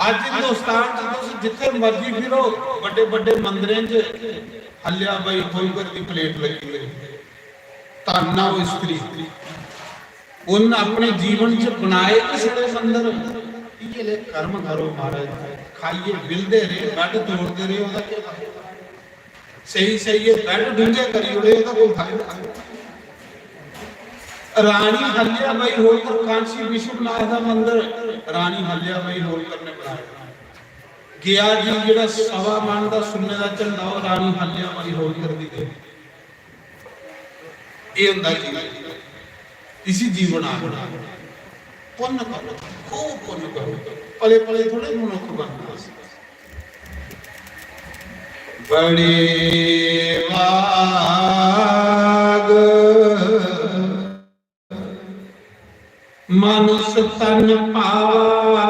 अज्ज हिंदुस्तान च तुस जित्थे मर्जी फिरो, बड्डे बड्डे मंदरें च अहल्याबाई होलकर दी प्लेट लगी दी। धन्न ऐ ओह् स्त्री। उन्न अपने जीवन च बनाए गै छड़े मंदर। इ'यै ले कर्म करो महाराज, खाइयै बिलदे रेह्, बैड तोड़दे रेह्, ओह्दा केह् फायदा? सेई सेइयै बैड डूंगे करी ओड़े, ओह्दा कोई फायदा? रानी अहल्याबाई होलकर, कांशी विश्वनाथ दा मंदर रानी अहल्याबाई होलकर ने बनाया। गया जी जेह्ड़ा सवा मन दा सुन्ने दा झंडा, ओह् रानी अहल्याबाई होलकर दी देन। एह् होंदा जीवन, इसी जीवन आखना। पुन्न करो, खूब पुन्न करो, पले पले थोड़े मनुक्ख बनना। बड़े भाग मानुष तन पावा,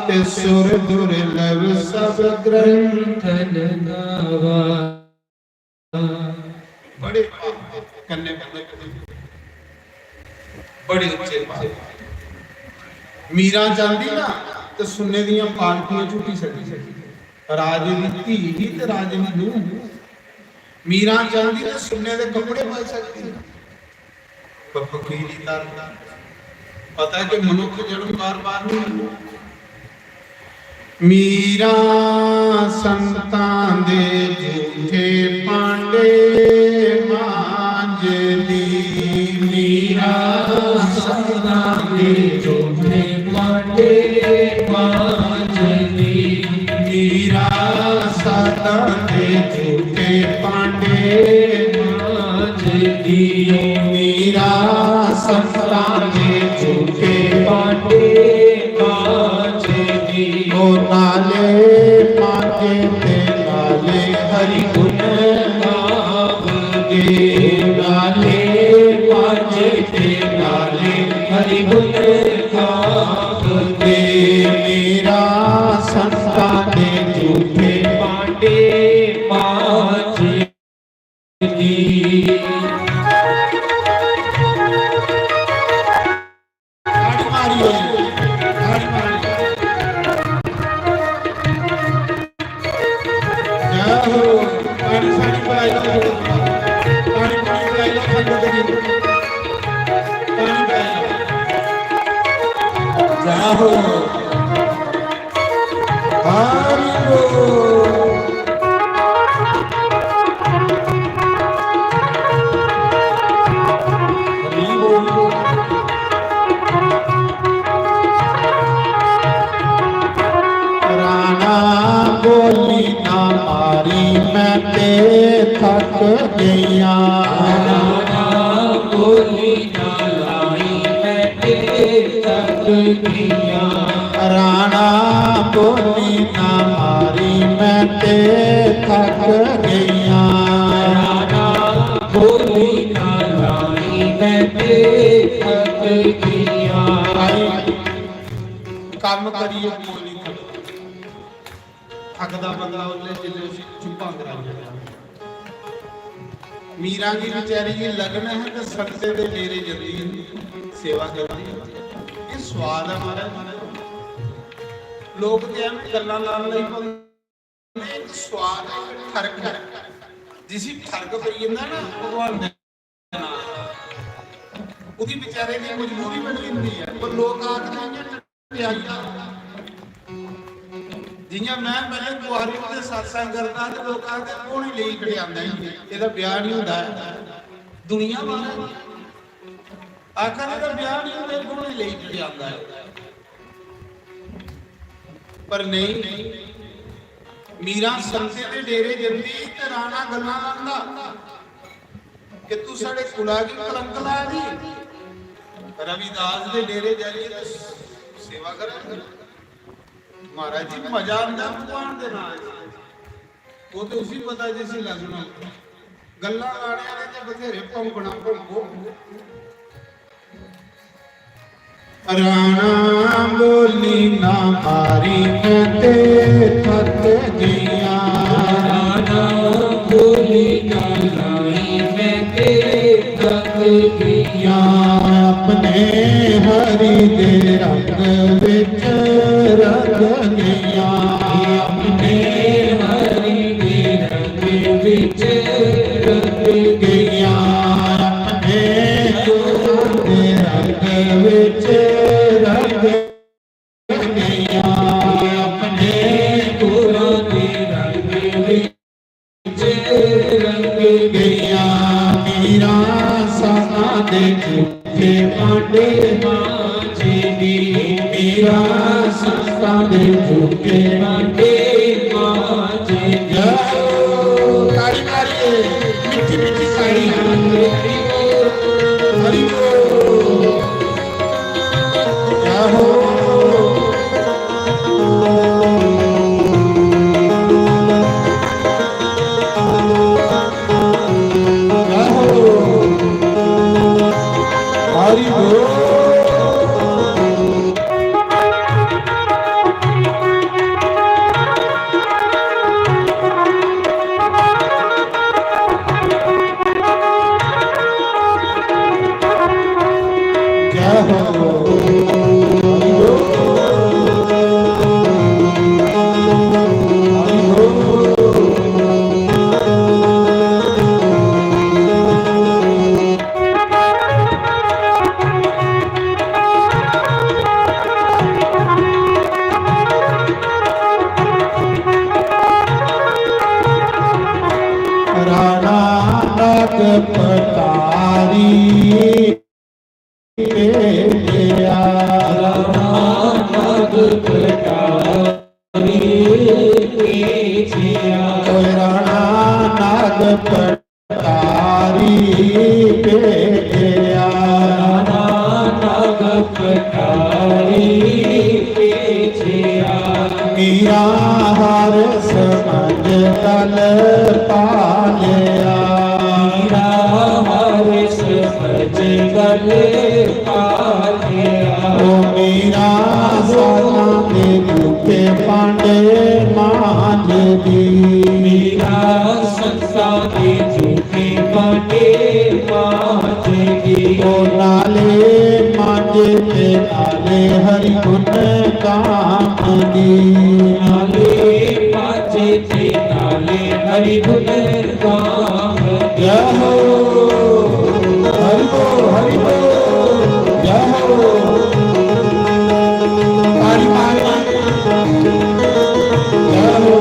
ते सुर दुर्लभ सब ग्रंथन गावा। बड़े पाप कन्ने बंदे कदे। बड़े उच्चे पाए। मीरा चांहदी ना, ते सुन्ने दियां पालकियां झूटी सकदी। राजे दी धी ही ते राजे दी नूंह। मीरा चांहदी ते सुन्ने दे कपड़े पाई सकदी। पर फकीरी दा पता है कि मनुख जन्म बार बार नहीं आंदा। मीरा संतां दे झूठे भांडे मांजदी। मीरा संतां दे झूठे भांडे मांजदी। मीरा संतां दे झूठे भांडे मांजदी। मीरा संतां दे झूठे भांडे मांजदी। ओ नाले मांजे ते नाले हरि गुण गावदे। नाले मांजे ते नाले हरि गुण गावदे। मीरा संतां दे झूठे भांडे मांजदी। ताड़ी मारिए, ताड़ी मारिए। जय हो। पानी सानी पिलाई लो, पानी पानी पिलाई लो संगत जी। पानी पिलाई लो। जय हो। हरि बोल। हरि बोल। राणा बोली ना मारी, मैं ते थक गईया। राणा बोली ना लाई, मैं ते थक गईया। राणा बोली ना मारी, मैं ते थक गईया। राणा बोली ना लाई, मैं ते थक गईया। भाई, काम करिए कोई नहीं थकदा। थकदा बंदा उसले जिसले उसी चुप्पा कराई जंदा। मीरा गी बेचारी गी लगन है ते संते दे डेरे जंदी सेवा करदी। ये स्वाद है महाराज। लोग ते एवं गल्लां लान लगी पौंदे। एक स्वाद है, एक ठरक है। जिसी ठरक पई जंदा ना भगवान दे, ओह्दी बेचारे दी मजबूरी बनी जंदी है। पर लोक आखदे इ'यां टटियाई। जि'यां मैं पैह्ले कुआरी ते सत्संग करदा ते लोक आखदे, "कौन लेई टटियांदा ई? एह्दा ब्याह नहीं होंदा है।" दुनिया महाराज आखा दे, "एह्दा ब्याह नहीं होंदा, कौन लेई टटियांदा है?" पर नहीं, मीरा संते दे डेरे जंदी ते राणा गल्लां लांदा कि तू साढ़े कुला गी कलंक ला दी। रविदास दे डेरे जाइए तो सेवा करा। महाराज जी, मजा आंदा भगवान दे नाम च। वो तो उसी पता जिसी लगना। गल्लां लाने आह्ले ते बथेरे भौंकना भौंको। राणा बोली ना मारी, मैं ते थक गईया। राणा बोली ना लाई, मैं ते थक गईया। अपने हरि दे रंग विच रंग गईया। अपने हरि दे रंग विच रंग गईया। अपने गुरु दे रंग विच रंग गईया। अपने गुरु दे रंग विच रंग गईया। मीरा संतां दे झूठे भांडे मांजदी। मीरा संतां दे झूठे भांडे मांजदी। ताड़ी मारिए, मिठी मिठी ताड़ी। हरि बोल। जय हो। जय हो। हरि बोल। भेजेआ। राणा नाग पटारी भेजेआ। ओ राणा नाग पटारी भेजेआ। राणा नाग पटारी भेजेआ। मीरा हार समझ गल पा लेआ। मीरा हार समझ गल पा लेआ। ओ मीरा साधां दे जूठे भांडे मांजदी। मीरा संतां दे जूठे भांडे मांजदी। ओ नाले मांजे ते नाले हरि गुण गांदी। नाले मांजे ते नाले हरि गुण गांदी। जय हो, हरि बोल, हरि बोल, जय हो। ताड़ी मार, मार। जय हो।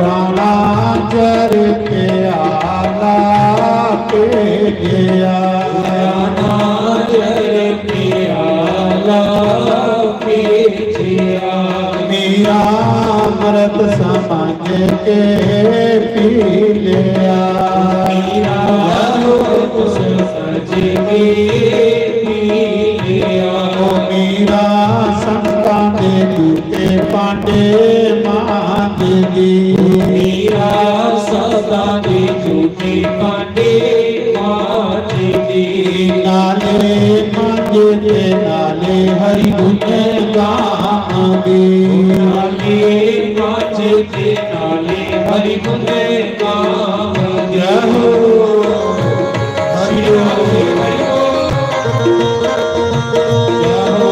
राणा जर प्याला पी गया। राणा जर प्याला पी गया। मीरा अमृत समझ के पी लिया। मीरा अमृत समझ के पी लिया। ओ मीरा संतां दे जूठे भांडे मांजदी। मीरा संतां दे जूठे भांडे मांजदी। नाले मांजे ते नाले हरि गुण गांदी। नाले मांजे ते नाले हरि गुण गांदी। जय हो। हरि बोल। जय हो।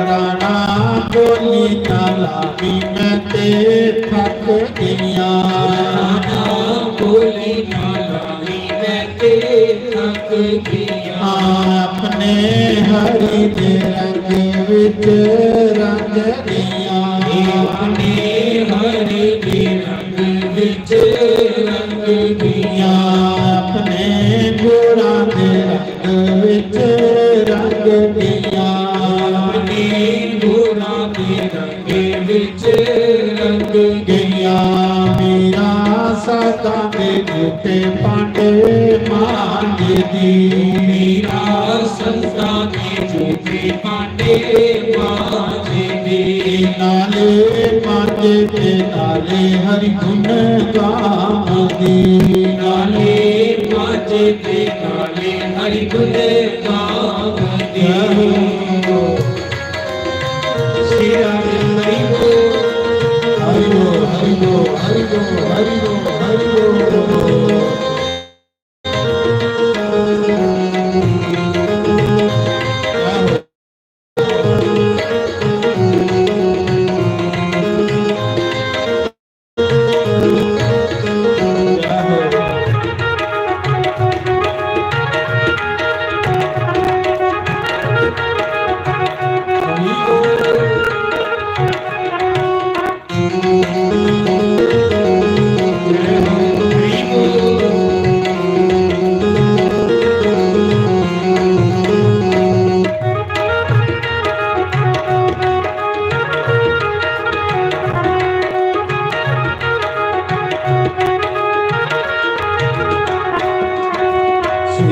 राणा बोली ना लावी, मैं ते थक गईयां। राणा बोली ना लावी, मैं ते थक गईयां। अपने हरि दे रंग विच रंग गईयां। अपने हरि दे रंग विच रंग गईयां। अपने गुणां दे रंग विच रंग गईयां। अपने गुणां दे रंग विच रंग गईयां। मीरा संतां दे जूठे भांडे मांजदी। मीरा संतां दे जूठे भांडे मांजदी। नाले मांजे ते नाले हरि गुण गावदी। नाले मांजे ते नाले हरि गुण गावदी। श्री राम हरि बोल। हरि बोल, हरि बोल, हरि बोल, हरि बोल, हरि बोल।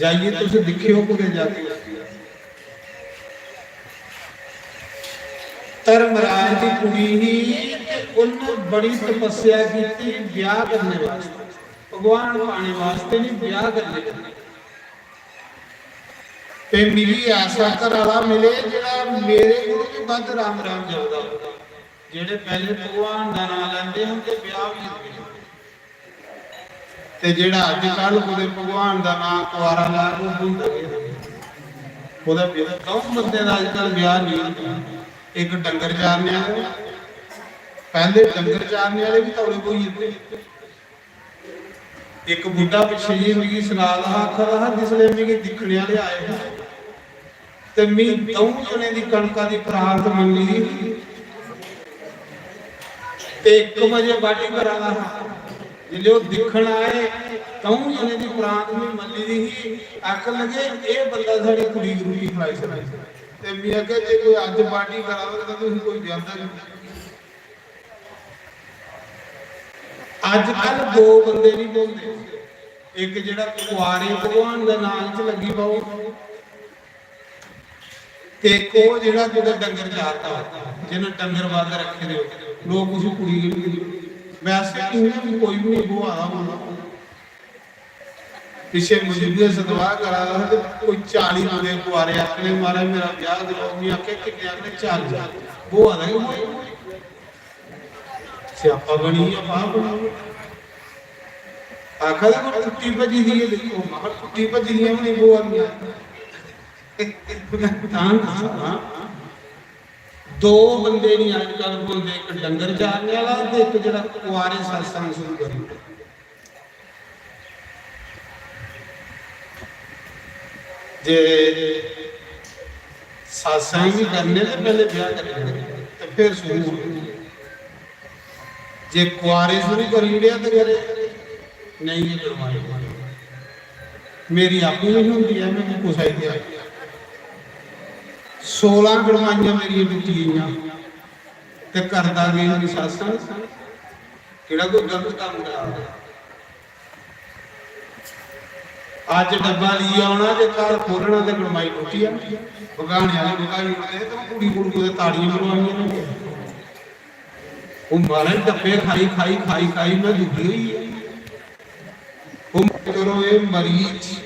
जाइयै तुस दिक्खेओ कुतै जाके। धर्मराज दी कुड़ी ही ते उन्न बड़ी तपस्या कीती ब्याह करने वास्तै, भगवान पाने वास्तै नहीं, ब्याह करने वास्तै। ते मिगी ऐसा घर आह्ला मिले जेह्ड़ा मेरे कोलू बी बद्ध राम राम जपदा हो, जेह्ड़े पैह्ले भगवान दा नांऽ लैंदे होंदे ब्याह होई जंदे। ते जेह्ड़ा अज्जकल कुतै भगवान दा नांऽ कुआरा लै, ओह् भुलदा गेदा। कुतै मेरा द'ऊं बंदे दा अज्जकल ब्याह नेईं होंदा। इक डंगर चारने आह्ले, पैह्ले डंगर चारने आह्ले बी तौले ब्होई जंदे। इक बुड्ढा पिच्छे जेही मिगी सना दा हा, आखा दा हा, "जिसलै मिगी दिक्खने आह्ले आए हे, ते मी द'ऊं जने दी कनका दी परात मल्ली दी ही, ते इक बजे बाड्ढी करा दा हा। जिसलै ओह् दिक्खन आए, द'ऊं जने दी परात मी मल्ली दी ही।" आखन लगे, "एह् बंदा साढ़ी कुड़ी गी रुट्टी खलाई सकदा।" ते मी आखेआ, "जे कोई अज्ज बाड्ढी करा दा, तां तुसें कोई ब्याह्दा गै नेईं।" अज्जकल दो बंदे नहीं बोलते, एक जेह्ड़ा कुआरे भगवान दे नाम च लग्गी पाओ, ते इक ओह् जेह्ड़ा कुतै डंगर चारदा हो, जिन्नै डंगर बद्ध रक्खे दे हो, लोक उसी कुड़ी गी नहीं दिंदे। वैसे इ'यां बी कोई बी नहीं ब्होआ दा होंदा। पिच्छे मजूबे सतवाह करा दा हा ते कोई चाली बंदे कुआरे आखने, "महाराज, मेरा ब्याह कराओ।" में आखेआ, "किन्ने आखने?" "चाली।" ब्होआ दा गै कोई। स्यापा बनी गेआ, पाप बनी गेआ। आखा दे कोई टुट्टी भज्जी दी ऐ, दिक्खो, महा टुट्टी भज्जी दियां बी नेईं ब्होआ दियां। तां दस्सां, दो बंदे नहीं अजकल बोलदे, इक डंगर चारने आह्ला ते इक जेह्ड़ा कुआरे सत्संग शुरू करी ओड़े। जे सत्संग भी करने ते पैह्ले ब्याह करी लैने ते फिर शुरू होने। जे कुआरे शुरू करी ओड़ेआ ते फिर नेईं गै कड़माई। मेरी आपूं नहीं होंदी ऐ, में कुसै गी देआं। सोलां कड़माइयां मेरियां टुट्टी गेइयां ते करदा गेई सत्संग, केह्ड़ा कोई गलत कम्म करा दा। अज्ज डब्बा लेइयै औना ते घर खोलना ते कड़माई टुट्टी जानी। भगाने आह्ले भगाई ओड़दे ते कुड़ी कोल कुतै ताड़ियां मरवानियां होंदियां। ओह् महाराज डब्बे खाई, खाई, खाई, खाई में दुखी होई गेआ। ओह् करो एह् मरीच,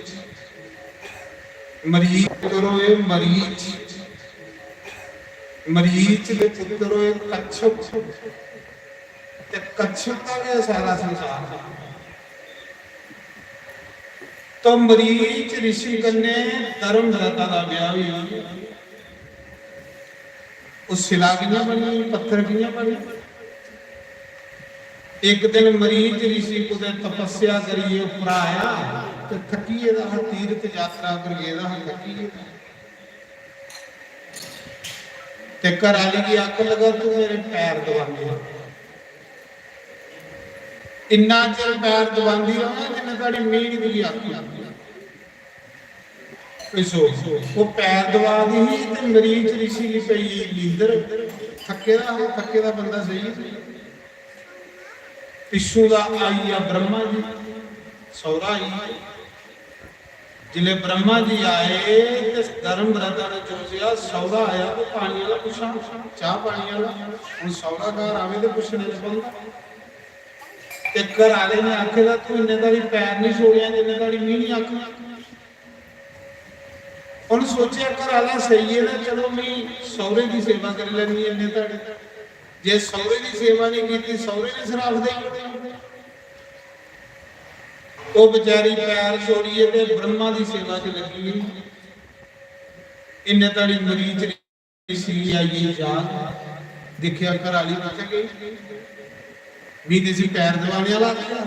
मरीच करो एह् मरीच, मरीच दे पुत्तर होए कच्छप। ते कच्छप दा गै सारा संसार। तो मरीच ऋषि कन्नै धर्मव्रता दा ब्याह होई। ओह् शिला कि'यां बनी, पत्थर कि'यां बनी? इक दिन मरीच ऋषि कुतै तपस्या करियै उप्पर आया ते थक्की गेदा हा, तीर्थ यात्रा पर गेदा हा, थक्की गेदा। ते घर आह्ली गी आखन लगा, "तू मेरे पैर दबांदी रौह्।" इन्ना चिर पैर दबांदी रौह्ना जिन्ना साढ़ी मीह्न दी आखी। ओह् पैर दबा दी ही ते मरीच ऋषि गी पेई नींदर। थक्के दा हा, थक्के दा बंदा सेई। पिच्छों दा आई गेआ ब्रह्मा जी, सौह्रा आई गेआ। जिसलै ब्रह्मा जी आए ते धर्मव्रता ने सोचेआ, "सौह्रा आया, कोई पानी आह्ला पुच्छां, चाह् पानी आह्ला।" हून सौह्रा घर आवे ते पुच्छने ते बनदा। ते घर आह्ले ने आखे दा, "तू इन्ने धोड़ी पैर नहीं छोड़ेआ जिन्ने धोड़ी मी नहीं आखना।" उन्हें सोचेआ, "घर आह्ला सेई ऐ ना, चलो मी सौह्रे दी सेवा करी लैनी इन्ने धोड़ी।" जे सौह्रे दी सेवा नहीं की, सौह्रे ने श्राप देई ओड़ेआ। ओह् बेचारी पैर छोड़ियै ते ब्रह्मा दी सेवा च लग्गी गेई। इन्ने धोड़ी मरीच ऋषि आई गे याद, दिक्खेआ घर आह्ली कुत्थै गेई? मी ते इसी पैर दबाने आह्ला आखेआ।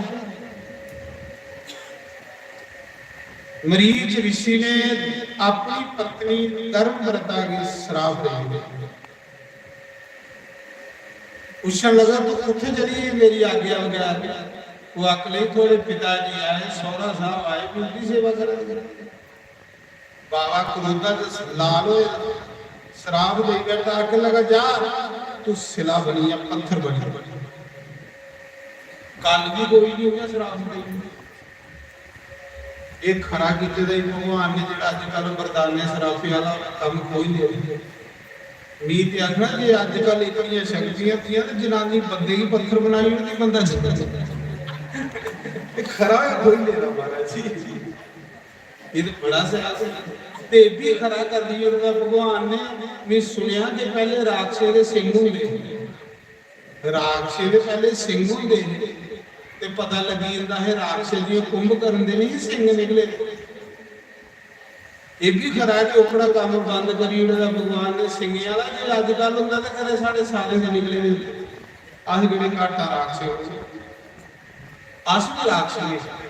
मरीच ऋषि ने अपनी पत्नी धर्मव्रता गी श्राप देई ओड़ेआ। पुच्छन लगा, "तू कुत्थै चली गेई मेरी आज्ञा बगैर?" ओह् आखन लगी, "थुआढ़े पिता जी आए, सौह्रा साहब आए, में उं'दी सेवा करा दी।" बाबा क्रोधा च लाल होए, श्राप देई बैठा, आखन लगा, "जा, तू शिला बनी जा, पत्थर बनी जा।" गल्ल बी कोई नहीं, उ'नें श्राप देई ओड़ेआ। एह् खरा कीते दा ई भगवान ने, जेह्ड़ा अज्जकल बरदाने सराफे आह्ला कम्म खोई लेआ। मी ते आखना जे अज्जकल इतनियां शक्तियां दियां ते जनानी बंदे गी पत्थर बनाई ओड़दी, बंदा जनानी। एह् खरा गै खोई लेदा महाराज जी। एह् ते बड़ा स्याल ऐ। ते एह् बी खरा करी ओड़दा भगवान ने। में सुनेआ कि पैह्ले राक्षसें दे सिंग होंदे हे। राक्षसें दे पैह्ले सिंग होंदे हे ते पता लग्गी जंदा हा राक्षसें दियां कुंभकर्ण दे नहीं सिंग निकले। एह् बी खरा कि ओकड़ा कम्म बंद करी ओड़े दा भगवान ने सिंगें आह्ला। जे अज्जकल होंदा ते कदें साढ़े सारें दे निकले दे होंदे। अस केह्ड़े घट्ट आ राक्षस? अस बी राक्षस गै।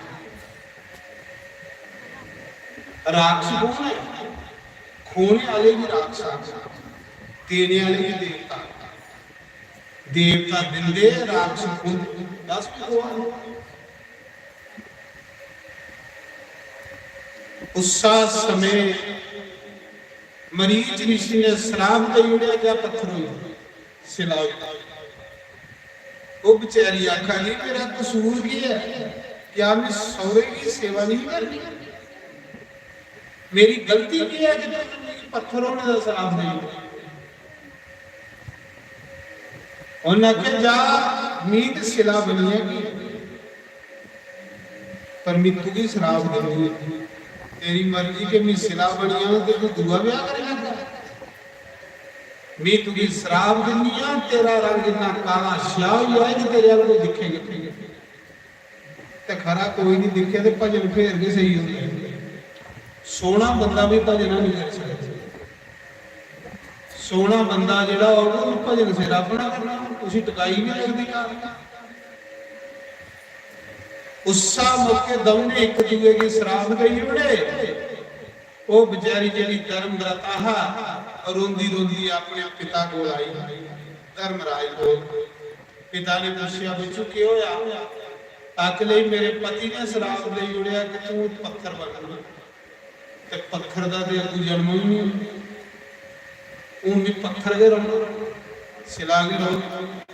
राक्षस कौन है? खोने आह्ले बी राक्षस, देने आह्ले बी देवता। देवता दिंदे, राक्षस खुंदे। दस बी कौन? उस्सा समें मरीच ऋषि ने श्राप देई ओड़ेआ, क्या पत्थर होई, सिला होई। ओह् बेचारी आखा दी, मेरा कसूर केह् ऐ? क्या में सौरे गी सेवा नहीं करनी? मेरी गलती केह् ऐ कि तुसें मिगी पत्थर होने दा श्राप देई ओड़ेआ? उन्नै आखेआ, जा, मी ते सिला बनी जागी, पर मी तुगी श्राप दिन्नी आं। तेरी मर्जी कि मी सिला बनी जां ते तू दूआ ब्याह करी लैगा। मी तुगी श्राप दिन्नी आं, तेरा रंग इन्ना काला स्याह होई जाए कि तेरे अल्ल कोई दिक्खे गै नेईं। ते खरा कोई नहीं दिक्खे ते भजन फेर गै स्हेई होंदे। सोहना बंदा भी भजन नहीं करी सकदा। सोहना बंदा जेह्ड़ा होग, ओह् भजन सिर अपना करना, उसी टकाई नहीं लगदी। उस्सा मौके दौनें इक दूए गी श्राप देई ओड़े। ओह् बेचारी जेह्ड़ी धर्मव्रता हा, रोंदी रोंदी अपने पिता कोल आई, धर्मराज कोल। पिता ने पुच्छेआ, "बच्चू, केह् होया?" आखन लगी, "मेरे पति ने श्राप देई ओड़ेआ कि तूं पत्थर बनना।" ते पत्थर दा ते अग्गू जन्म ही नहीं। हून भी पत्थर गै रौह्ना, सिला गै रौह्ना।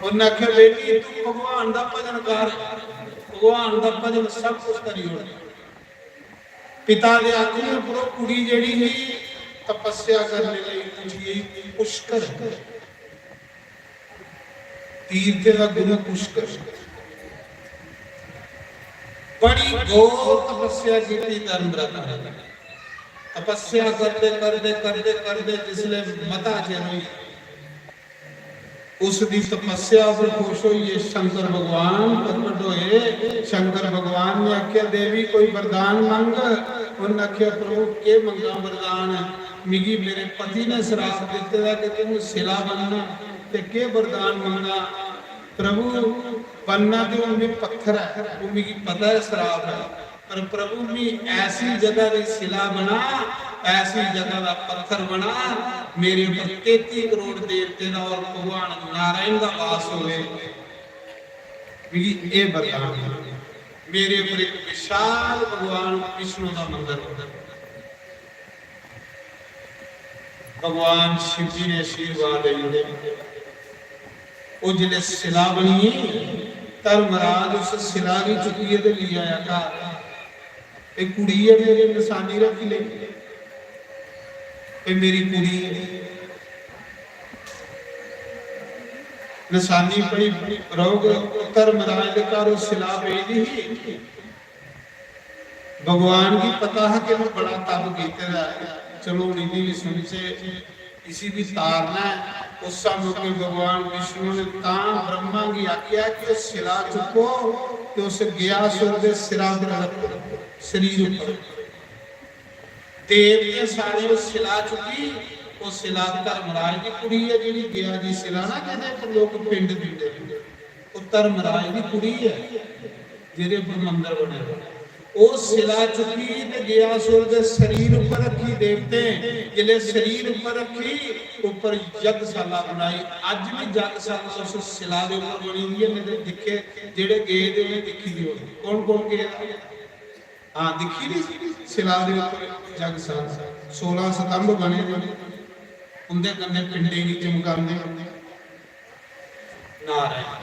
उन्नै आखेआ, "बेटी, तू भगवान दा भजन कर, भगवान दा भजन सब कुछ करी ओड़।" पिता दे आखने उप्पर ओह् कुड़ी जेह्ड़ी ही, तपस्या करने लेई उठी गेई पुष्कर। तीर्थे दा गुरु पुष्कर। बड़ी घोर तपस्या कीती धर्मव्रता ने। तपस्या करदे, करदे, करदे, करदे जिसले मता चिर होई, उस दी तपस्या पर खुश होइयै शंकर भगवान प्रकट होए। शंकर भगवान ने आखेआ, "देवी, कोई वरदान मंग।" उन्नै आखेआ, "प्रभु, केह् मंगां वरदान? मिगी मेरे पति ने श्राप दित्ते दा कि तूं सिला बनना, ते केह् वरदान मंगां?" प्रभु, बनना ते हून भी पत्थर ऐ, ओह् मिगी पता ऐ श्राप ऐ, पर प्रभु, मी ऐसी जगह दी सिला बना, ऐसी जगह दा पत्थर बना, मेरे पर तेती करोड़ देवते दा और भगवान नारायण दा वास होवे। मिगी एह् वरदान दे। मेरे पर एक विशाल भगवान विष्णु दा मंदर होवे। भगवान शिव जी ने आशीर्वाद देई ओड़े। ओह् जिसलै सिला बनी, धर्मराज उस सिला गी चुक्कियै ते लेई आया घर। एह् कुड़ी ऐ, मेरी नशानी रक्खी लेई। एह् मेरी कुड़ी ऐ। नशानी पड़ी रौह्ग। धर्मराज दे घर ओह् सिला पेई दी ही। भगवान गी पता हा कि मैं बड़ा तप कीते दा ऐ, चलो हून इ'नें बी सुनचे, इसी बी तारना ऐ। उस मौके भगवान विष्णु ने तां ब्रह्मा गी आखेआ कि ओह् सिला चुक्को ते उस गयासुर दे सिरा पर रक्खो, शरीर उप्पर। देवते सारे ओह् सिला चुक्की। ओह् सिला धर्मराज दी कुड़ी ऐ, जेह्ड़ी गया दी सिला ना, जेह्दे पर लोक पिंड दिंदे न। ओह् धर्मराज दी कुड़ी ऐ, जेह्दे पर मंदर बने दा। ओह् सिला चुक्की ते गयासुर दे शरीर उप्पर रक्खी देवतें। जिसलै शरीर उप्पर रक्खी, उप्पर यज्ञशाला बनाई। अज्ज बी यज्ञशाला उस सिला दे उप्पर बनी दी ऐ। नेईं ते दिक्खे, जेह्ड़े गे दे उ'नें दिक्खी दी होनी। कौन कौन गेदा? हां, दिक्खी दी सिला दे उप्पर यज्ञशाला, सोलां स्तंभ बने दे, उं'दे कन्नै पिंडें गी चमकांदे। नारायण।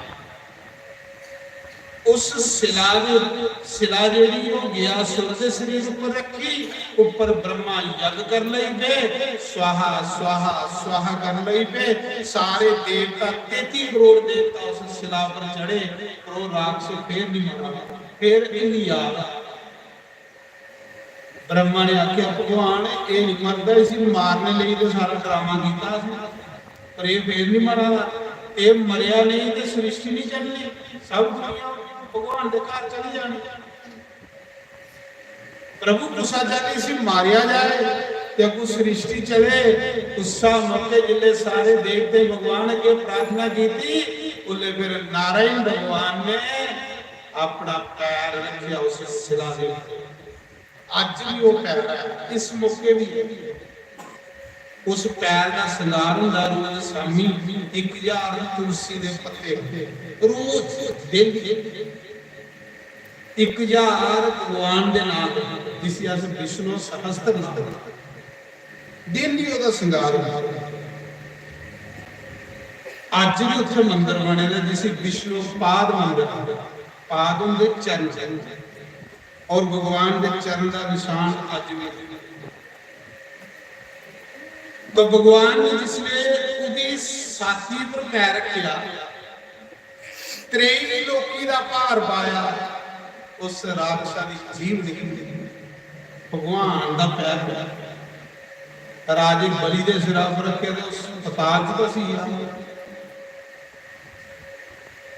उस सिला दे, सिला जेह्ड़ी ओह् गयासुर दे शरीर उप्पर रक्खी, उप्पर ब्रह्मा यज्ञ कर लई पे, स्वाहा, स्वाहा, स्वाहा कर लई पे। सारे देवता, तेती करोड़ देवता उस सिला पर चढ़े, पर ओह् राक्षस फिर नहीं मरा, फिर हिल्ली आ। ब्रह्मा ने आखेआ, "भगवान, एह् नहीं मरदा, इसी मारने लेई ते सारा ड्रामा कीता असें, पर एह् फिर नहीं मरा दा। एह् मरेआ नहीं ते सृष्टि नहीं चलनी, सब दुनिया भगवान दे घर चली जानी।" प्रभु, कुसा चाल्ली इसी मारेआ जाए ते अग्गू सृष्टि चले। उस्सा मौके जिसले सारे देवते भगवान अग्गे प्रार्थना कीती, उसले फिर नारायण भगवान ने अपना पैर रखेआ उस सिला दे उप्पर। अज्ज भी वो पैर है, इस मौके भी है। उस पैर दा श्रृंगार होंदा रोज शामी, इक हजार तुलसी दे पत्ते, रोज, daily। इक हजार भगवान दे नाम, जिसी अस विष्णु सहस्त्र नाम, daily ओह्दा श्रृंगार होंदा। अज्ज भी उत्थे मंदर बने दे, जिसी विष्णु पाद मंदर आखदे। पाद होंदे चरण, और भगवान दे चरण दा निशान अज्ज भी। तो भगवान ने जिसले ओह्दी छाती पर पैर रखेआ, त्रेई लोकी दा भार पाया, उस राक्षसा दी जीभ निकली। भगवान दा पैर पेआ। राजे बलि दे सिरा पर रखे ते उस पताल च घसी गेआ।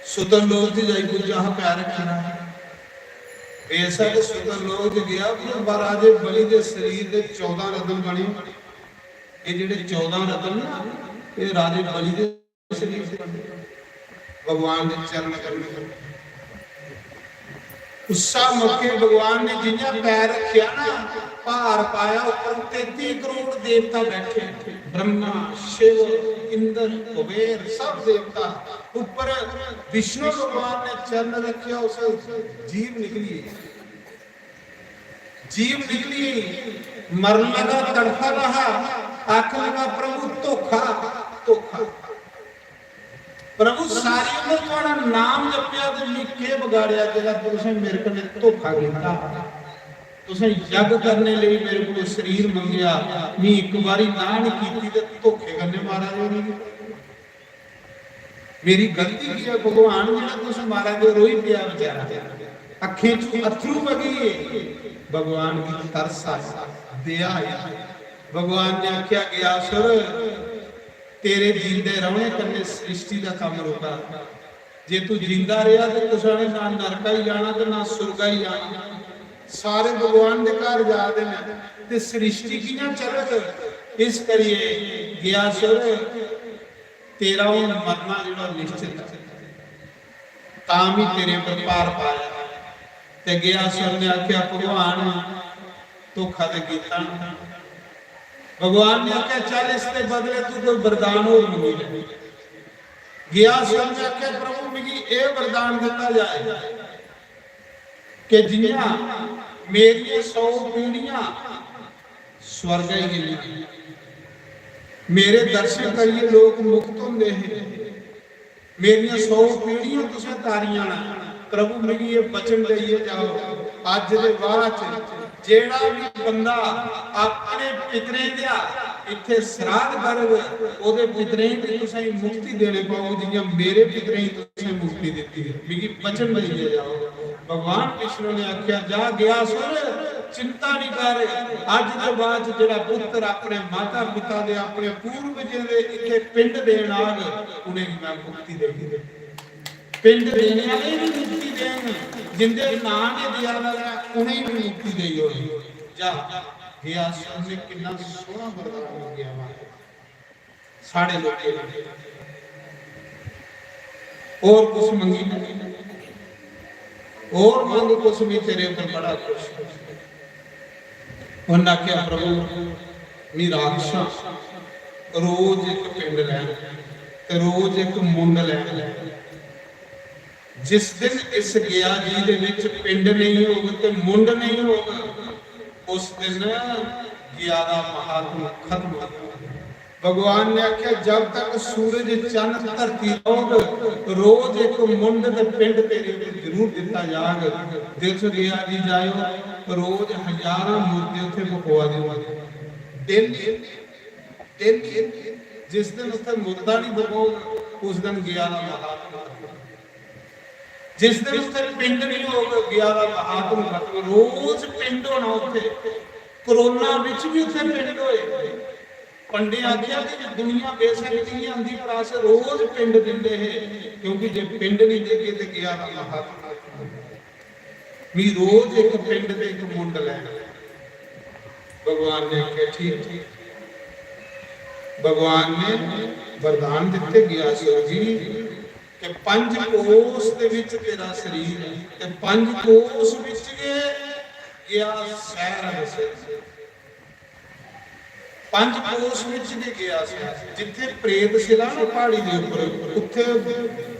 सुतन लोक च जाई पुज्जा हा, पैर रक्खी ना। बेशक सुतन लोक च गया, पर राजे बलि दे शरीर दे चौदां रत्न बने। ये जेह्ड़े चौदां रत्न ना, ये राजे बलि दे शरीर च बने। भगवान दे चरण कमल। उस्सा मौके भगवान ने जियां पैर रखेआ ना, भार पाया, उप्पर तेती करोड़ देवता बैठे, ब्रह्मा, शिव, इंद्र, कुबेर, सब देवता। उप्पर विष्णु भगवान ने चरण रखेआ, उस जीभ निकली। जीभ निकली, मरन लगा, तड़फा रहा, आखन लगा, "प्रभु, धोखा, धोखा।" प्रभु, सारी उम्र थुआड़ा नाम जपेआ ते मी केह् बगाड़ेआ जेह्ड़ा तुसें मेरे कन्नै धोखा कीता? तुसें यज्ञ करने लेई मेरे कोल शरीर मंगेआ, मी इक बारी ना नहीं कीती ते धोखे कन्नै मारा दे ओ मिगी। मेरी गलती की है भगवान, जेह्ड़ा तुस मारा दे ओ? रोई पेआ बेचारा, अक्खें च अत्थरू बगी गे। भगवान गी तरस आया, दया आई। भगवान ने आखेआ, "गयासुर, तेरे जींदे रौह्ने कन्नै सृष्टि दा कम्म रुका। जे तू जींदा रेहा ते कुसै ने ना नरका ही जाना ते ना सुरगा ही जाना। सारे भगवान दे घर जा दे न ते सृष्टि कि'यां चलग? इस करियै गयासुर, तेरा हून मरना जेह्ड़ा निश्चत ऐ, तां बी तेरे पर भार पाया।" ते गयासुर ने आखेआ, "भगवान, धोखा ते कीता ना।" भगवान ने आखेआ, "चल, इसदे बदले तू कोई वरदान होर मंगी ले।" गयासुर ने आखेआ, "प्रभु, मिगी एह् वरदान दित्ता जाए कि जियां मेरियां सौ पीढ़ियां स्वर्ग ही गेइयां, मेरे दर्शन करियै लोक मुक्त होंदे हे, मेरियां सौ पीढ़ियां तुसें तारियां न। प्रभु, मिगी एह् वचन देइयै जाओ, अज्ज दे बाद च जेह्ड़ा बी बंदा अपने पितरें दा इत्थै श्राद्ध करग, ओह्दे पितरें गी तुसें मुक्ति देने पौग, जि'यां मेरे पितरें गी तुसें मुक्ति दित्ती ऐ। मिगी वचन देइयै जाओ।" भगवान विष्णु ने आखेआ, "जा गयासुर, चिंता नहीं कर, अज्ज दे बाद च जेह्ड़ा पुत्र अपने माता पिता दे, अपने पूर्वजें दे इत्थै पिंड देन आग, उ'नेंगी मैं मुक्ति देगी।" पिंड देने आह्ले बी मुक्ति देन, जिंदे नां गै देआ दा ऐ, उ'नेंगी बी मुक्ति देई ओड़नी। जा, गयासुर ने किन्ना सोह्ना वरदान मंगेआ महाराज, साढ़े लोकें ने। होर कुछ मंगी, होर मंग कुछ, मी तेरे पर बड़ा खुश। उन्नै आखेआ, "प्रभु, मी राक्षस रोज इक पिंड लैन ते रोज इक मुंड लैन। जिस दिन इस गया जी दे विच पिंड नहीं होग ते मुंड नहीं होग, उस दिन गया दा महात्म खत्म होग।" भगवान ने आख्या, "जब तक सूरज, चन्न, धरती रौहग, रोज इक मुंड ते पिंड तेरे उप्पर जरूर दित्ता जाग। दिल च गया जी जायो, रोज हजारां मुर्दे उत्थे बपोआ दे होंदे। दिन, दिन, जिस दिन उत्थे मुर्दा नहीं बपोग, उस दिन गया दा महात्मा।" जिस दिन उत्थे पिंड नहीं होग, गया दा महात्म खत्म। रोज पिंड होना उत्थे। कोरोना विच भी उत्थे पिंड होए। पंडे आख्या कि दुनिया बेशक नहीं आंदी, पर अस रोज पिंड दिंदे हे, क्योंकि जे पिंड नहीं देगे ते गया दा महात्म खत्म। मी रोज एक पिंड ते एक मुंड लैना। भगवान ने आख्या, "ठीक, ठीक।" भगवान ने वरदान दिते, "गया सो जी, कि पंज कोस दे विच तेरा शरीर है, ते पंज कोस विच गै गया शहर है बसे। पंज कोस विच गै गया शहर, जिथे प्रेत शिला ना पहाड़ी दे ऊपर, उत्थे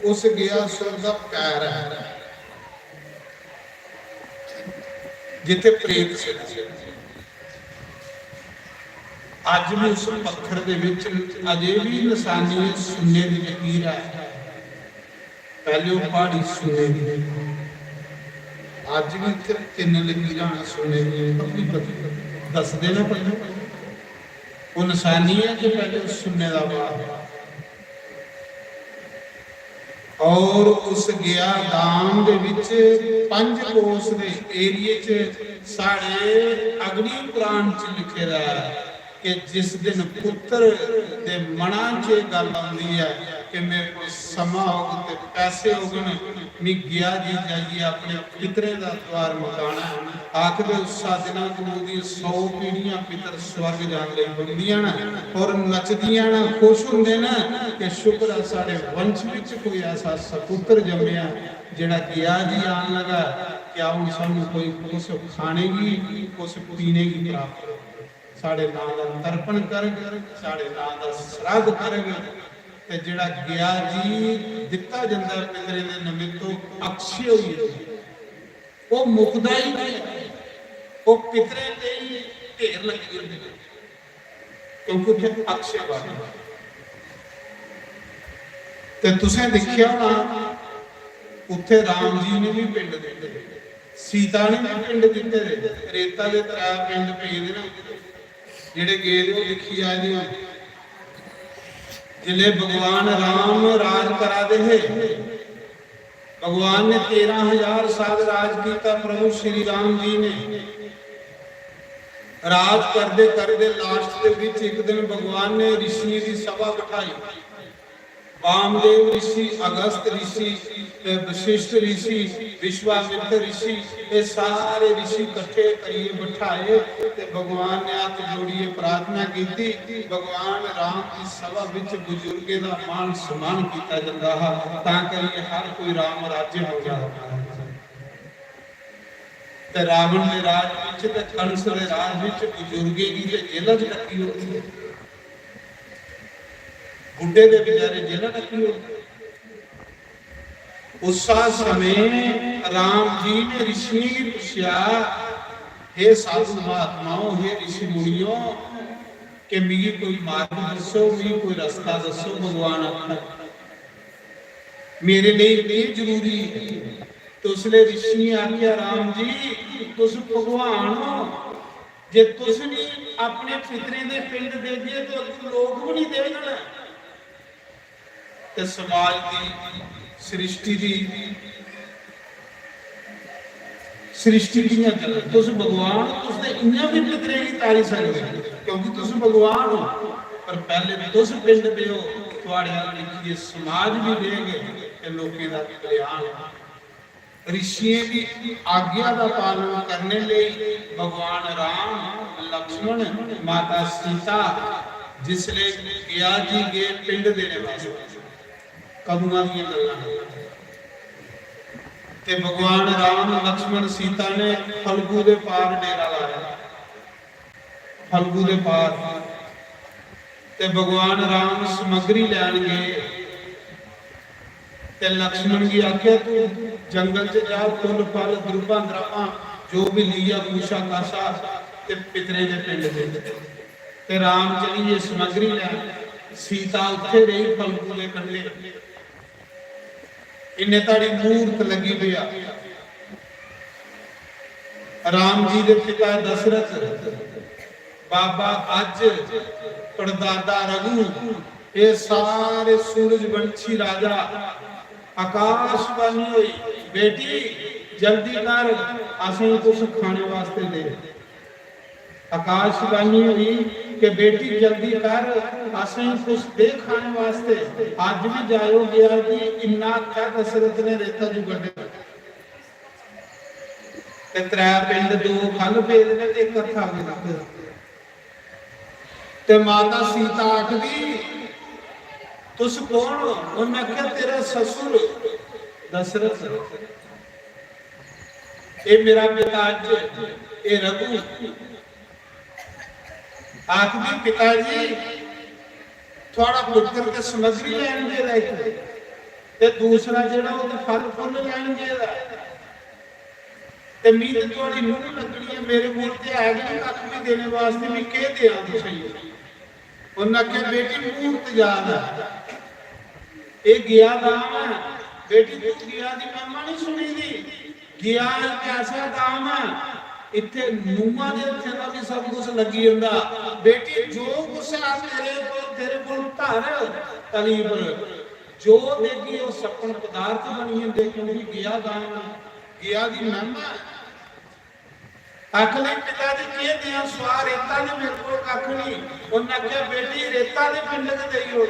उस गया सुर दा पैर है, जिथे प्रेत शिला।" अज भी उस पत्थर दे विच अजे भी निशानी सुन्ने दी लकीर है। पहले वो पहाड़ी सुन्ने दी, अज भी उत्थे तिन लकीरां न सुन्ने दी, पतली पतली, दसदे ना पहले। वो निशानी है कि पहले उस सुन्ने दा पहाड़। और उस गया गांव दे विच पंज कोस दे एरिये च साढ़े अग्नि पुराण च लिखे दा है कि जिस दिन पुत्र दे मना च एह् गल्ल आंदी है कि मेरे कोल समां होग ते पैसे होगन, मी गया जी जाइयै अपने पितरें दा द्वार मकाना है। आखदे उस्सा दिना कोलू दी सौ पीढ़ियां पितर स्वर्ग जान लगी पौंदियां न और नचदियां न, खुश होंदे न कि शुक्र है साढ़े वंश विच कोई ऐसा सपुत्र जम्मेआ जेड़ा गया जी आन लगा। क्या हुन सानू कोई कुछ खाने गी, कुछ पीने गी प्राप्त हो? साढ़े नां दा तर्पण करग, साढ़े नां दा श्राद्ध करग, ते जेड़ा गया जी दित्ता जंदा है पितरें दे निमित्त, ओह् अक्षय होई जंदा, ओह् मुकदा ही नहीं, ओह् पितरें लेई ढेर लग्गी जंदे ने, क्योंकि उत्थे अक्षय वाणी। ते तुसें दिखेआ होना, उत्थे राम जी ने भी पिंड दित्ते, सीता ने भी पिंड दित्ते दे, रेता दे त्रै पिंड पेदे न, जेड़े गेदे ओह् दिक्खी आए दे होने। जिसले भगवान राम राज करा दे हे, भगवान ने तेरह हजार साल राज किया प्रभु श्री राम जी ने। राज करदे करदे लास्ट दे विच एक दिन भगवान ने ऋषियों की सभा बिठाई। वामदेव ऋषि, अगस्त ऋषि, ते वशिष्ठ ऋषि, विश्वामित्र ऋषि, ये सारे ऋषि इकट्ठे करिए बिठाए ते भगवान ने हत्थ जोड़िए प्रार्थना की। भगवान राम की सभा विच बुजुर्गें दा मान सम्मान किया जाता हा, तां करिए हर कोई राम राज्य मंगदा हा। ते रावण दे राज विच ते कंस दे राज विच बुजुर्गे गी ते जेला च रखी ओड़दे, बुड्ढे दे बेचारे जेला रखी ओड़दे। उस समय राम जी ने ऋषियों गी पूछा, "हे साधु महात्माओं, हे ऋषि मुनियों, कि मिगी कोई मार्ग दसो, मिगी कोई रास्ता दसो।" भगवान आखा, "मेरे लिए ये जरूरी है।" तो उसले ऋषि ने आख्या, "राम जी, तुस भगवान हो, जे तुस नहीं अपने पितरें दे पिंड देगे तो अग्गों लोग भी नहीं देगन।" ते समाज दी, सृष्टि दी, सृष्टि कियां चले? तुस भगवान हो, तुस ते इयां भी पितरें गी तारी सकदे हो, क्योंकि तुस भगवान हो। पर पहले तुस पिंड देओ, थुआड़े अल दिक्खियै समाज भी देग ते लोकें दा कल्याण। ऋषियों की आज्ञा का पालन करने लिए भगवान राम, लक्ष्मण, माता सीता जिसले गया जी गए पिंड देने वास्ते, कदुआं दियां गल्लां ने। ते भगवान राम, लक्ष्मण, सीता ने फल्गु दे पार डेरा लाया। फल्गु दे पार ते भगवान राम समग्री लैन गए ते लक्ष्मण गी आख्या, "तू जंगल च जा, फुल फल, द्रुबां द्रावां, जो भी लिया, मूशा काशा ते पितरें दे पिंड दे।" ते राम चली गे समग्री लै। सीता उत्थे रेही फलकू दे कंढे। इन्ने धड़ी मूर्त लगी पेआ। राम जी दे पिता दशरथ, बाबा अज, पड़दादा रघु, ये सारे सूरज वंशी राजा। आकाशवाणी हुई, बेटी जल्दी कर, असें कुछ खाने वास्ते दे। आकाशवाणी हुई कि बेटी जल्दी कर, असें कुछ दे खाने वास्ते। अज भी जायो गया जी, इन्ना आख्या दशरथ ने रेता चू कड्ढेआ। ते त्रै पिंड, दो खल पेदे ने ते इक हत्था विरक। ते माता सीता आखदी, "तुस कौन ओ?" उन्नै आखेआ, "तेरा ससुर दशरथ, एह् मेरा पिता अज्ज, एह् रघु।" आखदी, "पिता जी, थुआढ़ा पुत्र ते समग्री लैन गेदा इक, ते दूसरा जेह्ड़ा ओह् ते फल फुल्ल लैन गेदा। ते मी ते थुआढ़ी नूंह लग्गनी ऐ, मेरे कोल ते है गै निं कक्ख बी देने वास्ते, मी केह् देआं तुसेंगी?" उन्नै आखेआ, "बेटी, मूर्त याद ऐ, एह् गेआ दाम ऐ। बेटी, तू गेआ दी महिमा निं सुनी दी? गेआ इक ऐसा दाम ऐ, इत्थे नूंहां दे हत्थें दा बी सब कुछ लग्गी जंदा। बेटी, जो कुछ ऐ तेरे कोल, तेरे कोल धर तली पर, जो देगी ओह् सप्पन पदार्थ बनी जंदे, क्योंकि गेआ दाम ऐ, गेआ दी महिमा ऐ।" आखन लगी, "पिता जी, केह् देआं सुआह्? रेता ते मेरे कोल कक्ख निं।" उन्नै आखेआ, "बेटी, रेता दे पिंड गै देई ओड़।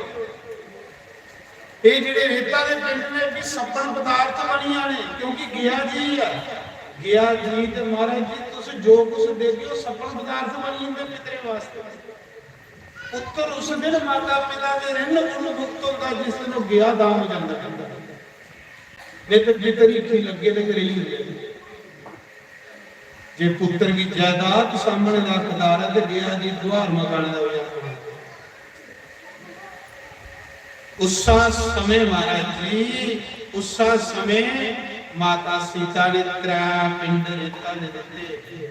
एह् जेह्ड़े रेता दे पिंड ने, एह् बी सप्पन पदार्थ बनी जाने, क्योंकि गेआ जी ऐ।" गेआ जी, ते महाराज जी, तुस जो कुछ देगे, ओह् सप्पन पदार्थ बनी जंदे पितरें वास्ते। पुत्तर उस दिन माता पिता दे ऋण गुण मुक्त होंदा, जिस दिन ओह् गेआ दाम जंदा। नेईं ते पितर हीखी लग्गे दे गै रेही जंदे। जे पुत्तर गी जायदाद सामने दा हकदार ऐ ते गेआ जी दुहार मकाने दा बी हकदार ऐ। उस्सा समें महाराज जी, उस्सा समें माता सीता ने त्रै पिंड रेता दे दित्ते।